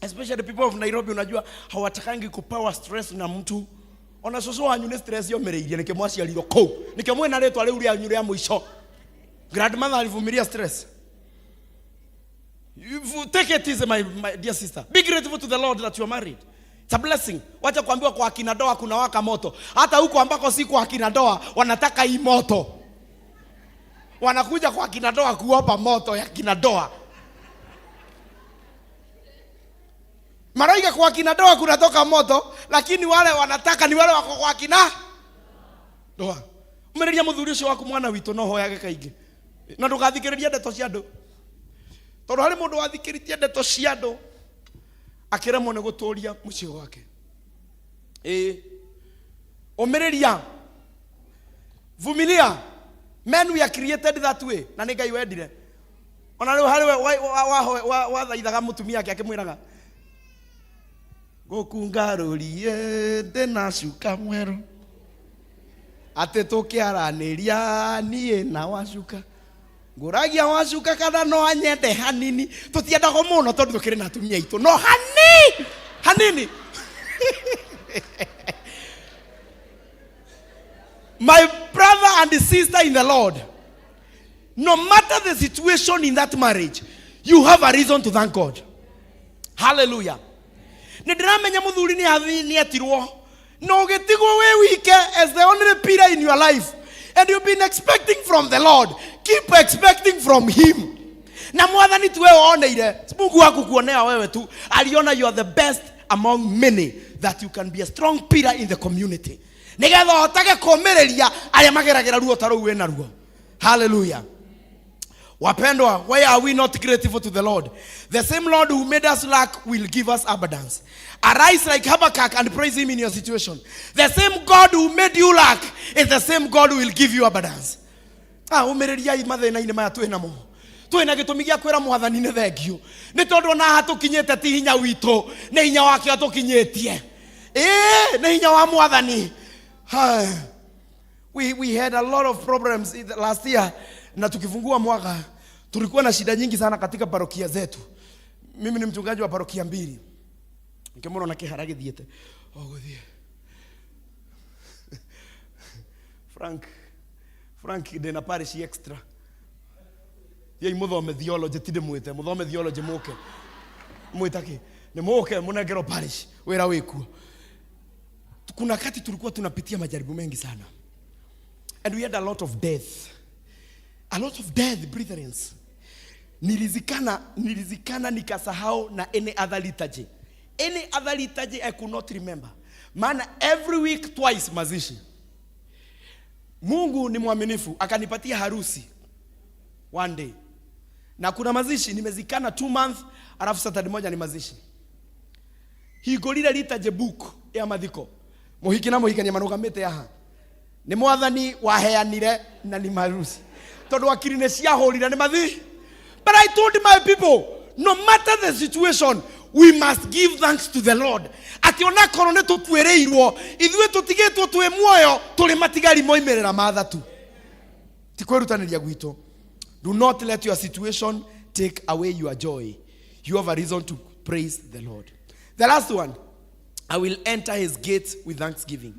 Speaker 2: Especially the people of Nairobi, unajua hawatakangi kupewa stress na mtu. Ona cũcũ wanyu nĩ stress yomĩrĩirie nĩkĩo mwaciarirwo kũu, nĩkĩo mwĩna rĩtwa rĩu rĩanyu rĩa mũico. Grandmother alivumilia stress. You take it easy, my dear sister. Be grateful to the Lord that you are married. It's a blessing. Wacha kuambiwa kwa akina ndoa kuna waka moto. Hata huko ambako si kwa akina ndoa wanataka hii moto. Wanakuja kwa akina ndoa kuomba moto ya kina ndoa. Maraika kwa akina ndoa kunatoka moto, lakini wale wanataka ni wale wako kwa akina ndoa. Umereria muthuri ucio waku mwana witũ no hoyage kaingĩ. Na ndũgathikĩrĩrie ndeto cia andũ. Tondũ harĩ mũndũ wathikĩrĩtie ndeto cia andũ akĩremwo nĩ gũtũria mũciĩ gwake. Ĩĩ. Ũmĩrĩria. Vumilia. Men, we are created that way. Na nĩ Ngai wendire. Ona rĩu harĩ we wathaithaga mũtumia ake akĩmwĩraga ngũkungarũrie ndĩna cuka mwerũ atĩ tũkĩaranĩria niĩ na wacuka ngũragia wacuka kana no anyende hanini. Tũtiendagwo mũno tondũ tũkĩrĩ na atumia aitũ no hanini. My brother and sister in the Lord, no matter the situation in that marriage, you have a reason to thank God. Hallelujah. Nĩ ndĩramenya mũthuri nĩ etirwo na ũgĩtigwo wĩ wike as the only pillar in your life, and you've been expecting from the Lord. Keep expecting from him. Na mwathani tu wewe oneire, Mungu hakukuonea wewe tu, aliona you are the best among many, that you can be a strong pillar in the community. Nĩgetha ũhotage kũũmĩrĩria arĩa mageragĩra ruo ta rũu wĩna ruo. Hallelujah. Wapendwa, why are we not grateful to the Lord? The same Lord who made us lack will give us abundance. Arise like Habakkuk and praise him in your situation. The same God who made you lack is the same God who will give you abundance. Ũmĩrĩriai mathĩna-inĩ maya twĩ namo. Twĩ na gĩtũmi gĩa kwĩra mwathani nĩ thengiũ. Nĩ tondũ ona haha tũkinyĩte ti hinya witũ, nĩ hinya wake atũkinyĩtie. Ĩĩ, nĩ hinya wa mwathani. We had a lot of problems in the last year, na tukifungua mwaka tulikuwa na shida nyingi sana katika parokia zetu. Mimi ni mchungaji wa parokia 2. Nikimwona na kihara githiete. Oh, guthie. Frank ndina parish extra. Yei muthome theology ti ndimwite, muthome theology muke. Mwitake. Ni muke munengerwo parish wira wikuo. Kuna wakati tulikuwa tunapitia majaribu mengi sana. And we had a lot of death. A lot of death, brethren. Nilizikana nikasahau na any other liturgy. Any other liturgy I could not remember. Maana every week twice mazishi. Mungu ni mwaminifu, akanipatia harusi one day. Na kuna mazishi nimezikana 2 months, alafu Saturday moja ni mazishi. Hingũrire liturgy book ya mathiko. Mũhiki na mũhikania marũgamĩte haha. Nĩ mwathani waheanire na ni marusi. Tondũ akiri nĩ ciahũrire nĩ mathi. But I told my people, no matter the situation, we must give thanks to the Lord. Ati onakorwo nĩ tũkuĩrĩirwo, ithuĩ tũtigĩtwo twĩ muoyo, tũrĩ matigari moimĩrĩra ma thatu. Ti kwĩrutanĩria gwitũ. Do not let your situation take away your joy. You have a reason to praise the Lord. The last one, I will enter his gates with thanksgiving.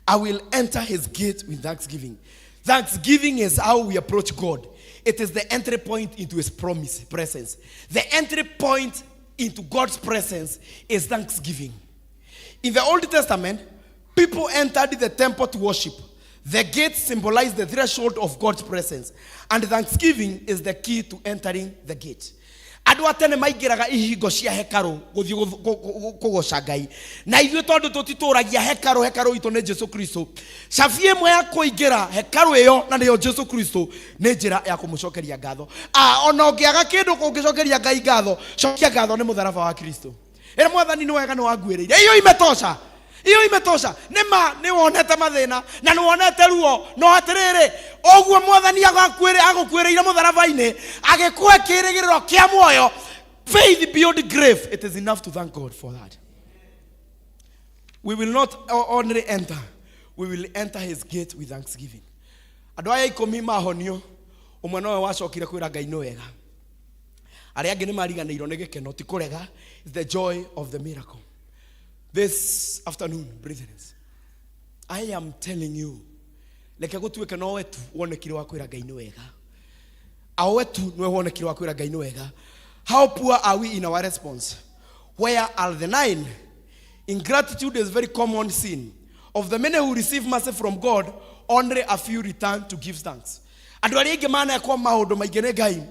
Speaker 2: I will enter his gate with thanksgiving. Thanksgiving is how we approach God. It is the entry point into his promise, presence. The entry point into God's presence is thanksgiving. In the Old Testament, people entered the temple to worship. The gate symbolized the threshold of God's presence, and thanksgiving is the key to entering the gate. Andũ a tene maingĩraga ihingo cia hekarũ gũthiĩ kũgoca Ngai. Na ithuĩ tondũ tũtitũragia hekarũ, hekarũ itũ nĩ Jesu Kristo. Cabi ĩmwe ya kũingĩra hekarũ ĩyo na nĩyo Jesu Kristo nĩ njĩra ya kũmũcokeria ngatho. Ona ũngĩaga kĩndũ kũngĩcokeria Ngai ngatho, cokia ngatho nĩ mũtharaba wa Kristo. Ĩra Mwathani nĩ wega nĩ wanguĩrĩire. Iyo imetosha. Iyo imetosha. Nĩ ma nĩ wonete mathĩna na nĩ wonete ruo, no atĩrĩrĩ, ũguo Mwathani agũkuĩrĩire mũtharaba-inĩ, agĩkũhe kĩĩrĩgĩrĩro kĩa muoyo, faith beyond grave. It is enough to thank God for that. We will not only enter, we will enter his gate with thanksgiving. Andũ aya ikũmi mahonio, ũmwe nowe wacokire kwĩra Ngai nĩ wega. Arĩa angĩ nĩ mariganĩirwo nĩ gĩkeno, ti kũrega, it's the joy of the miracle. This afternoon, brethren, I am telling you, reke gũtuĩke nowe tu wonekire wa kwĩra Ngai nĩ wega. Awe tu nĩwe wonekire wa kwĩra Ngai nĩ wega. How poor are we in our response? Where are the nine? Ingratitude is very common sin. Of the many who receive mercy from God, only a few return to give thanks. Andũ arĩa aingĩ manekwo maũndũ maingĩ nĩ Ngai.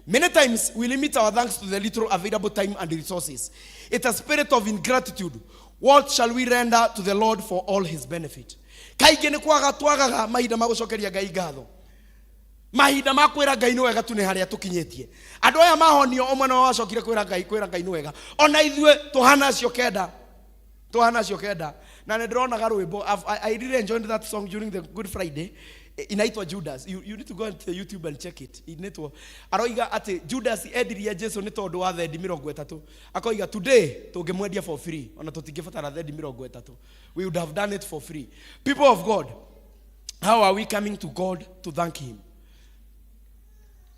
Speaker 2: Many times we limit our thanks to the little available time and resources. It's a spirit of ingratitude. What shall we render to the Lord for all his benefit? Kaingĩ nĩ kwaga twagaga mahinda ma gũcokeria Ngai ngatho. Mahinda ma kwĩra Ngai nĩ wega tu nĩ harĩa tũkinyĩtie. Andũ aya mahonio ũmwe nĩwe wacokire kwĩra Ngai, kwĩra Ngai nĩ wega. Ona ithuĩ tũhana acio kenda. Tũhana acio kenda. Na nĩ ndĩronaga rwĩmbo. I really enjoyed that song during the Good Friday. Inaitwa Judas. You need to go to YouTube and check it. Inaitwa. Aroiga atĩ Judas endirie Jesu nĩ tondũ wa thendi mĩrongo ĩtatũ. Akoiga today tũngĩmwendia for free. Ona tũtingĩbatara thendi mĩrongo ĩtatũ. We would have done it for free. People of God, how are we coming to God to thank him?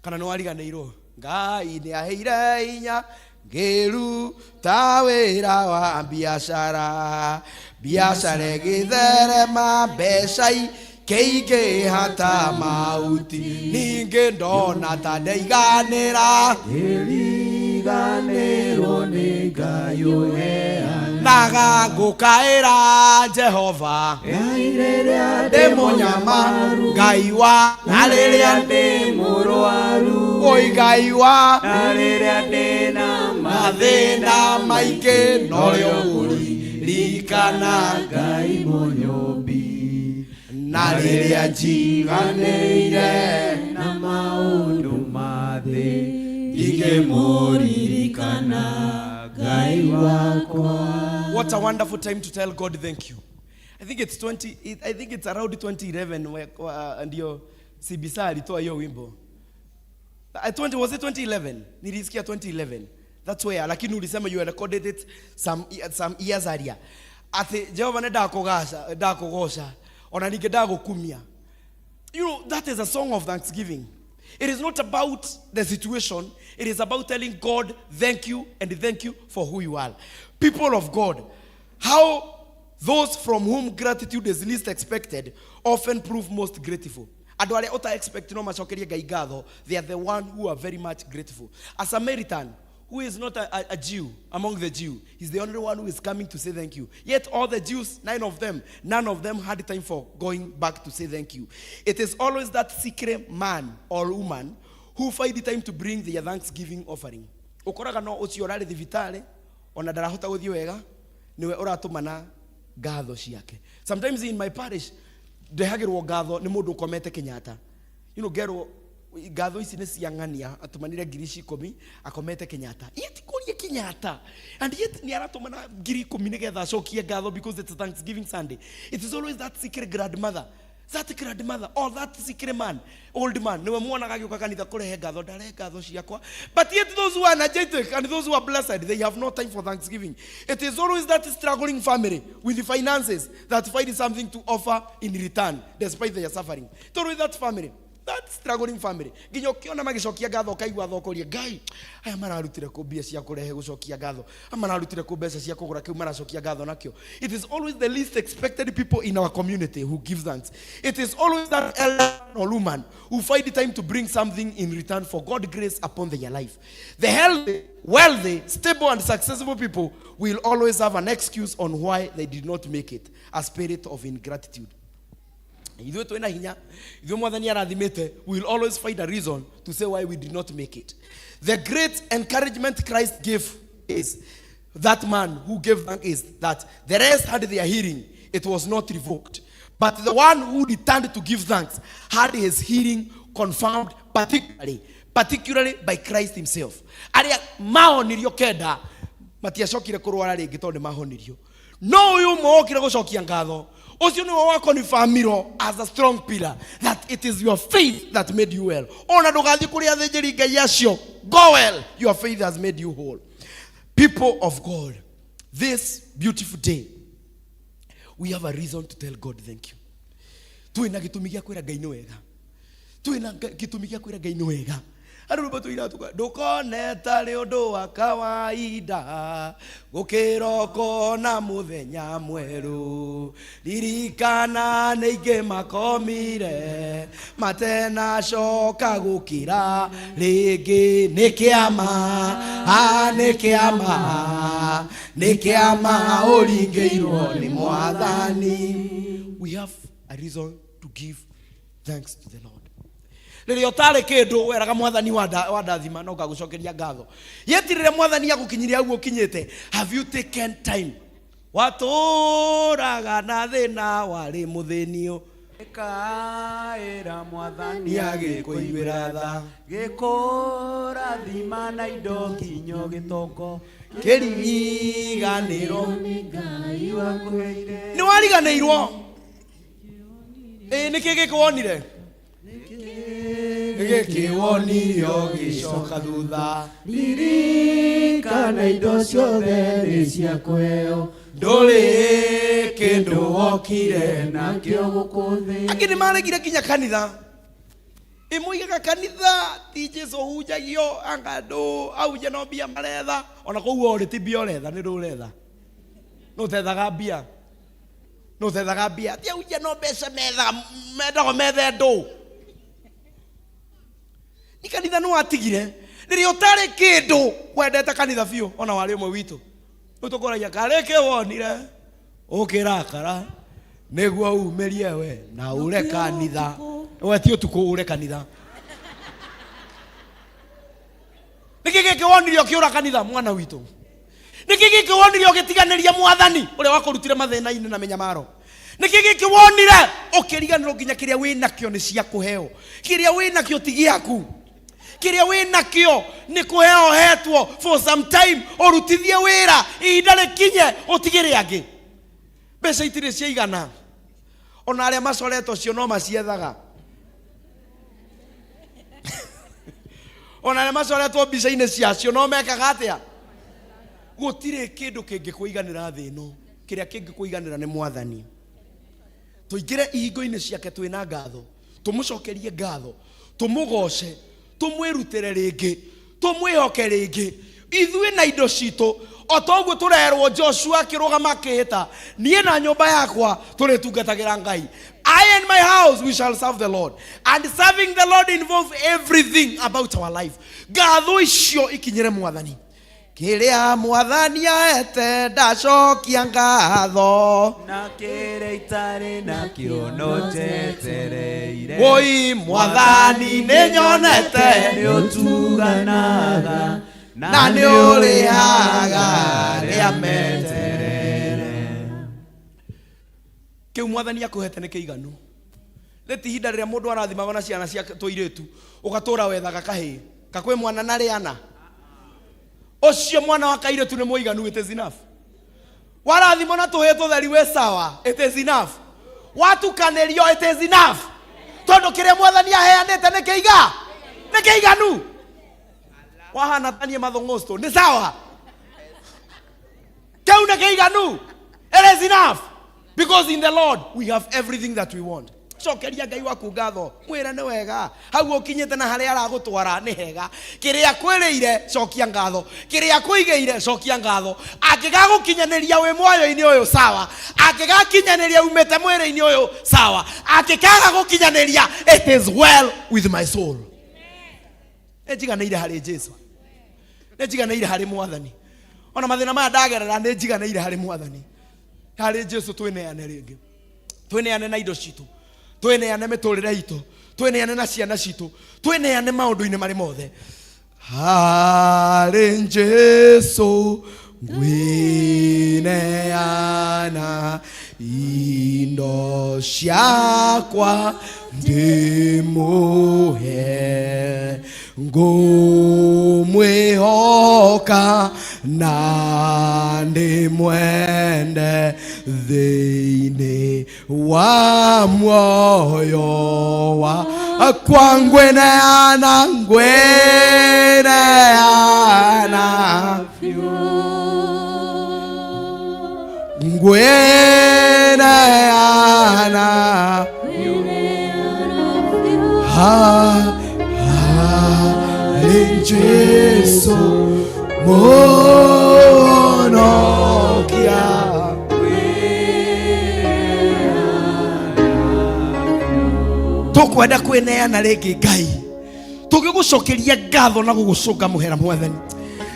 Speaker 2: Kana nĩ wariganĩirwo? Ngai nĩ aheire hinya ngĩruta wĩra wa biacara, biacara ĩgĩtherema, mbeca ikĩingĩha ta mahuti, ningĩ ndona ta ndaiganĩra,
Speaker 13: Ngĩriganĩrwo nĩ Ngai ũheanaga.
Speaker 2: Naga ngũkaĩra Jehova,
Speaker 13: Ngai rĩrĩa
Speaker 2: ndĩ mũnyamaru, Ngai wa, na rĩrĩa
Speaker 13: ndĩ mũrwaru,
Speaker 2: Oi Ngai wa,
Speaker 13: na rĩrĩa ndĩ na
Speaker 2: mathĩna maingĩ, norĩo ngũririkana
Speaker 13: Ngai mũnyũmbi,
Speaker 2: na rĩrĩa njiganĩire
Speaker 13: na maũndũ ma thĩ, ndingĩmũririkana Ngai wakwa.
Speaker 2: What a wonderful time to tell God thank you. I think it's twenty, I think it's around 2011 where, ndio Sibisa alitoa hiyo wimbo. 20, was it 2011? Nilisikia 2011. That's where, lakini ulisema you recorded it some years earlier. Ati Jehova nĩ ndakũgaca, ndakũgoca, ona ningĩ ndagũkumia. That is a song of thanksgiving. It is not about the situation. It is about telling God thank you and thank you for who you are. People of God, how those from whom gratitude is least expected often prove most grateful. Andũ arĩa ũta expect no macokerie Ngai ngatho, they are the one who are very much grateful. A Samaritan who is not a Jew among the Jew, he's the only one who is coming to say thank you. Yet all the Jews, 9 of them, none of them had time for going back to say thank you. It is always that secret man or woman who find the time to bring their thanksgiving offering. Ũkoraga no ũcio ũrarĩ thibitarĩ, ona ndarahota gũthiĩ wega, nĩwe ũratũmana ngatho ciake. Sometimes in my parish, ndehagĩrwo ngatho nĩ mũndũ ũkomete Kenyatta. Ngerwo ngatho ici nĩ cia ng'ania, atũmanire ngiri ici ikũmi, akomete Kenyatta. Yet kũria Kenyatta. And yet nĩ aratũmana ngiri ikũmi nĩgetha acokie ngatho because it's Thanksgiving Sunday. It is always that secret grandmother. That grandmother or that secret man, old man, niwe mwonaga agĩũka kanitha kũrehe ngatho, ndarehe ngatho ciakwa. But yet those who are energetic and those who are blessed, they have no time for thanksgiving. It is always that struggling family with the finances that find something to offer in return despite their suffering. It's always that family. That struggling family nginya ũkĩona magĩcokia ngatho ũkaigua thokoria ngai aya mararutire kũ mbia cia kũrehe gũcokia ngatho aya mararutire kũ mbeca cia kũgũra kĩu maracokia ngatho nakĩo. It is always the least expected people in our community who give thanks. It is always that elder or woman who find time to bring something in return for God grace upon their life. The healthy, wealthy, stable and successful people will always have an excuse on why they did not make it, a spirit of ingratitude. Ithuĩ twĩna hinya, ithuĩ mwathani arathimĩte, we will always find a reason to say why we did not make it. The great encouragement Christ gave is that man who gave thanks is that the rest had their healing, it was not revoked. But the one who returned to give thanks had his healing confirmed particularly by Christ himself. Arĩa mahonirio kenda matiacokire kũrwara rĩngĩ tondũ nĩ mahonirio. No ũyũ ũmwe wokire gũcokia ngatho, ũcio nĩwe wakonfirmirwo as a strong pillar that it is your faith that made you well. Ona ndũgathiĩ kũrĩ athĩnjĩri Ngai acio, go well, your faith has made you whole. People of God, this beautiful day we have a reason to tell God thank you. Twĩna gĩtũmi gĩa kwĩra Ngai nĩ wega. Twĩna gĩtũmi gĩa kwĩra Ngai nĩ wega. Andũ rwĩmbo tũinaga tuga, ndũkone tarĩ ũndũ wa kawaida gũkĩra ũkona mũthenya mwerũ, ririkana nĩ ingĩ makomire matenacoka gũkĩra rĩngĩ. Nĩ kĩama, a nĩ kĩama, nĩ kĩama ũringĩirwo nĩ mwathani. We have a reason to give thanks to the Lord. Rĩrĩa ũtarĩ kĩndũ weraga mwathani wandathima no ngagũcokeria ngatho. Yet rĩrĩa mwathani agũkinyirie hau ũkinyĩte, have you taken time? Watũraga na thĩna warĩ mũthĩnio,
Speaker 17: Kaĩra mwathani
Speaker 2: agĩkũiguĩra tha,
Speaker 17: gĩkũrathima na indo nginyo gĩtongo
Speaker 2: kĩriganĩrwo
Speaker 17: Ngai wakũheire.
Speaker 2: Nĩ wariganĩirwo. Ĩ nĩkĩ gĩkĩ wonire? Gĩkĩ wonire ũgĩcoka thutha.
Speaker 17: Ririkana indo ciothe nĩ cia kũheo,
Speaker 2: ndũrĩ kĩndũ wokire
Speaker 17: nakĩo gũkũ thĩ.
Speaker 2: Angĩ nĩ maregire nginya kanitha. Ĩmoigaga kanitha ti Jesu ũhunjagio, anga andũ ahunjia no mbia maretha. Ona kũu ũrĩ ti mbia ũretha, nĩ ndũretha. Nũ ũtethaga mbia? Nũ ũtethaga mbia? Ti ahunjia no mbeca methaga, mendagwo methe ndũ. Ni kanitha nĩ watigire. Rĩrĩa ũtarĩ kĩndũ wendete kanitha biũ, ona warĩ ũmwe witũ. Rĩu tũkũragia karĩ kĩ wonire ũkĩrakara nĩguo umĩrie we na ure kanitha. We ti ũtukũ ure kanitha. Nĩkĩ gĩkĩ wonire ũkĩũra kanitha mwana witũ? Nĩkĩ gĩkĩ wonire ũgĩtiganĩria mwathani ũrĩa wakũrutire mathĩna-inĩ na mĩnyamaro? Nĩkĩ gĩkĩ wonire ũkĩriganĩrwo nginya kĩrĩa wĩnakĩo nĩ cia kũheo? Kĩrĩa wĩnakĩo ti gĩaku. Kĩrĩa wĩnakĩo nĩ kũheo ũhetwo for some time, ũrutithie wĩra ihinda rĩkinye ũtigĩre angĩ. Mbeca itirĩ ciaigana, ona arĩa macoretwo cio no maciethaga. Ona arĩa macoretwo mbica-inĩ ciacio no mekaga atĩa? Gũtirĩ kĩndũ kĩngĩkũiganĩra thĩ ĩno. Kĩrĩa kĩngĩkũiganĩra nĩ mwathani. Tũingĩre ihingo-inĩ ciake twĩna ngatho, tũmũcokerie ngatho, tũmũgoce, tũmwĩrutĩre rĩngĩ, tũmwĩhoke rĩngĩ. Ithuĩ na indo citũ, o ta ũguo tũrerwo Joshua akĩrũgama akĩĩhĩta, niĩ na nyũmba yakwa tũrĩtungatagĩra Ngai. I and my house we shall serve the Lord. And serving the Lord involves everything about our life. Ngatho icio ikinyĩre mwathani. Kĩrĩa mwathani ahete ndacokia ngatho,
Speaker 17: na kĩrĩa itarĩ nakĩo no njetereire.
Speaker 2: Woi mwathani nĩ nyonete
Speaker 17: nĩ ũtuganaga
Speaker 2: na nĩ ũrĩhaga arĩa metereire. Kĩu mwathani akũhete nĩ kĩiganu. Nĩ ti ihinda rĩrĩa mũndũ arathimagwo na ciana cia tũirĩtu ũgatũra wethaga kahĩĩ kakwĩ mwana na rĩana. Ũcio mwana wa kairĩtu nĩ mũiganu, it is enough. Warathimwo na tũhĩĩ tũtheri wĩ sawa, it is enough. Watukanĩrio, it is enough. Tondũ kĩrĩa mwathani aheanĩte nĩ kĩiga, nĩ kĩiganu. Wahana tanie mathong'osto nĩ sawa, kĩu nĩ kĩiganu. It is enough because in the Lord we have everything that we want. Cokeria Ngai waku ngatho, mwĩre nĩ wega hau ũkinyĩte na harĩa aragũtwara nĩ hega. Kĩrĩa kwĩrĩire cokia ngatho, kĩrĩa kũigĩire cokia ngatho. Angĩgagũkinyanĩria wĩ muoyo-inĩ ũyũ sawa, angĩgakinyanĩria umĩte mwĩrĩ-inĩ ũyũ sawa, angĩkaga gũkinyanĩria, it is well with my soul. Nĩ njiganĩire harĩ Jesu, nĩ njiganĩire harĩ Mwathani. Ona mathĩna maya ndagerera nĩ njiganĩire harĩ Mwathani, harĩ Jesu. Twĩneane rĩngĩ, twĩneane na indo citũ, twĩneane mĩtũrĩre itũ, twĩneane na ciana citũ, twĩneane maũndũ-inĩ marĩ mothe harĩ Jesu. Ngwĩneana indo ciakwa ndĩmũhe, ngũmwĩhoka na ndĩmwende thĩinĩ wa muoyo wakwa. Ngwĩneana, ngwĩneana, ngwĩneana harĩ Jesu Mũhonokia. Tũkwenda kwĩneana rĩngĩ Ngai, tũgĩgũcokeria ngatho na gũgũcũnga mũhera Mwathani.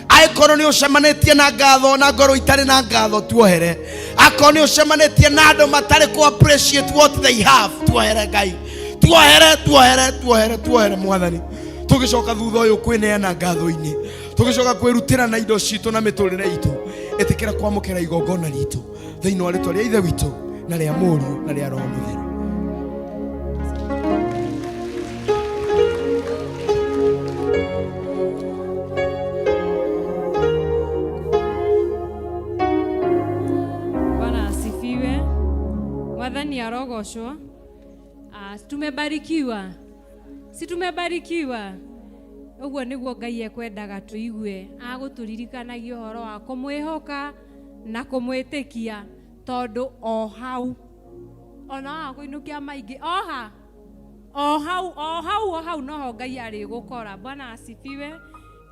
Speaker 2: Angĩkorwo nĩ ũcemanĩtie na ngatho na ngoro itarĩ na ngatho, tuohere. Akorwo nĩ ũcemanĩtie na andũ matarĩ kũ appreciate what they have, tuohere Ngai, tuohere, tuohere, tuohere, tuohere Mwathani. Tũgĩcoka thutha ũyũ kwĩneana ngatho-inĩ, tũgĩcoka kwĩrutĩra na indo citũ na mĩtũrĩre itũ, ĩtĩkĩra kwamũkĩra igongona ritũ thĩinĩ wa rĩtwa rĩa Ithe witũ na rĩa Mũriũ na rĩa Roho Mũtheru.
Speaker 1: Bwana asifiwe. Mwathani arogocwo. Ah, tumebarikiwa, si tumebarikiwa? Ũguo nĩguo Ngai ekwendaga tũigue, agũtũririkanagia ũhoro wa kũmwĩhoka na kũmwĩtĩkia, tondũ o hau ona waga kũinũkia maingĩ, oha o hau, o hau, o hau noho Ngai arĩgũkora. Bwana asifiwe.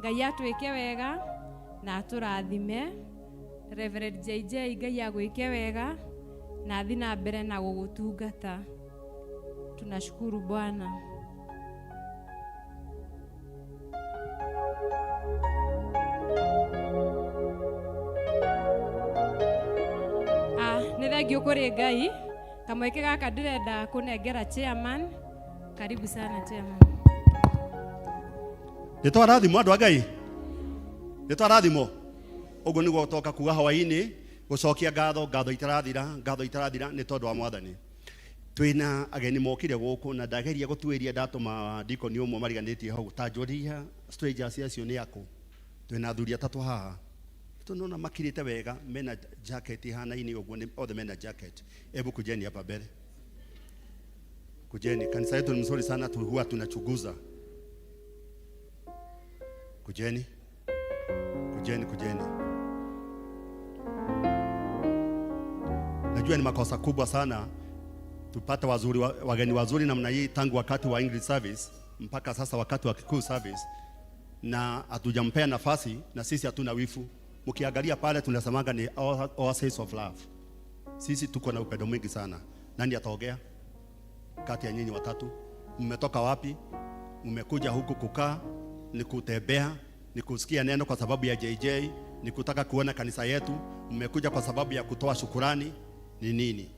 Speaker 1: Ngai atwĩke wega na atũrathime. Reverend JJ, Ngai agwĩke wega na athi na mbere na gũgũtungata. Tunashukuru Bwana. Ah, nĩ thengiũ kũrĩ Ngai. Kamweke gaka ndĩrenda kũnengera chairman. Karibu sana, chairman.
Speaker 18: Nĩ twarathimwo, andũ a Ngai, nĩ twarathimwo. Ũguo nĩguo toka kuga hwaĩ-inĩ, gũcokia ngatho, ngatho itarathira, ngatho itarathira, nĩ tondũ wa Mwathani. Twĩna ageni mokire gũkũ na ndageria gũtuĩria, ndatũma dikoni ũmwe mariganĩtie hau ta njũria strangers acio nĩ akũ. Twĩna athuri atatũ haha tũnona makirĩte wega, mena jacket ihanaine ũguo, nĩ othe mena jacket. Hebu kujeni hapa mbele, kujeni. Kanisa yetu ni mzuri sana tu, huwa tunachunguza. Kujeni, kujeni, kujeni. Najua ni makosa kubwa sana tupate wazuri, wageni wazuri namna hii tangu wakati wa English service mpaka sasa wakati wa Kikuyu service, na hatujampea nafasi, na sisi hatuna wifu. Mkiangalia pale tunasemaga ni oasis of love. Sisi tuko na upendo mwingi sana. Nani ataongea kati ya nyinyi watatu? Mmetoka wapi? Mmekuja huku kukaa, ni kutembea, ni kusikia neno kwa sababu ya JJ, ni kutaka kuona kanisa yetu? Mmekuja kwa sababu ya kutoa shukurani? Ni nini?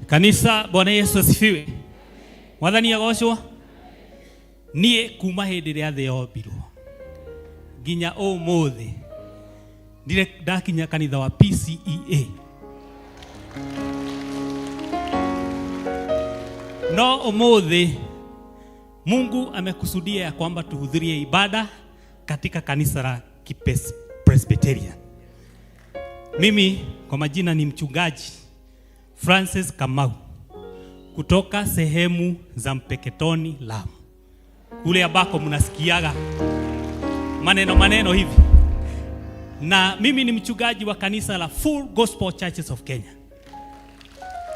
Speaker 19: Kanisa, Bwana Yesu asifiwe. Mwathani agocwo. Niĩ kuma hĩndĩ ĩrĩa thĩ yombirwo nginya ũmũthĩ ndirĩ ndakinya kanitha wa PCEA, no ũmũthĩ Mungu amekusudia ya kwamba tuhudhurie ibada katika kanisa la Presbyterian. Mimi kwa majina ni mchungaji Francis Kamau kutoka sehemu za Mpeketoni, Lamu, kule ambako mnasikiaga maneno maneno hivi, na mimi ni mchungaji wa kanisa la Full Gospel Churches of Kenya,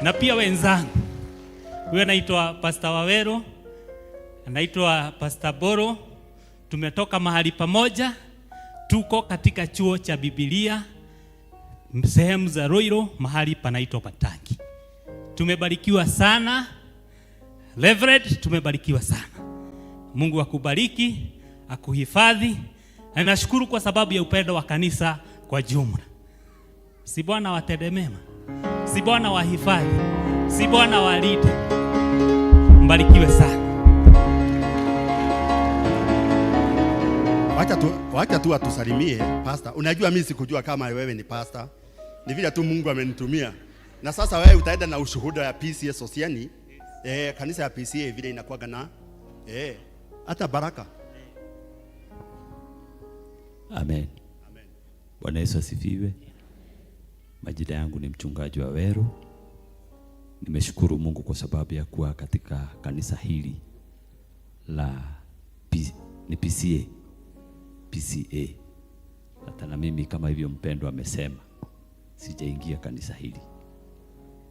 Speaker 19: na pia wenzangu Huyo anaitwa Pastor Wawero, anaitwa Pastor Boro. Tumetoka mahali pamoja, tuko katika chuo cha Biblia sehemu za Ruiru, mahali panaitwa Patangi. Tumebarikiwa sana Reverend, tumebarikiwa sana. Mungu akubariki, akuhifadhi. Na nashukuru kwa sababu ya upendo wa kanisa kwa jumla. Si Bwana watende mema, si Bwana wahifadhi, si Bwana walinde. Mbarikiwe sana.
Speaker 18: Wacha tu atusalimie pastor. Unajua mimi sikujua kama wewe ni pastor. Ni vile tu Mungu amenitumia. Na sasa wewe utaenda na ushuhuda ya PCA Sosiani. Kanisa ya PCA vile inakuwaga na hata baraka.
Speaker 20: Amen. Bwana Yesu asifiwe. Majina yangu ni mchungaji wa Weru. Nimeshukuru Mungu kwa sababu ya kuwa katika kanisa hili la ni PCA. PCA. Hata na mimi kama hivyo mpendwa amesema, sijaingia kanisa hili.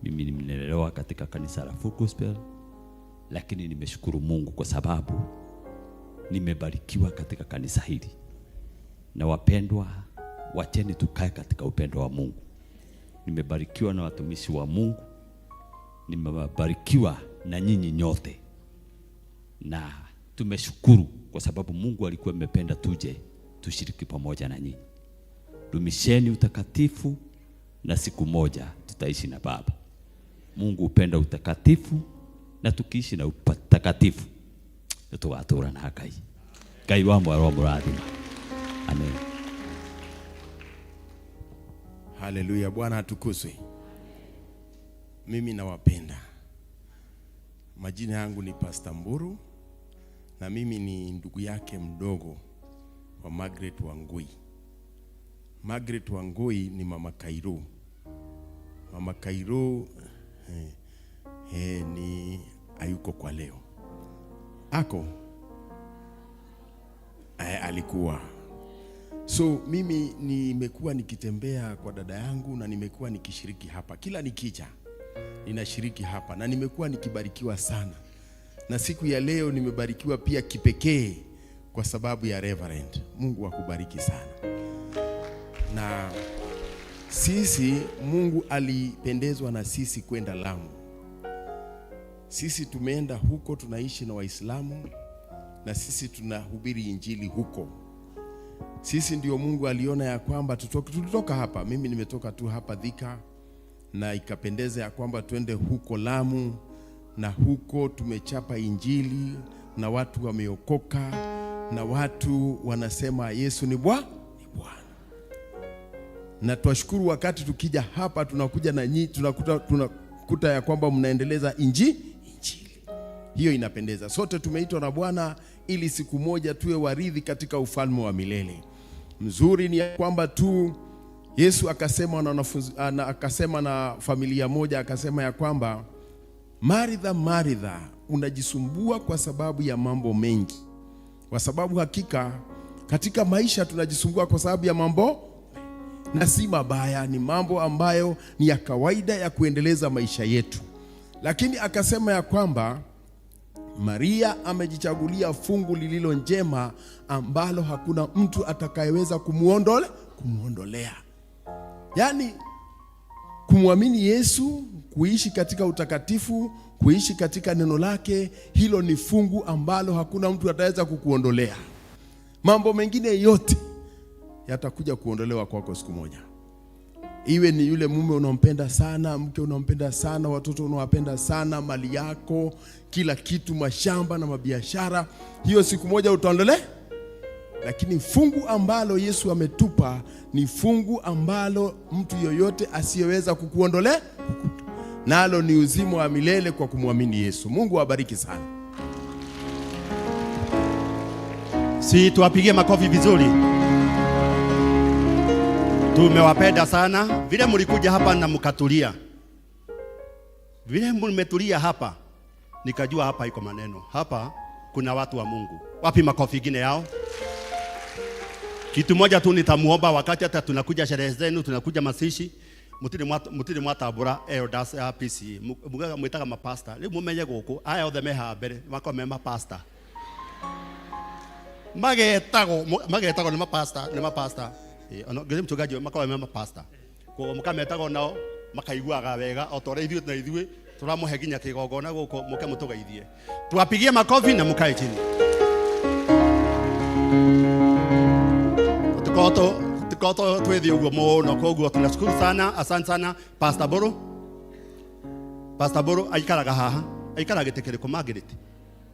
Speaker 20: Mimi nimelelewa katika kanisa la Full Gospel, lakini nimeshukuru Mungu kwa sababu nimebarikiwa katika kanisa hili. Na wapendwa, wacheni tukae katika upendo wa Mungu. Nimebarikiwa na watumishi wa Mungu, nimebarikiwa na nyinyi nyote, na tumeshukuru kwa sababu Mungu alikuwa amependa tuje tushiriki pamoja na nyinyi. Dumisheni utakatifu na siku moja tutaishi na Baba. Mungu hupenda utakatifu, na tukiishi na utakatifu nitugatura na Ngai. Ngai wa mwaro murathima. Amen.
Speaker 21: Haleluya, Bwana atukuzwe. Mimi nawapenda. Majina yangu ni Pastor Mburu na mimi ni ndugu yake mdogo wa Margaret Wangui. Margaret Wangui ni mama Kairu. Mama Kairu ni hayuko kwa leo. Ako alikuwa. So mimi nimekuwa nikitembea kwa dada yangu na nimekuwa nikishiriki hapa. Kila nikicha ninashiriki hapa na nimekuwa nikibarikiwa sana. Na siku ya leo nimebarikiwa pia kipekee kwa sababu ya Reverend. Mungu akubariki sana. Na sisi Mungu alipendezwa na sisi kwenda Lamu. Sisi tumeenda huko, tunaishi na Waislamu na sisi tunahubiri injili huko. Sisi ndio Mungu aliona ya kwamba tulitoka hapa. Mimi nimetoka tu hapa Thika na ikapendeza ya kwamba twende huko Lamu, na huko tumechapa injili na watu wameokoka na watu wanasema Yesu ni Bwana. Na twashukuru wakati tukija hapa tunakuja na nyinyi, tunakuta ya kwamba mnaendeleza injili. Hiyo inapendeza. Sote tumeitwa na Bwana ili siku moja tuwe warithi katika ufalme wa milele. Mzuri ni kwamba tu Yesu akasema na wanafunzi, akasema na familia moja, akasema ya kwamba Maritha, Maritha, unajisumbua kwa sababu ya mambo mengi. Kwa sababu hakika katika maisha tunajisumbua kwa sababu ya mambo, na si mabaya, ni mambo ambayo ni ya kawaida ya kuendeleza maisha yetu. Lakini akasema ya kwamba Maria amejichagulia fungu lililo njema ambalo hakuna mtu atakayeweza kumuondolea. Yaani kumwamini Yesu, kuishi katika utakatifu, kuishi katika neno lake, hilo ni fungu ambalo hakuna mtu ataweza kukuondolea. Mambo mengine yote yatakuja kuondolewa kwako siku moja. Iwe ni yule mume unampenda sana, mke unampenda sana, watoto unawapenda sana, mali yako, kila kitu, mashamba na mabiashara, hiyo siku moja utaondole. Lakini fungu ambalo Yesu ametupa ni fungu ambalo mtu yoyote asiyeweza kukuondolea, nalo ni uzima wa milele kwa kumwamini Yesu. Mungu awabariki sana.
Speaker 18: Si tuwapigie makofi vizuri. Tumewapenda sana. Vile mlikuja hapa na mkatulia, vile mmetulia hapa, nikajua hapa iko maneno. Hapa kuna watu wa Mungu. Wapi makofi ingine yao? Kitu moja tu nitamuomba, wakati hata tunakuja sherehe zenu, tunakuja masishi, Mutirĩ mwatambũra elders ya PCA. Mugaga mwĩtaga mapasta. Rĩu mũmenye gũkũ aya othe me haha mbere makoragwo me mapasta. Magetagwo magetagwo nĩ mapasta, nĩ mapasta. Ona ngĩthiĩ mchungaji makoragwo me mapasta. Koguo mũkametagwo nao makaiguaga wega o ta ũrĩa ithuĩ na ithuĩ tũramũhe nginya kĩgongona gũkũ mũke mũtũgeithie. Tuwapigie makofi na mũkae chini. Tukoto twĩthĩ ũguo mũno, koguo tunashukuru sana, asante sana Pastor Boro. Pastor Boro aikaraga haha, aikaraga gĩtĩ kĩrĩkũ Margaret?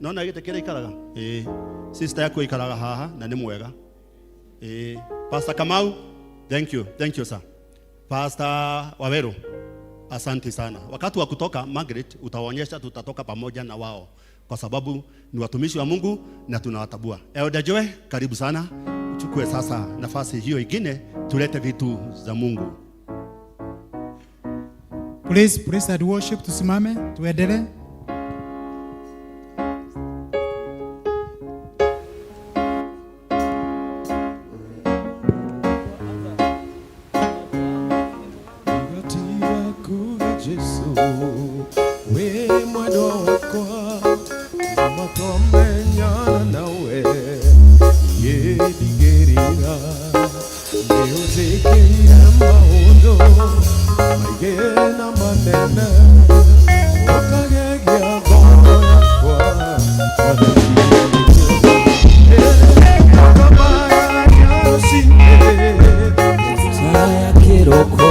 Speaker 18: Nona gĩtĩ kĩrĩa aikaraga? Ĩĩ, sister yaku aikaraga haha na nĩ mwega. Ĩĩ, Pastor Kamau, thank you, thank you sir. Pastor Waweru, asante sana. Wakati wa kutoka Margaret utawaonyesha tutatoka pamoja na wao kwa sababu ni watumishi wa Mungu na tunawatabua. Elder Joe, karibu sana. Uchukue sasa nafasi hiyo ingine tulete vitu za Mungu.
Speaker 5: Please, praise and worship, tusimame, tuendelee.
Speaker 13: Jesu, we mwendwa wakwa, matomenyana nawe, yedigерira, nĩũnjĩkĩire maũndũ maingĩ na manene, ũkagegia ngoro yakwa,
Speaker 12: ya kĩroko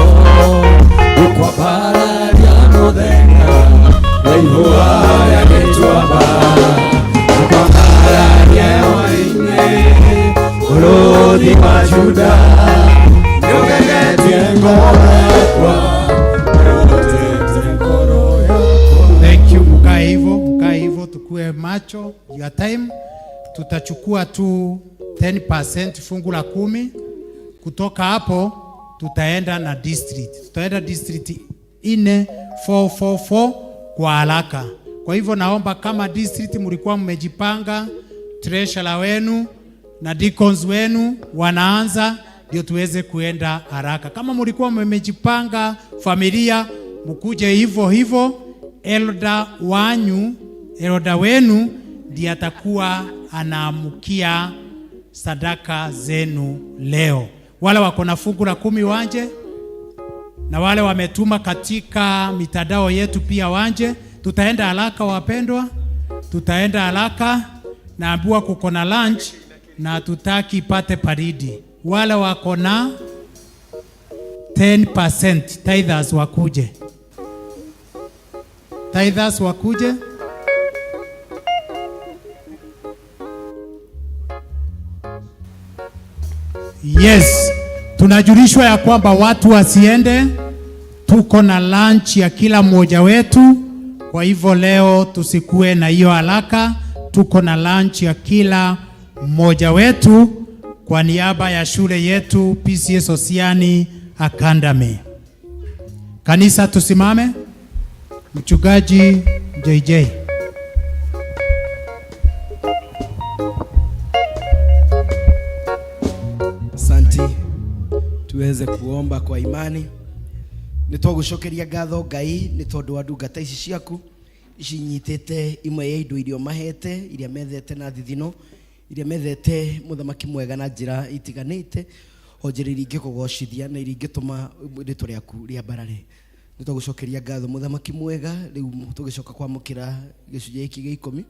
Speaker 12: ũkwambararia mũthenya na ihũa rĩa gĩtuamba ũkwambararia hwaĩ-inĩ mũrũthi wa Juda nĩũgegetie ngoro yakwa nĩũhotete ngoro yakwa.
Speaker 5: Thank you. Mkae hivyo, mkae hivyo, tukue macho your time. Tutachukua tu 10% fungu la 10. Kutoka hapo tutaenda na district. Tutaenda district 4 4 4 4 kwa haraka. Kwa hivyo naomba kama district mlikuwa mmejipanga, treasurer wenu na deacons wenu wanaanza ndio tuweze kuenda haraka. Kama mlikuwa mmejipanga familia, mkuje hivyo hivyo. Elder wanyu, elder wenu ndiye atakuwa anaamukia sadaka zenu leo. Wale wako na fungu la 10 wanje, na wale wametuma katika mitandao yetu pia wanje. Tutaenda haraka wapendwa, tutaenda haraka. Naambiwa kuko na lunch na tutaki ipate paridi. Wale wako na 10% tithers wakuje. Tithers wakuje. Yes, tunajulishwa ya kwamba watu wasiende, tuko na lunch ya kila mmoja wetu. Kwa hivyo leo tusikue na hiyo haraka, tuko na lunch ya kila mmoja wetu kwa niaba ya shule yetu PCEA Sosiani Academy. Kanisa tusimame. Mchungaji JJ.
Speaker 3: Asante. Tuweze kuomba kwa imani. Nĩtwagũcokeria ngatho Ngai nĩ tondũ wa ndungata ici ciaku ici nyitĩte imwe ya indo iria mahete, iria methete na thithino, iria methete mũthamaki mwega na njĩra itiganĩte, o njĩra iria ingĩkũgocithia na iria ingĩtũma rĩtwa rĩaku rĩambarare. Nĩtwagũcokeria ngatho mũthamaki mwega. Rĩu tũgĩcoka kwamũkĩra gĩcunjĩ gĩkĩ gĩa 10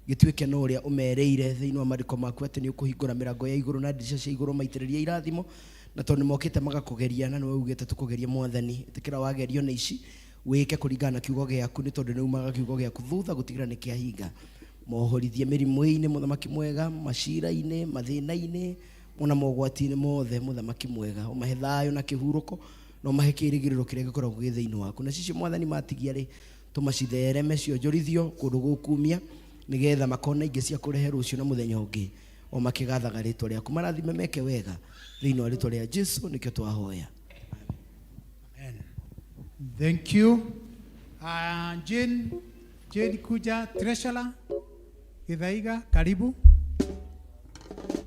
Speaker 3: gĩtuĩke no ũrĩa ũmerĩire thĩinĩ wa maandĩko maku atĩ nĩ ũkũhingũra mĩrango ya igũrũ na ndirica cia igũrũ maitĩrĩrie irathimo, na tondũ nĩmokĩte magakũgeria na nĩwe ugĩte tũkũgerie mwathani, ĩtĩkĩra wagerio nĩ ici wĩke kũringana na kiugo gĩaku, nĩ tondũ nĩumaga kiugo gĩaku thutha gũtigĩra nĩ kĩahinga. Mohorithie mĩrimũ-inĩ mũthamaki mwega, macira-inĩ, mathĩna-inĩ, ona mogwati-inĩ mothe mũthamaki mwega, ũmahe thayũ na kĩhurũko na ũmahe kĩĩrĩgĩrĩro kĩrĩa gĩkoragwo gĩ thĩinĩ waku. Na cicio mwathani matigia rĩ, tũmacithereme cionjorithio kũndũ gũkumia, nĩgetha makona ingĩ cia kũrehe rũciũ na mũthenya ũngĩ o makĩgathaga rĩtwa rĩaku. Marathime meke wega thĩinĩ wa rĩtwa rĩa Jesu nĩkĩo twahoya.
Speaker 5: Amen. Thank you. Jane Kuja, treasurer Githaiga, karibu.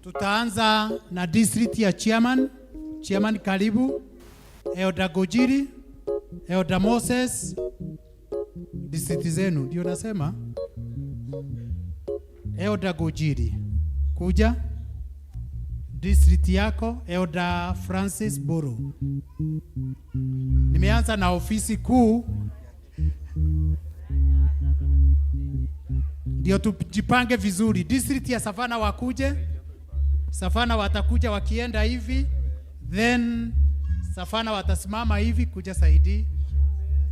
Speaker 5: Tutaanza na district ya chairman. Chairman karibu. Elder Gojiri. Elder Moses, district zenu ndio nasema. Elder Gojiri, kuja district yako. Elder Francis Buru. Nimeanza na ofisi kuu ndio tujipange vizuri. District ya Savana wakuje, Savana watakuja wakienda hivi, then Savana watasimama hivi kuja saidi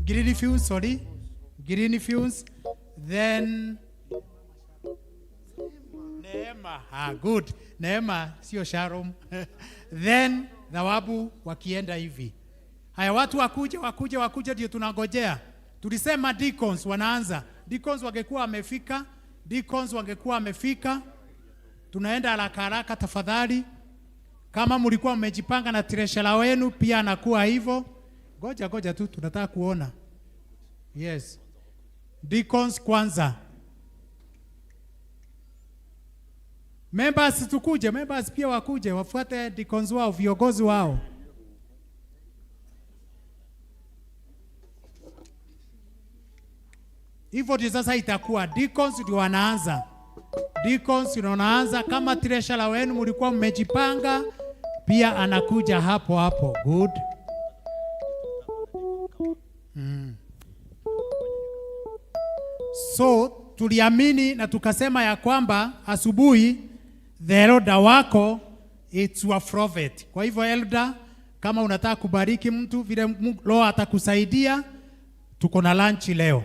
Speaker 5: Green Fumes, sorry, Green Fumes, then Neema. Ah, good. Neema sio Sharon. Then Thawabu wakienda hivi. Haya, watu wakuje, wakuje, wakuje, ndio tunangojea. Tulisema deacons wanaanza. Deacons wangekuwa wamefika, deacons wangekuwa wamefika. Tunaenda haraka haraka tafadhali. Kama mlikuwa mmejipanga na treasurer wenu pia anakuwa hivyo. Goja goja tu, tunataka kuona. Yes. Deacons kwanza. Members tukuje, members pia wakuje, wafuate deacons wao, viongozi wao. Hivyo ndio sasa itakuwa deacons ndio wanaanza. Deacons ndio wanaanza. Kama treasurer wenu mlikuwa mmejipanga, pia anakuja hapo hapo. Good. So tuliamini na tukasema ya kwamba asubuhi the elder wako it's your prophet. Kwa hivyo elder, kama unataka kubariki mtu vile Roho atakusaidia, tuko na lunch leo.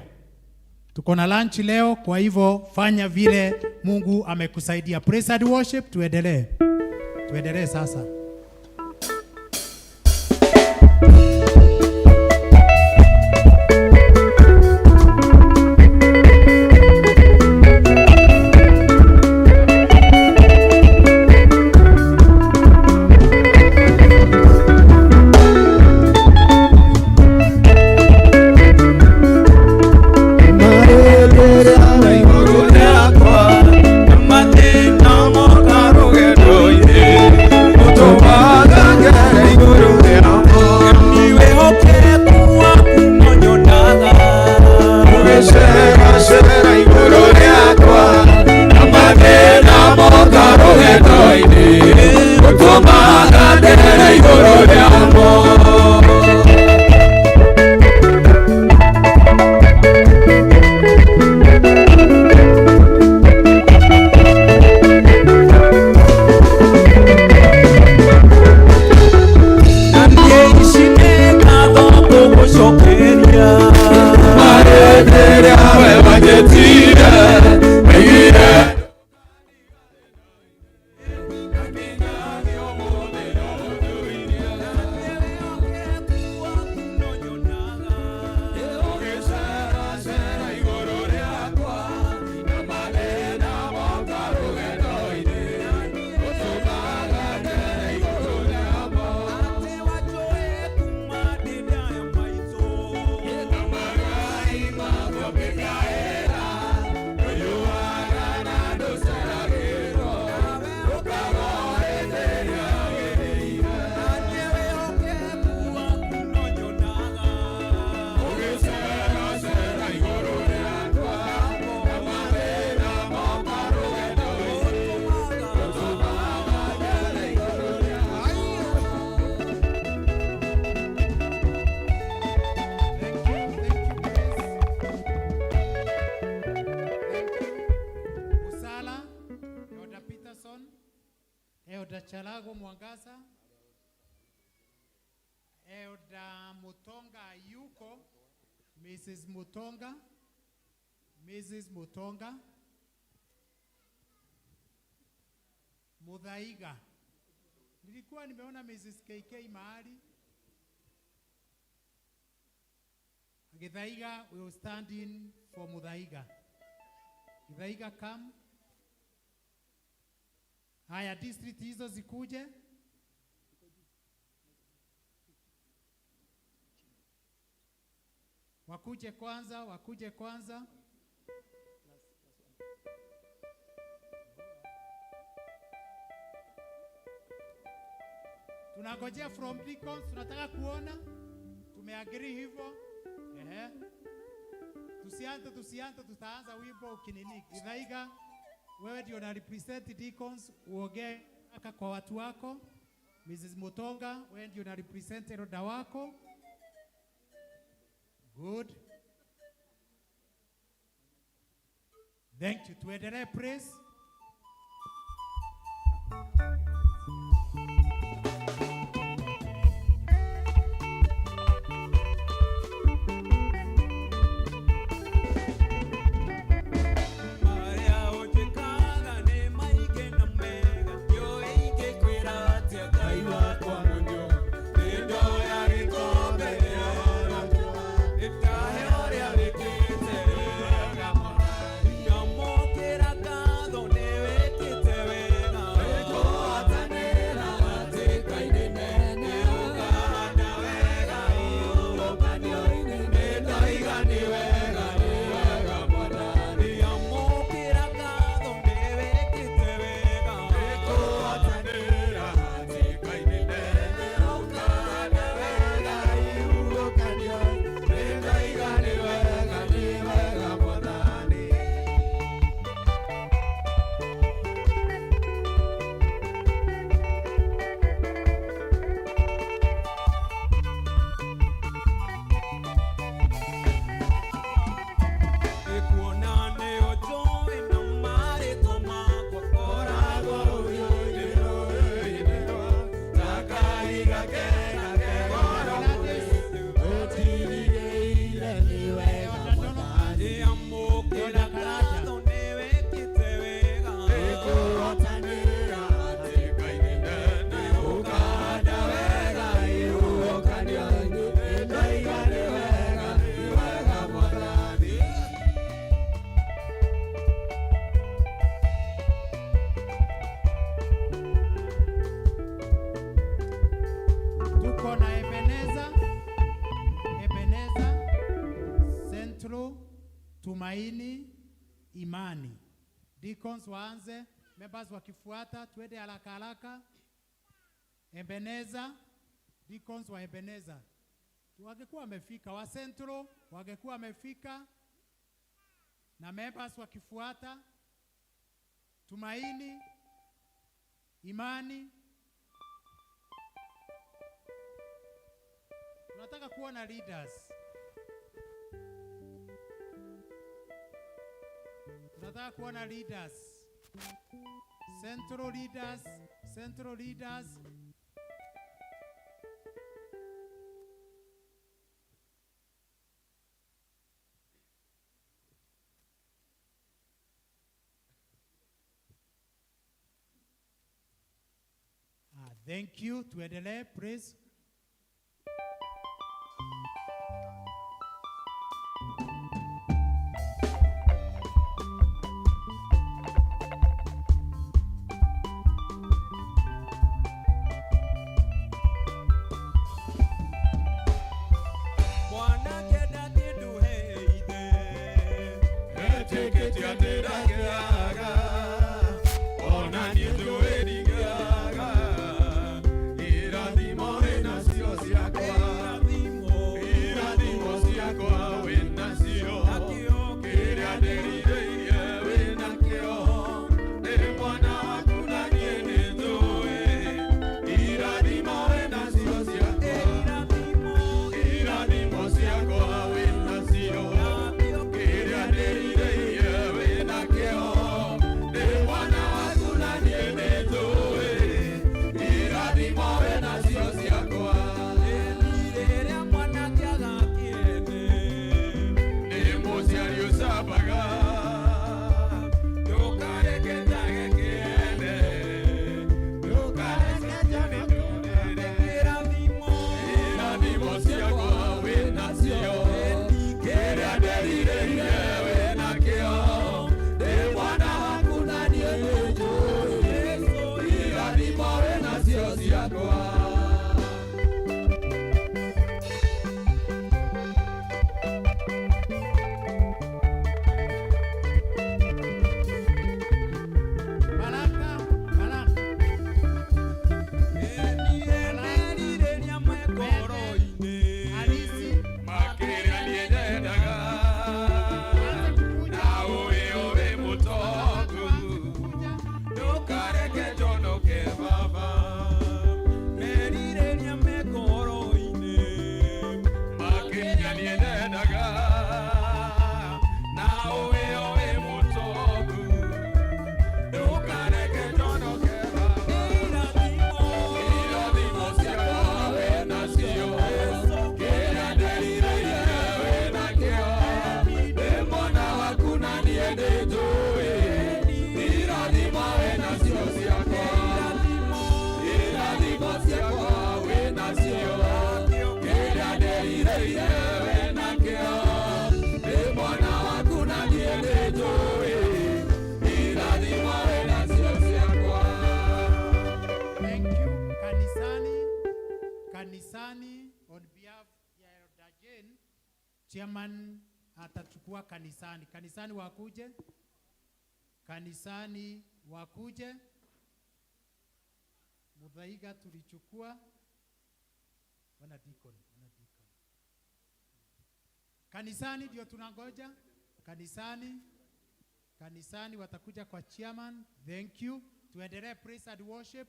Speaker 5: Tuko na lunch leo, kwa hivyo fanya vile Mungu amekusaidia. Praise and worship, tuendelee. Tuendelee sasa. Chalago Mwangaza, Elder Mutonga yuko, Mrs. Mutonga, Mrs. Mutonga, Muthaiga. Nilikuwa nimeona Mrs. KK mahali. Githaiga will stand in for Muthaiga. Githaiga come. Haya, district hizo zikuje. Wakuje kwanza, wakuje kwanza. Tunangojea from deacons, tunataka kuona. Tumeagree hivyo? Ehe. Tusianze, tusianze, tutaanza wimbo ukinini. Githaiga, wewe ndio una represent deacons, uongee aka kwa watu wako. Mrs. Mutonga, wewe ndio una represent elder wako. Good. Thank you. Tuendelee praise.
Speaker 12: Marĩa ũnjĩkaga nĩ maingĩ na mega, ndiũĩ ingĩkwĩra atĩa Ngai wakwa mũnyo. Nĩ ndoya gĩkombe ndĩtahe ũrĩa wĩkĩte wega mũno. Ndamũkĩra ngatho nĩ wĩkĩte wega. Wĩkũhotanĩra hatĩka-inĩ nene, ũkahanda wega iũrũkanio-inĩ. Nĩ ndoiga nĩ wega, nĩ wega Mwathani. Ndamũkĩra ngatho nĩ wĩkĩte wega. Wĩkũhotanĩra hatĩka-inĩ nene, ũkahanda wega iũrũkanio-inĩ. Nĩ ndoiga nĩ wega, nĩ wega Mwathani. Nĩkuona nĩ ũnjũĩ na marĩtwa makwa, koragwo rũhiũ-inĩ rũhiũ-inĩ rwa ta kahiga kega ke goro ũtirigĩire nĩ wega Mwathani. Amũkĩra ngatho nĩ wĩkĩte wega. Nĩkũhotanĩra hatĩka-inĩ nene, ũkahanda wega ihuhũkanio-inĩ. Nĩndoiga nĩ wega, nĩ wega Mwathani.
Speaker 5: Tuko na Ebeneza, Ebeneza, Central, Tumaini, Imani. Deacons waanze, members wakifuata, twende haraka haraka. Ebeneza, deacons wa Ebeneza. Wangekuwa wamefika, wa Central wangekuwa wamefika na members wakifuata. Tumaini, Imani. Tunataka kuona leaders. Tunataka kuona leaders. Central leaders, central leaders. Ah, thank you. Tuendelee, please.
Speaker 12: Mwanake ndatĩnduheithe etĩkĩtie atĩ ndangĩaga ona niĩ njũĩ ndingĩaga irathimo wĩnacio ciakwa irathimo ciakwa wĩnacio kĩrĩa ndĩrirĩirie wĩnakĩo nĩ mwana waku na niĩ nĩ njũĩ irathimo wĩnacio ciakwa irathimo ciakwa wĩnacio kĩrĩa ndĩrirĩirie wĩnakĩo.
Speaker 5: Chairman atachukua kanisani. Kanisani wakuje, kanisani wakuje. Muthaiga tulichukua, wana deacon, wana deacon. Kanisani ndio tunangoja, kanisani, kanisani watakuja kwa chairman. Thank you. Tuendelee praise and worship.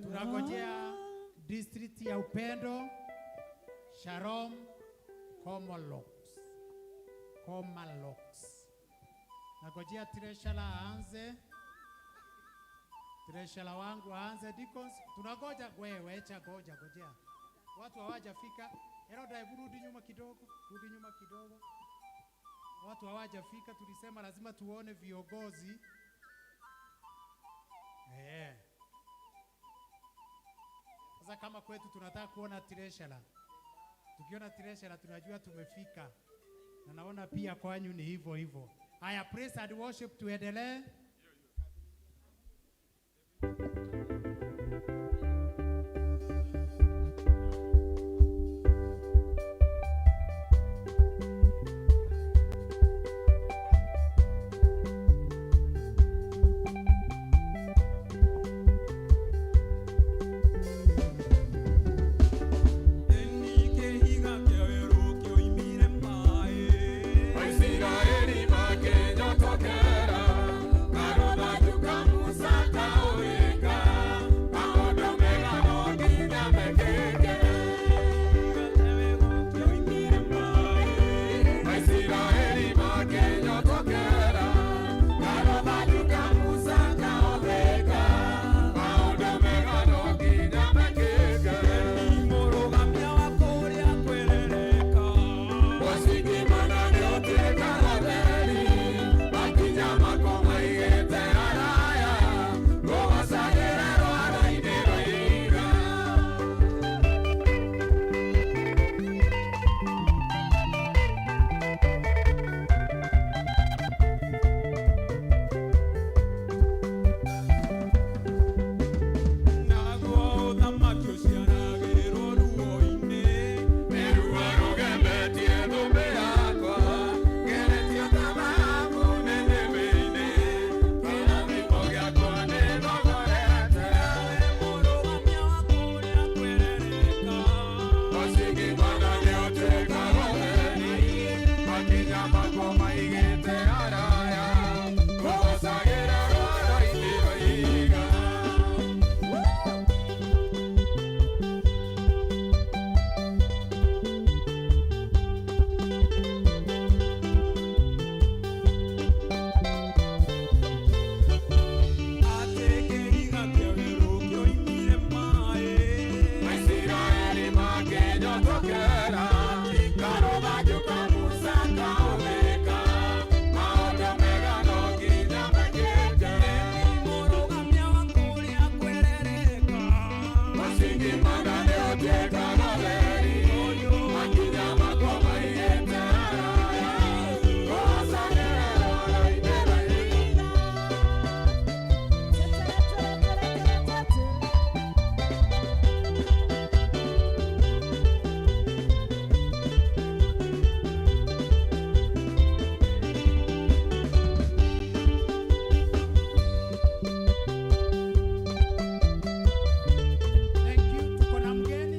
Speaker 5: Tunangojea district ya Upendo, Shalom, Komolox. Komalox. Nangojea treasurer aanze. Treasurer wangu aanze. Deacons, tunangoja wewe, acha goja, gojea. Watu hawajafika. Heroda, hebu rudi nyuma kidogo, rudi nyuma kidogo. Watu hawajafika, tulisema lazima tuone viongozi. Sasa kama kwetu tunataka kuona treasurer. Tukiona treasurer tunajua tumefika. Na naona pia kwanyu ni hivyo hivyo. Haya, praise and worship tuendelee. Thank you. Tuko na mgeni.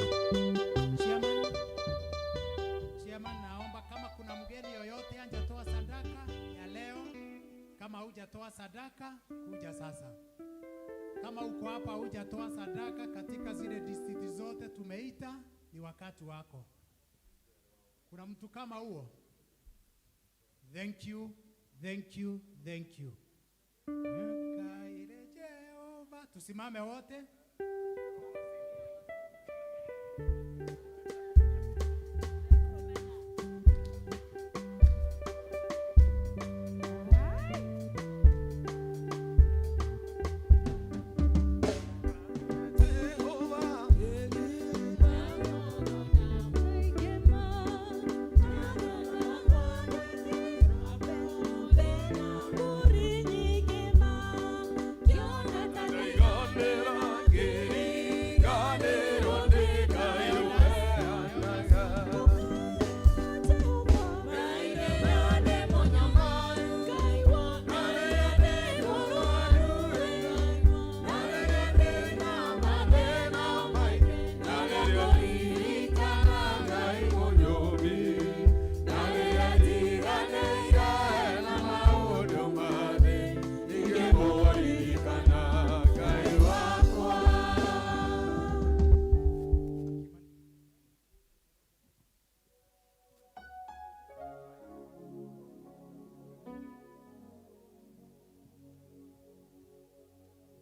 Speaker 5: Chairman. Chairman, naomba kama kuna mgeni yoyote hajatoa sadaka ya leo, kama hujatoa sadaka, kuja sasa. Kama uko hapa hujatoa sadaka katika zile district zote tumeita, ni wakati wako. Kuna mtu kama huo? Thank you, thank you, thank you. Nikaire Jehova. Tusimame wote.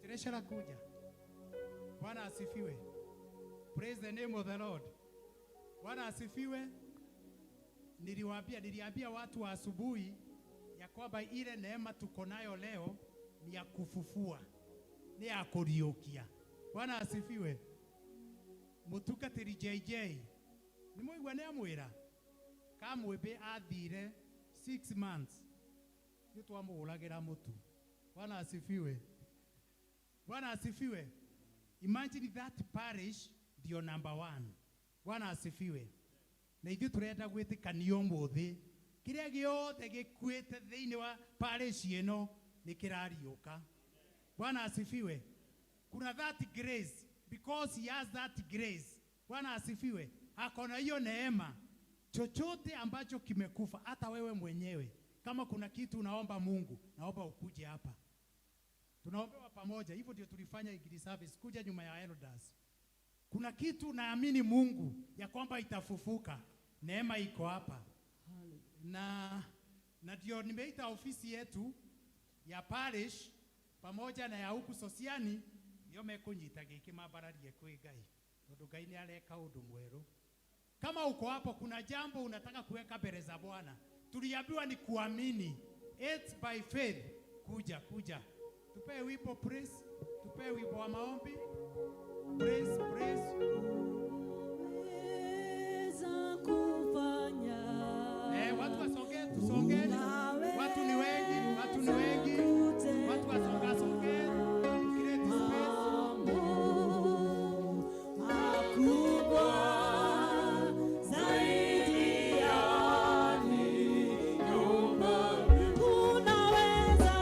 Speaker 5: Treasurer kuja. Bwana asifiwe. Praise the name of the Lord. Bwana asifiwe. Niliwaambia watu wa asubuhi ya kwamba ile neema tuko nayo leo ni ya kufufua, ni ya kuriukia. Bwana asifiwe. Mutungatĩri JJ nĩ mwaigua nĩ amwĩra Kamwĩmbĩ athire 6 months nĩ twamũgũragĩra mũtu. Bwana asifiwe. Bwana asifiwe. Imagine that parish ndio number 1. Bwana asifiwe. Na ithuĩ tũrenda gwĩtĩkanio ũmũthĩ kĩrĩa gĩothe gĩkuĩte thĩinĩ wa parish ĩno nĩ kĩrariũka. Bwana asifiwe. Kuna that grace because he has that grace. Bwana asifiwe. Akona hiyo neema. Chochote ambacho kimekufa, hata wewe mwenyewe kama kuna kitu unaomba Mungu, naomba ukuje hapa. Tunaombewa pamoja. Hivyo ndio tulifanya Igiri service, kuja nyuma ya elders. Kuna kitu naamini Mungu ya kwamba itafufuka. Neema iko hapa. Na ndio nimeita ofisi yetu ya parish pamoja na ya huku Sosiani nio mekunyita giki mambararie kwi Ngai tondu Ngai ni areka undu mweru. Kama uko hapo kuna jambo unataka kuweka mbele za Bwana, tuliambiwa ni kuamini. It's by faith. Kuja, kuja. Tupe wimbo praise, tupe wimbo wa maombi. Praise, praise. Watu wasogee, tusogee. Watu ni wengi, watu ni wengi. Watu wasonga sogee. Create space.
Speaker 17: Makubwa zaidi ya nyumba. Unaweza,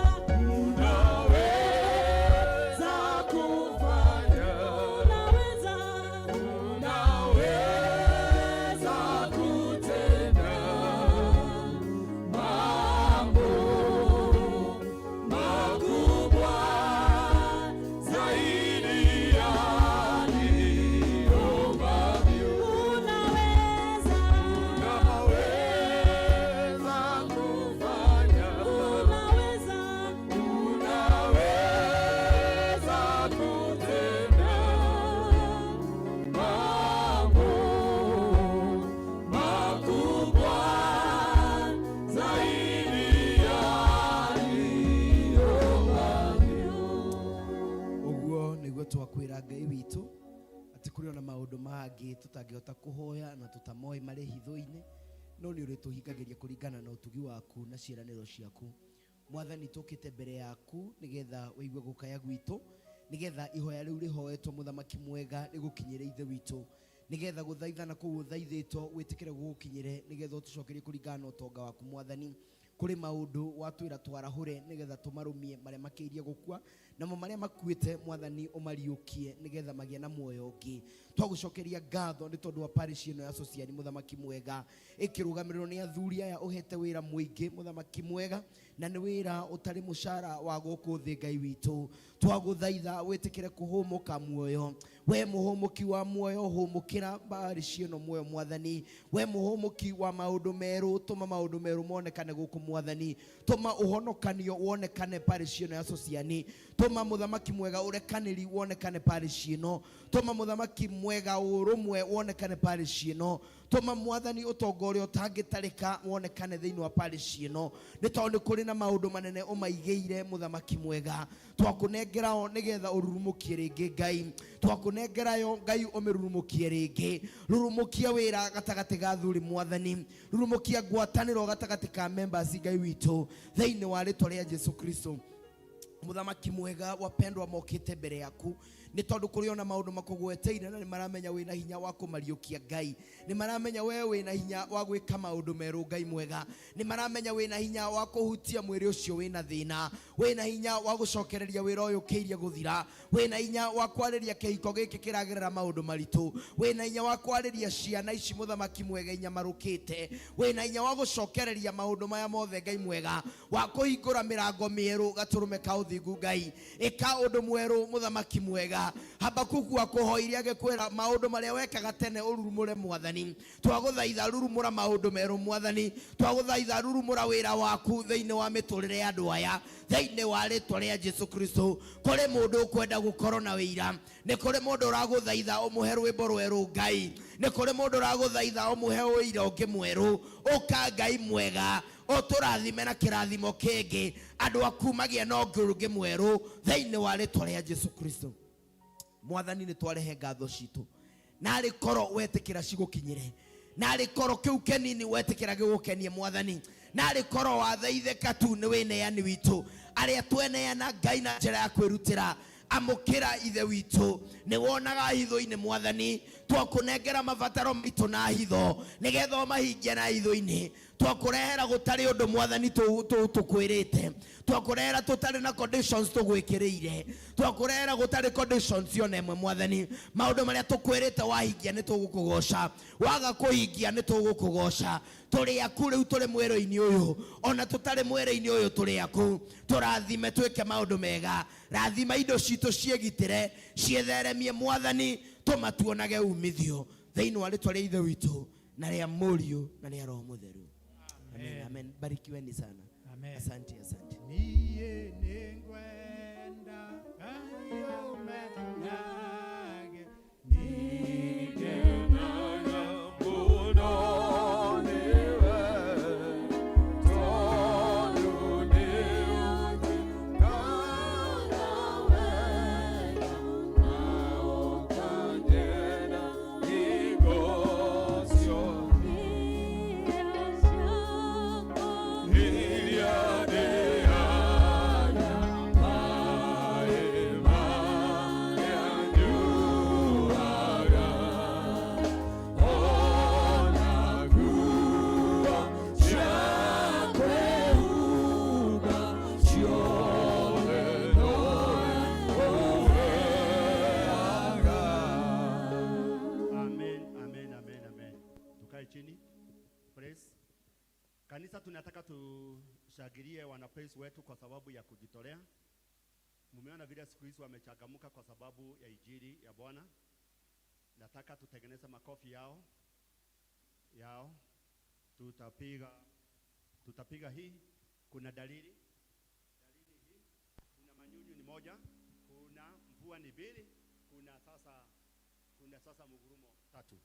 Speaker 17: unaweza kufanya. Unaweza,
Speaker 3: maũndũ mangĩ tũtangĩhota kũhoya na tũtamoĩ marĩ hitho-inĩ, no nĩ ũrĩtũhingagĩria kũringana na ũtugi waku na ciĩranĩro ciaku. Mwathani, tũkĩte mbere yaku nĩgetha ũigue gũkaya gwitũ, nĩgetha ihoya rĩu rĩhoetwo mũthamaki mwega rĩgũkinyĩre Ithe witũ, nĩgetha gũthaithana kũu ũthaithĩtwo wĩtĩkĩre gũgũkinyĩre, nĩgetha ũtũcokerie kũringana na ũtonga waku Mwathani. Kũrĩ maũndũ watwĩra twarahũre nĩgetha tũmarũmie marĩa makĩirie gũkua, namo marĩa makuĩte Mwathani ũmariũkie nĩgetha magĩe na muoyo ũngĩ. Twagũcokeria ngatho nĩ tondũ wa parish ĩno ya Sociani mũthamaki mwega, ĩkĩrũgamĩrĩrwo nĩ athuri aya ũhete wĩra mũingĩ mũthamaki mwega, na nĩ wĩra ũtarĩ mũcara wa gũkũ thĩ Ngai witũ. Twagũthaitha wĩtĩkĩre kũhũmũka muoyo, we mũhũmũki wa muoyo hũmũkĩra parish ĩno muoyo Mwathani, we mũhũmũki wa maũndũ merũ tũma maũndũ merũ monekane gũkũ Mwathani, tũma ũhonokanio wonekane parish ĩno ya Sociani, tũma mũthamaki mwega ũrekanĩri wonekane parish ĩno, tũma mũthamaki mwega ũrũmwe wonekane parish ĩno, tũma Mwathani ũtonga ũrĩa ũtangĩtarĩka wonekane thĩinĩ wa parish ĩno, nĩ tondũ nĩ kũrĩ na maũndũ manene ũmaigĩire mũthamaki mwega. Twakũnengera o nĩgetha ũrurumũkie rĩngĩ Ngai, twakũnengera yo Ngai ũmĩrurumũkie rĩngĩ, rurumũkia wĩra gatagatĩ ga athuri Mwathani, rurumũkia ngwatanĩro gatagatĩ ka members Ngai witũ, thĩinĩ wa rĩtwa rĩa Jesu Kristo. Mũthamaki mwega, wapendwa mokĩte mbere yaku nĩ tondũ kũrĩ ona maũndũ makũgweteire na nĩ maramenya wĩna hinya wa kũmariũkia Ngai, nĩ maramenya we wĩna hinya wa gwĩka maũndũ merũ Ngai mwega, nĩ maramenya wĩna hinya wa kũhutia mwĩrĩ ũcio wĩna thĩna, wĩna hinya wa gũcokereria wĩra ũyũ ũkĩirie gũthira, wĩna hinya wa kwarĩria kĩhiko gĩkĩ kĩragerera maũndũ maritũ, wĩna hinya wa kwarĩria ciana ici mũthamaki mwega inyamarũkĩte, wĩna hinya wa gũcokereria maũndũ maya mothe Ngai mwega, wa kũhingũra mĩrango mĩerũ gatũrũme ka ũthingu Ngai. Ĩka ũndũ mwerũ mũthamaki mwega. Habakuku akũhoirie agĩkwĩra maũndũ marĩa wekaga tene ũrurumũre Mwathani. Twagũthaitha rurumũra maũndũ merũ Mwathani, twagũthaitha rurumũra wĩra waku thĩinĩ wa mĩtũrĩre ya andũ aya, thĩinĩ wa rĩtwa rĩa Jesu Kristo. Kũrĩ mũndũ ũkwenda gũkorwo na wĩira, nĩ kũrĩ mũndũ ũragũthaitha ũmũhe rwĩmbo rwerũ Ngai, nĩ kũrĩ mũndũ ũragũthaitha ũmũhe ũira ũngĩ mwerũ. Ũka Ngai mwega, ũtũrathime na kĩrathimo kĩngĩ, andũ aku magĩe na ũngĩ ũngĩ mwerũ thĩinĩ wa rĩtwa rĩa Jesu Kristo. Mwathani, nĩ twarehe ngatho citũ, narĩ korwo wetĩkĩra cigũkinyĩre, narĩ korwo kĩu kĩnini wetĩkĩra gĩgũkenie Mwathani, narĩ korwo wathaithĩka tu nĩ wĩneani witũ, arĩa tweneana Ngai na njĩra ya kwĩrutĩra. Amũkĩra Ithe witũ, nĩ wonaga hitho-inĩ Mwathani, twakũnengera mabataro maitũ na hitho nĩgetha ũmahingie na hitho-inĩ. Twakũrehera gũtarĩ ũndũ Mwathani tũkwĩrĩte, twakũrehera tũtarĩ na conditions tũgwĩkĩrĩire, twakũrehera gũtarĩ conditions ona ĩmwe Mwathani. Maũndũ marĩa tũkwĩrĩte wahingia nĩ tũgũkũgoca, waga kũhingia nĩ tũgũkũgoca. Tũrĩ aku rĩu, tũrĩ mwĩrĩ-inĩ ũyũ, ona tũtarĩ mwĩrĩ-inĩ ũyũ tũrĩ aku. Tũrathime twĩke maũndũ mega, rathima indo citũ ciĩgitĩre, ciĩtheremie Mwathani, tũmatuonage umithio thĩinĩ wa rĩtwa rĩa Ithe witũ na rĩa Mũriũ na rĩa Roho Mũtheru. Amen, amen. Barikiweni sana.
Speaker 5: Amen.
Speaker 3: Asante, asante.
Speaker 5: Niĩ nĩngwenda Ngai ũmenyage,
Speaker 12: Nĩngenaga mũno nĩwe, tondũ nĩũnjĩkaga wega, na ũkanjenda hingo ciothe. Iria ndĩaga maĩ marĩa nyuaga, ona nguo cia kwĩhumba ciothe nowe ũheaga.
Speaker 18: Amen, amen, amen, amen. Tukae chini. Praise. Kanisa, tunataka tushangilie wana praise wetu kwa sababu ya kujitolea. Mumeona vile siku hizi wamechangamka kwa sababu ya injili ya Bwana. Nataka tutengeneze makofi yao. Tutapiga hii. Kuna dalili. Dalili hii. Kuna manyunyu ni moja, kuna mvua ni mbili, kuna sasa mgurumo tatu.